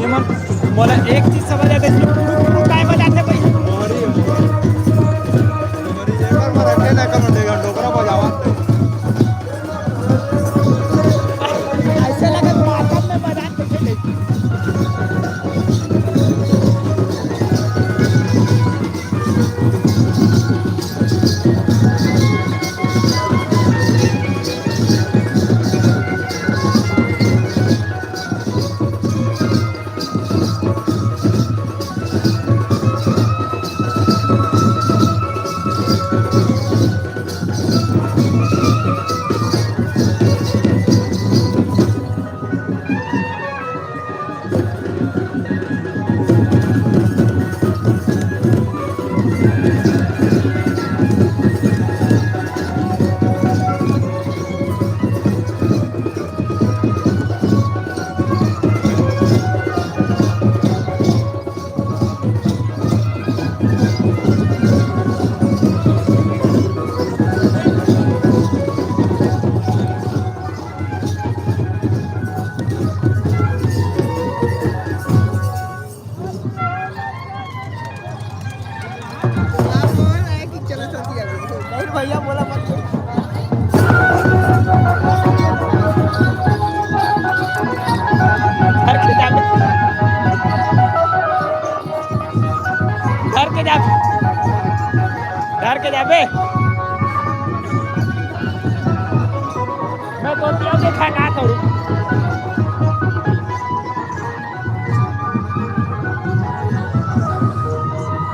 ये मन मोला एक चीज समझ आथे, टुरु टुरु काय बजाथे भाई? अरे, अरे, एकर बर रखे ना करो, देखा, डोकरा बजावत हे। ऐसे लगे बाथरूम में बजात देखे नहीं। भैया बोला मत। घर के जाबे, घर के जाबे, घर के जाबे। मैं तो क्या देखा ना करूँ।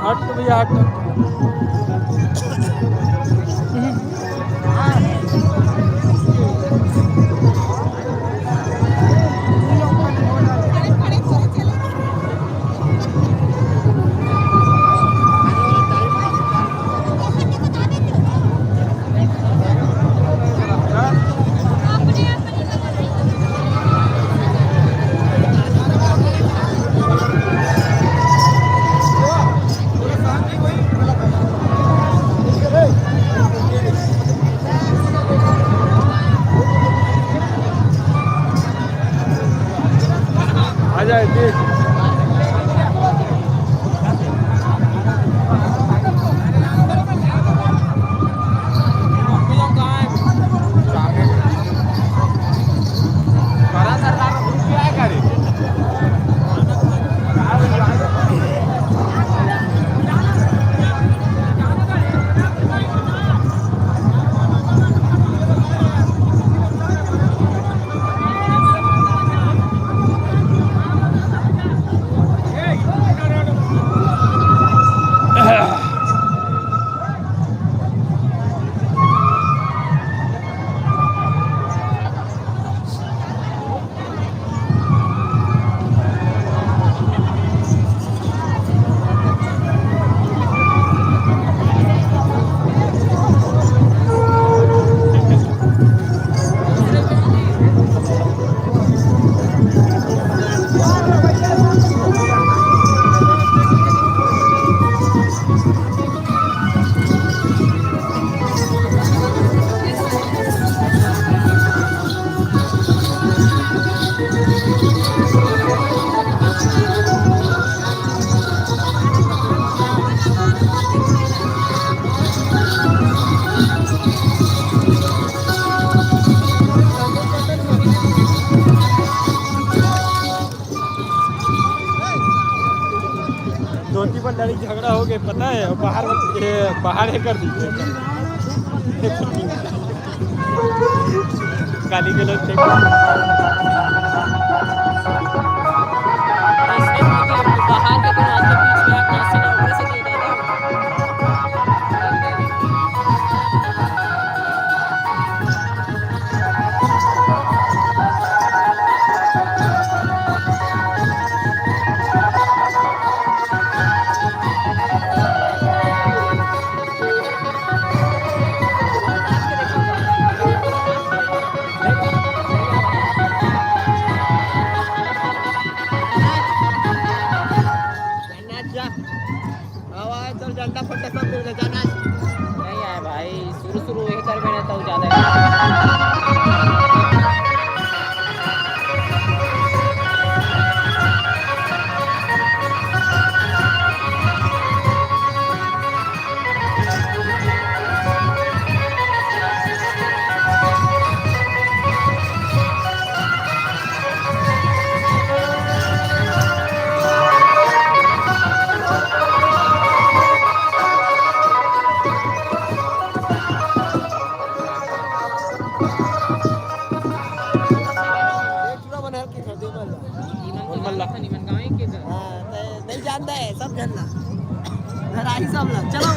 हट तो भैया, हट। धोती पर लड़ाई झगड़ा हो गए, पता है? और बाहर, ये बाहर ये कर दीजिए। गाली गलौज फेंक। बाहर के तो रास्ते बीच में आप नाश्ते ना ऊपर से दे देते। नहीं यार भाई, शुरू शुरू वही कर मैंने तो ज्यादा। ईमन तो जानता, ईमन गाँव के। हाँ, नहीं जानता है, सब जानता। घर आई सब लोग, चलो।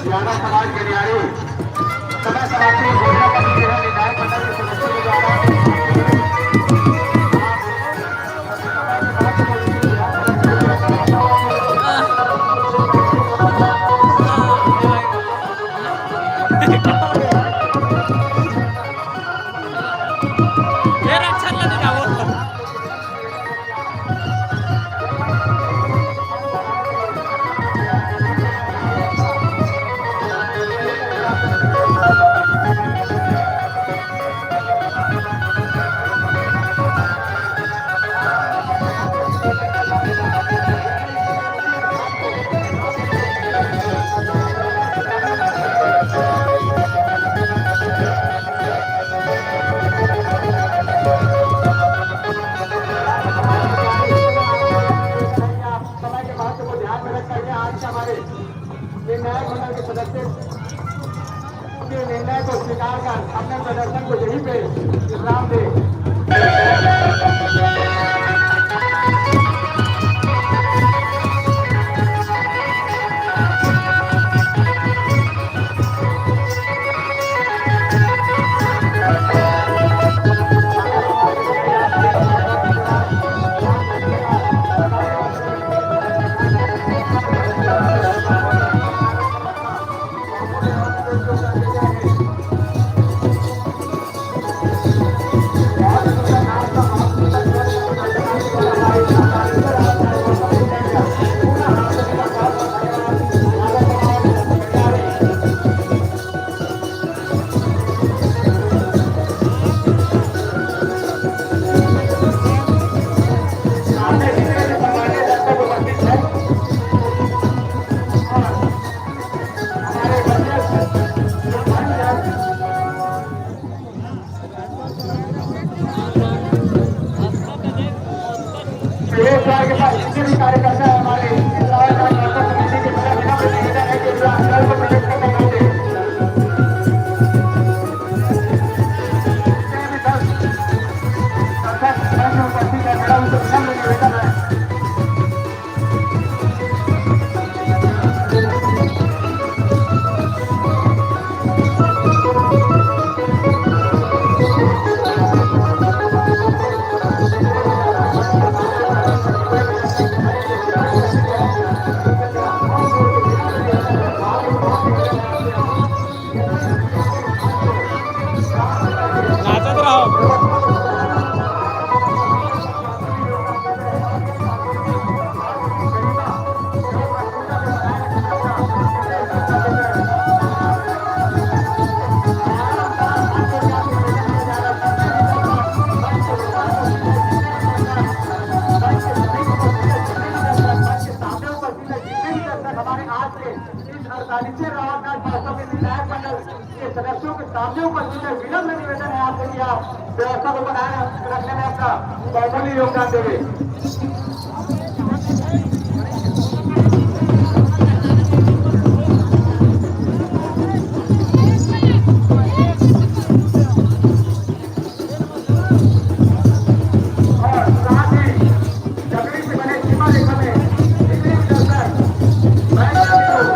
समय के महत्व को ध्यान में रखते हुए आज के हमारे निर्णायक मंडल के सदस्य के निर्णय को स्वीकार कर अपने प्रदर्शन को यहीं पे विश्राम दे। प्रवेश द्वार के पास जितने भी कार्यकर्ता हैं हमारे, समिति के तरफ विनम्र निवेदन है कि आप दल को प्रवेश करने न दें। जितने भी दल संसद भवन में उपस्थित हैं, मेरा उनसे विनम्र निवेदन है। नाचत रहो। हमारे आज के इस अड़तालीसवें रावतदास महोत्सव के विधायक मंडल के सदस्यों के सामने उपस्थित है। विनम्र निवेदन है आपसे कि आप व्यवस्था को बनाए रखने में अपना बहुमूल्य योगदान देवे। और साथ ही लकड़ी से बने सीमा रेखा में जितने भी दर्शक बैठ सकते हो।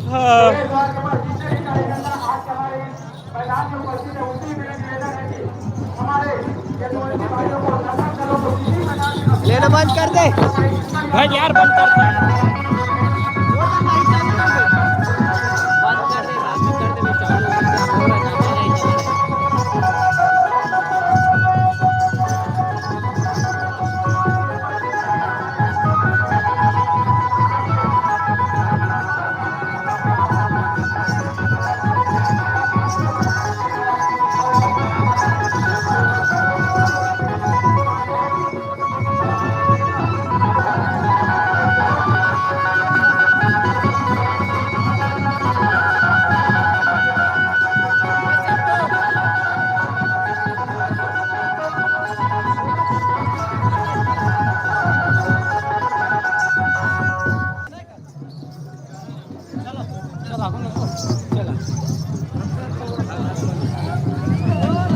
हाँ। ले लो, बंद कर दे। भाई यार, बंद कर दे। बंद कर दे, बंद कर दे,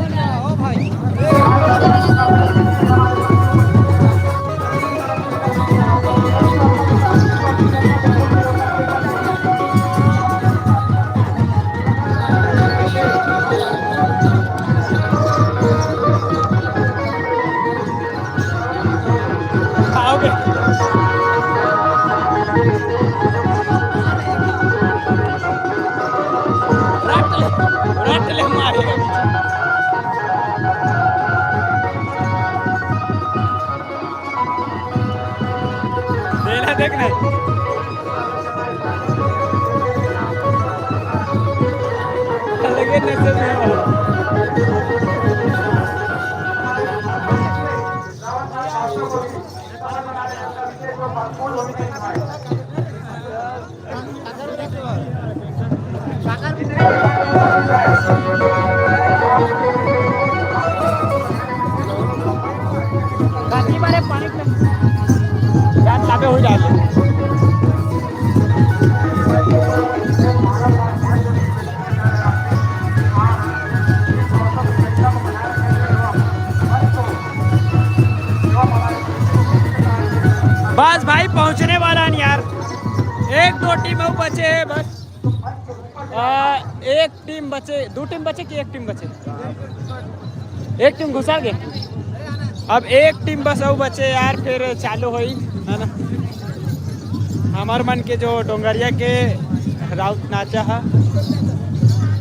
भाई, चालू हो गया, हो रहा है, चालू हो रहा है। आओगे। रट ले, रट ले, मारेगा पीछे। बेला देख नहीं। अलगे नशे में हो। बस भाई, पहुंचने वाला नहीं यार, एक दो टीम अउ बचे हे बस। आ, एक टीम बचे, दू टीम बचे कि एक टीम बचे? एक टीम घुसा गे। अब एक टीम बस अउ बचे यार, फिर चालू होई, है ना? हमर मन के जो डोंगरिया के राउत नाचा है।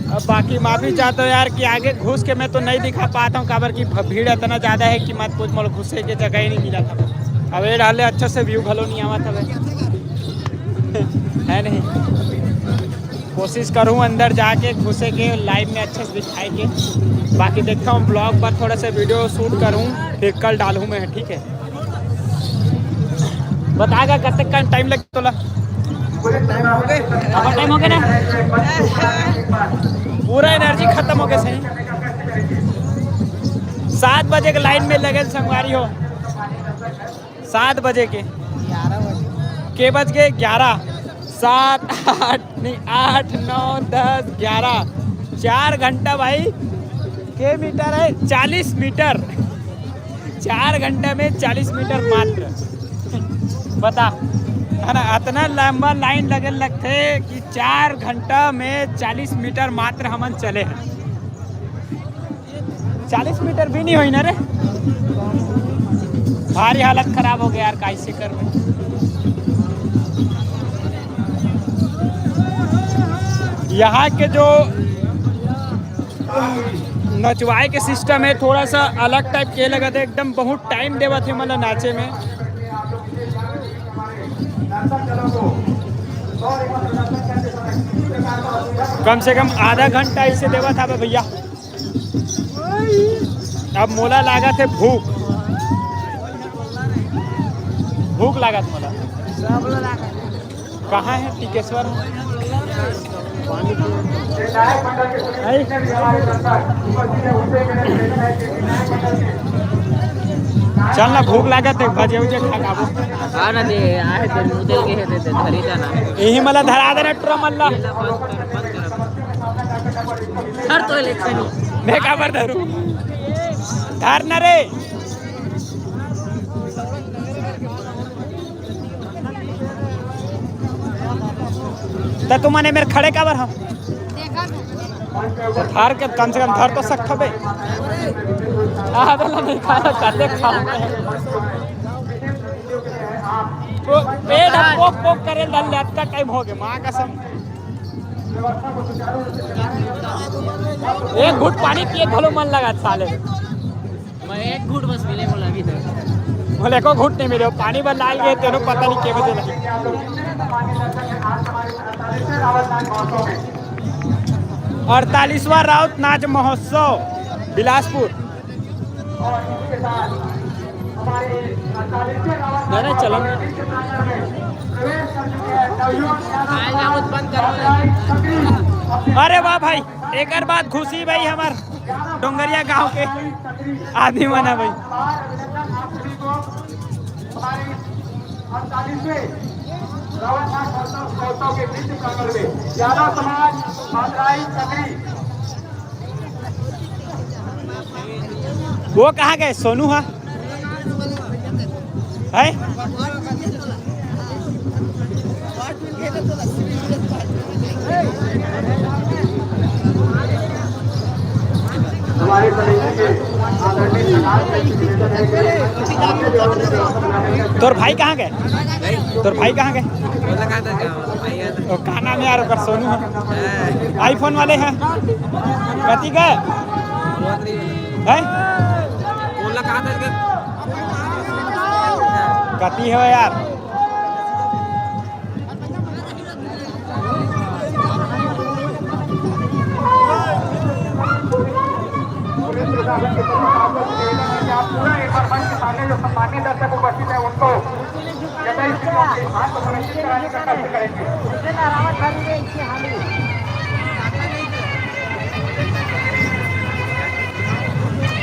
अब बाकी माफी चाहता हूँ यार कि आगे घुस के मैं तो नहीं दिखा पाता हूँ, काबर कि भ-, भीड़ इतना ज्यादा है कि मत पूछ, मोला घुसे के जगह ही नहीं मिला था। अब ये डाले अच्छा से व्यू घलो नहीं आवा था, है नहीं? कोशिश करूँ अंदर जाके घुसे के, लाइव में अच्छे से दिखाए के। बाकी देखता हूँ, ब्लॉग पर थोड़ा सा वीडियो शूट करूँ, फिर कल डालूँ मैं, ठीक है? बता गा कतक का टाइम लगे तोला? टाइम हो गए। अब टाइम हो गया ना, पूरा एनर्जी खत्म हो गया सही। सात बजे के लाइन में लगे संगवारी हो, सात बजे के। ग्यारह बजे। के बज गए? ग्यारह। सात, आठ नहीं, आठ, नौ, दस, ग्यारह। चार घंटा भाई। के मीटर है? चालीस मीटर। चार घंटा में चालीस मीटर मात्र। बता, है ना, इतना लंबा लाइन लगे लगते कि चार घंटा में चालीस मीटर मात्र हमन चले हैं। चालीस मीटर भी नहीं होई ना रे। भारी हालत खराब हो गया यार, कैसे कर रहे। यहाँ के जो नचवाए के सिस्टम है, थोड़ा सा अलग टाइप के लगत है, एकदम बहुत टाइम देवत है मतलब नाचे में। कम से कम आधा घंटा ऐसे देवत हवे भैया। अब मोला लागत है भूख, भूख लागत मोला। कहाँ है टिकेश्वर? है? चल ना, भूख लागत है, भजिया उजिया खा के आबो। हाँ ना, दे, आहे तेल, मुँह तेल के है, दे, दे, धरी जाना। यही मला धरा देना, टुरा मल्ला। धर तो इलेक्शन ही। मैं का बर धरू? धर ना रे। त तुमन ए मेर खड़े काबर हो? धर के कम से कम धर तो सकत हबे। आबे ला नहीं खाया, कते खाओ? वो पेट अब पोक पोक करे, धर ले, अतका टाइम हो गया, माँ कसम। एक घूट पानी पिए घलो मन लगा साले। मैं एक घूट बस मिले बोला अभी तक। बोले, एको घूट नहीं मिले, पानी बर लाल गए, तेनों पता नहीं के बजे लगे। अड़तालीसवाँ राउत नाच महोत्सव बिलासपुर। दादा, चलो। अरे वाह भाई, एकर बाद खुशी भाई हमार डोंगरिया गांव के आदमी मन हे भाई। हमारे अड़तालीसवें रावत नाच महोत्सव के नृत्य प्रांगण में यादव समाज, भादराई, सकरी। वो कहाँ गए सोनू? हाँ, है। तोर भाई कहाँ गए? तोर भाई कहाँ गए? तो का नाम है यार ओकर? सोनू है। आईफोन वाले हैं। कति गए? हैं? कति हो यार?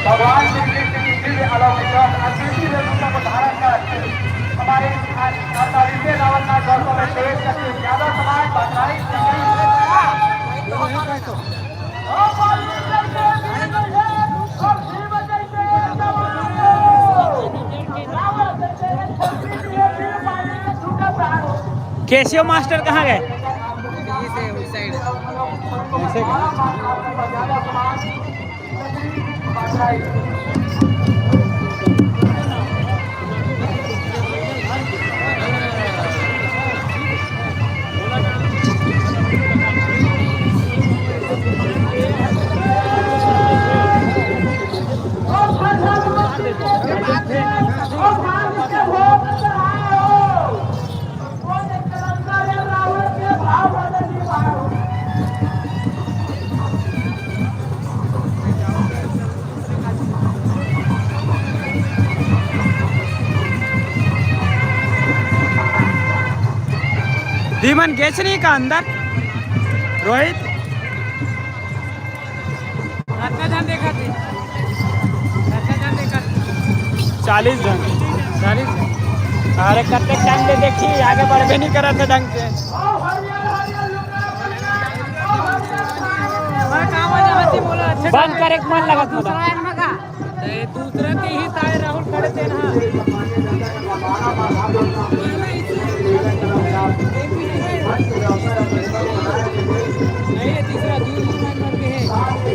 भगवान श्री कृष्ण की दिव्य अलौकिक रस अद्वितीय रूप को धारण कर हमारे अड़तालीसवें रावत नाच महोत्सव में प्रवेश करके यादव समाज, भादराई, सकरी, कैसियो मास्टर कहाँ गए? जी मन गेच नहीं का अंदर? रोहित, कतना झन देखत हे? कतना झन देखत हे? चालीस झन। चालीस झन। अरे, कतेक टाइम ले देखी, आगे बढ़बे नहीं करत हे ढंग से। बंद करे के मन लगत हे। दूसरा के ही ताय राहुल खड़े थे ना। नहीं, ये तीसरा दूर दूर में मर गए हैं।